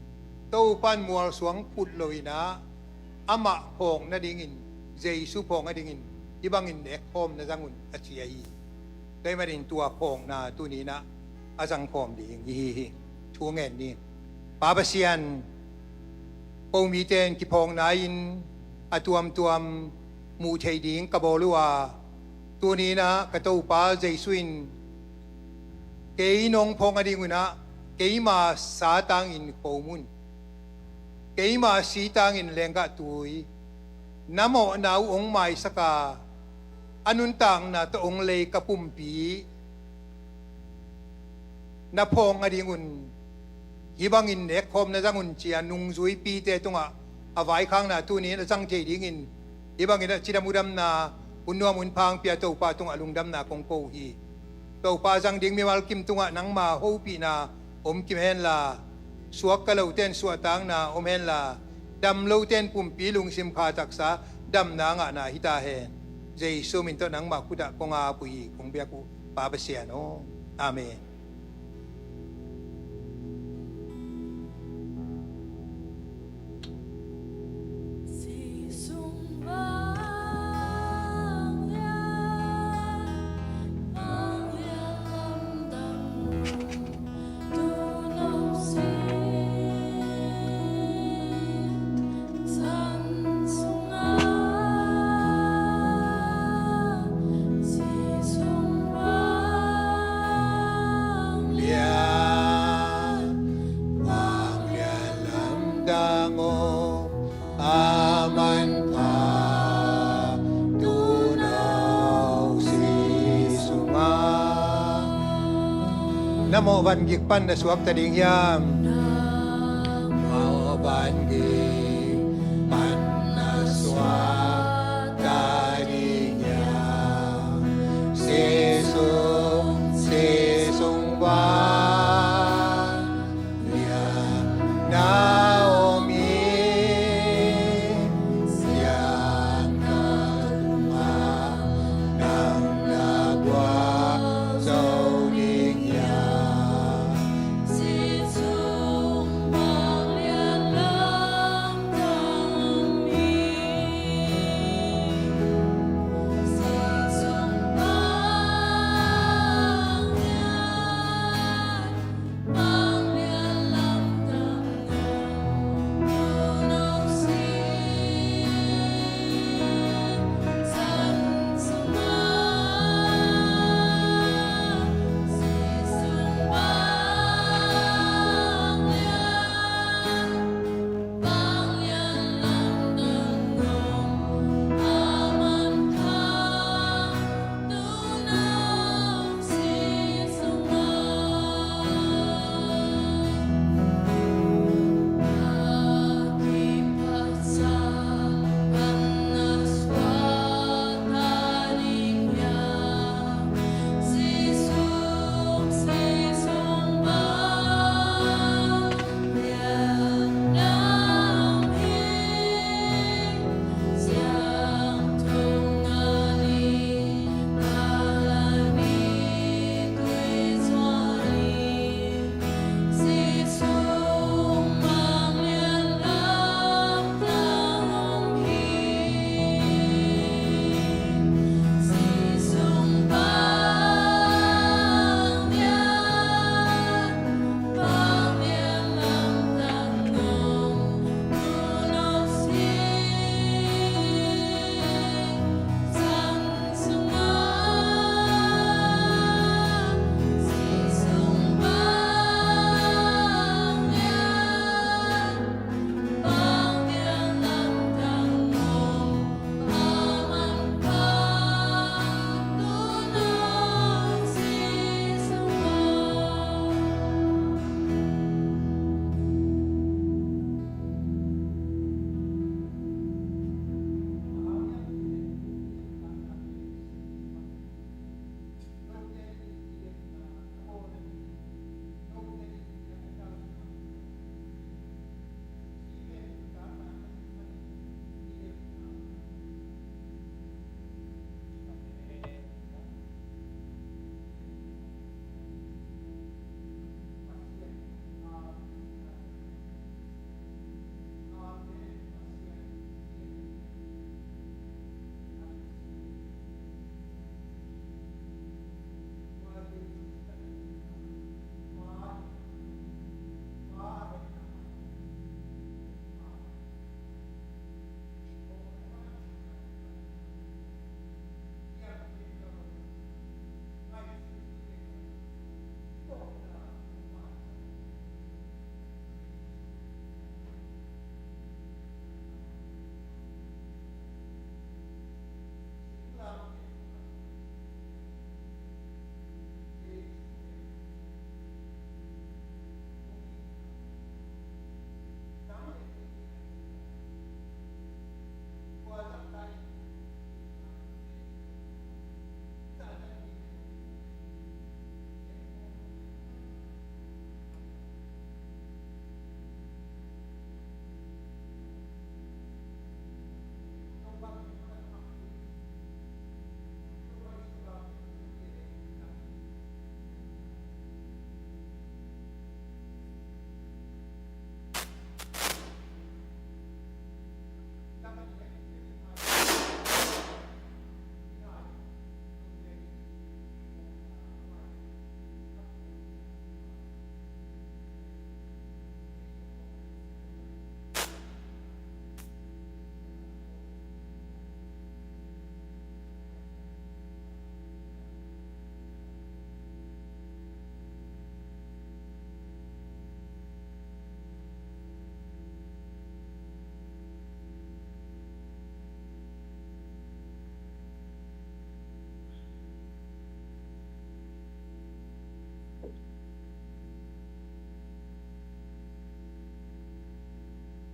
Topa in mualsuang phut loinah amah phawk nadingin, Jesu phawk nadingin hih bangin nekkhawm na zang un, a ci ahi hi. Tua ahih manin tua phawkna tuninah a zangkhawm ding i hi hi. Thu ngen ni. Pa Pasian, ko mite in kiphawkna in a tuamtuam muh theih ding ka bawl uh a, tuninah ka Topa Jesu in kei nong phawng a dingunah keima sa tangin khawm un. Keima si tangin lenggah tui, na mawhna uh hong maisak a, a nuntakna tawh hong lei ka pumpi na phawng a dingun hih bangin nekkhawm na zang un, ci-a nungzuipite tungah a vaikhakna tunin a zang thei dingin hih bangin a cidam udamna, hun nuam hun pha hong pia Topa tungah lungdamna kong ko uh hi. Topa, zang ding mimal kim tungah nangma hopihna om kim henla, suakta lote in suahtakna om henla, dam lote in pumpi lungsim kha taksa damna ngahna hi ta hen. Jesu min tawh nangmah khutah kong ap uh hi, kong biak uh Pa Pasian aw. Amen. Vanglian lamdang om a manpha tuuno si sungah. Na mawh vangik pan na suakta ding hiam? Na mawh vangik pan na suakta ding hiam? Si sung, si sung van lian na om hi. Siang ka tungah nang na guak zo ding hiam? Si sung vanglian lam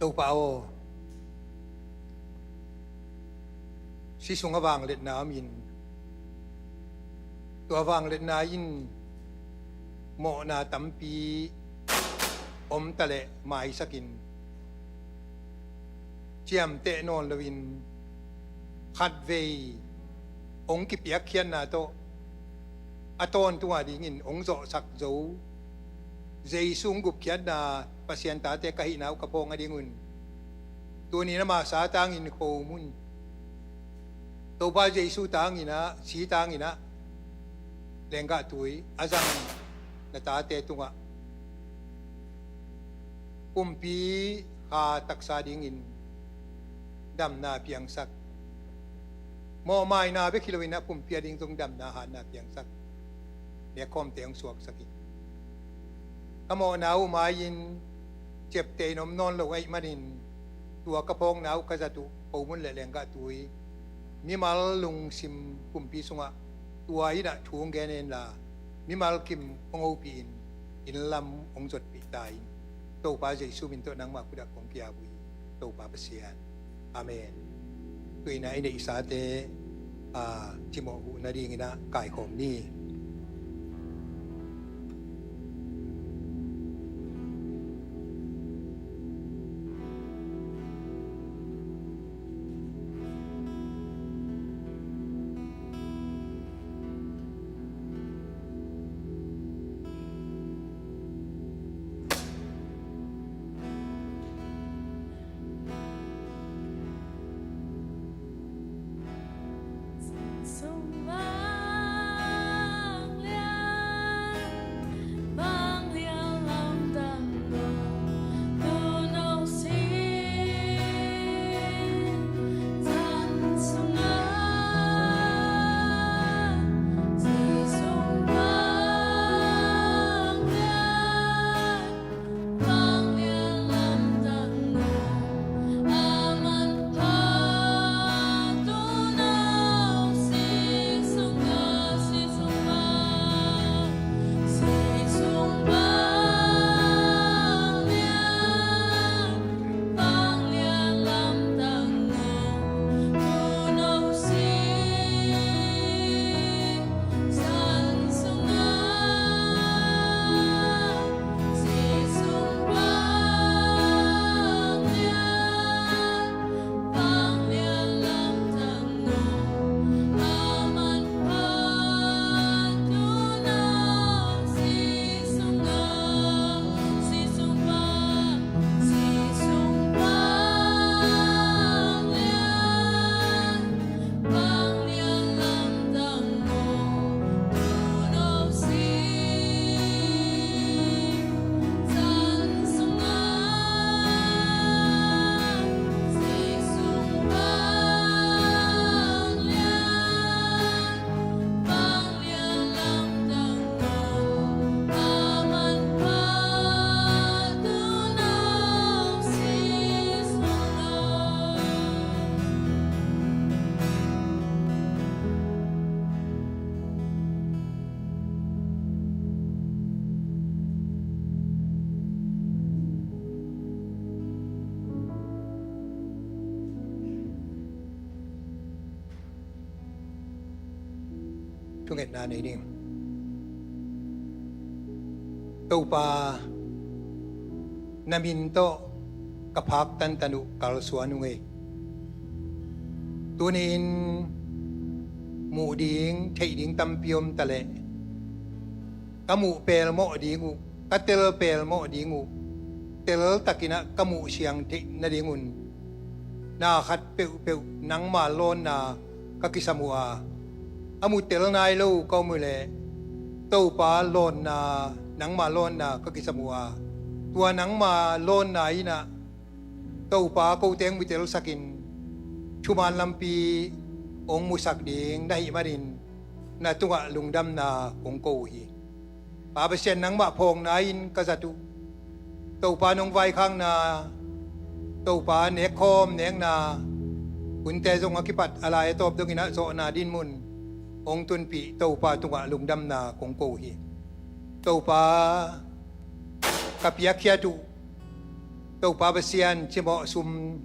Topa aw, si sungah vangliatna om in, tua vangliatna in mawhna tampi om taleh maisak in, ciamteh nawn loin khatvei hong kipiakkhiatna tawh a tawntung a dingin hong zawhsak zo Jesu hong gupkhiatna Pasian tate ka hihna uh ka phawk a dingun, tuni-in ama sa tangin khomun, Topa Jesu tangin ah, si tangin ah, lenggah tui a zang na tate tungah pumpi kha taksa dingin damna piangsak. Mawhmaina bek hi loin a pumpi a ding zong damna hatna piangsak. Nekkhawmte hong suaksak in. Ka mawhna uh mai-in ciapteh in om nawn lo ahih manin, tua ka phawkna uh ka zat uh khomun le lenggah tui, mimal lungsim pumpi sungah tua in ah thu hong gen inla, mimal kim hong hopih in, inn lam hong zuatpih ta in. Topa Jesu min tawh nangmah khut ah kong ki-ap uh hi, Topa Pasian. Amen. Tuni-in ah i neihsate, a, cimawh huh nadingin ah kaikhawm ni. Thungetna nei ding. Topa, na min tawh ka phak tantan uh kalsuan ung ei. Tuni-in muh ding, theih ding tampi om taleh, ka muh pelmawh ding uh, ka tel pelmawh ding uh, teltakin ah ka muh siang theih nadingun, na khat peuhpeuh nangma lawnna ka kisam uh a, a mu tel nai lo ka om uh leh, Topa lawnna, nangma lawnna ka kisam uh a, tua nangma lawnna in ah Topa kote hong mu telsakin, thuman lampi hong musak ding na hih manin, na tungah lungdamna kong ko uh hi. Pa Pasian, nangmah phawkna in ka zat uh. Topa nong vaikhakna, Topa nekkhawm nekna, hunte zong a kipat a lai a tawp dongin ah zawhna dinmun hong tunpih Topa tungah lungdamna kong ko uh hi. Topa, ka piakkhiat uh Topa Pasian cimawh sum,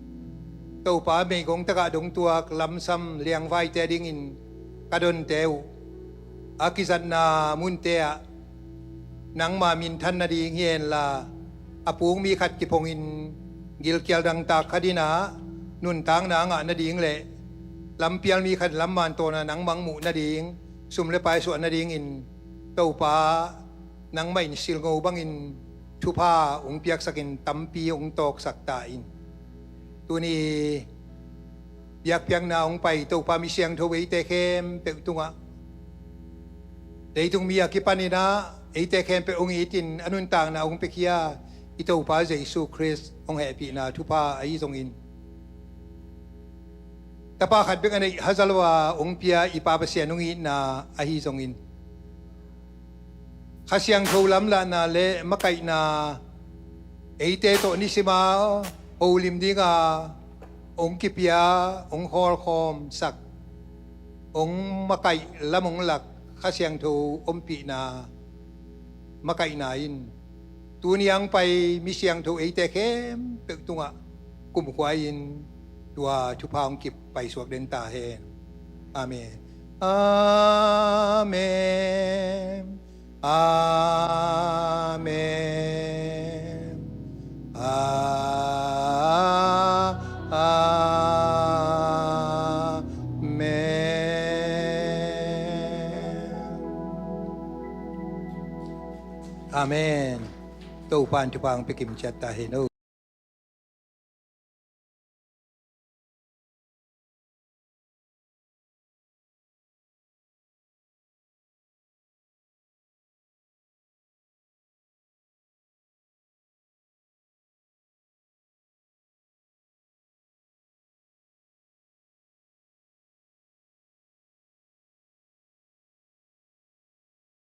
Topa meigong tagah dongtuak lamsam liangvaite dingin ka donte uh a kizatna munte ah nangma minthan nading hi henla, a pung mi khat kiphongin gilkial dangtak khat in ah nuntakna a ngah nading le lampial mi khat lamman tawna nangmang muh nading sum le pai suah nadingin Topa nangmah in silngo bangin thupha hong piaksakin tampi hong tawksak ta in. Tuni biakpiakna hong pai Topa mi siangtho eite khempeuh tungah leitung mi a kipanin ah eite khempeuh hong itin a nuntakna hong piakhia i Topa Jesu Khrist hong hehpihna thupha ahi zongin, tapa khat bek a neih haza lo a hong pia i Pa Pasian hong itna ahi zongin, Kha Siangtho lamlahna le makaihna eite tawh nisima holim dinga hong kipia, hong hawlkhawmsak, hong makaih lam hong lak Kha Siangtho ompihna makaihna in tuni a hong pai mi siangtho eite khempeuh tungah kumkhuai-in tua thupha hong kip paisuak den ta hen. Amen. Amen. Amen. A-, amen. Amen. Topa in thupha hong pia kim ciat ta hen aw.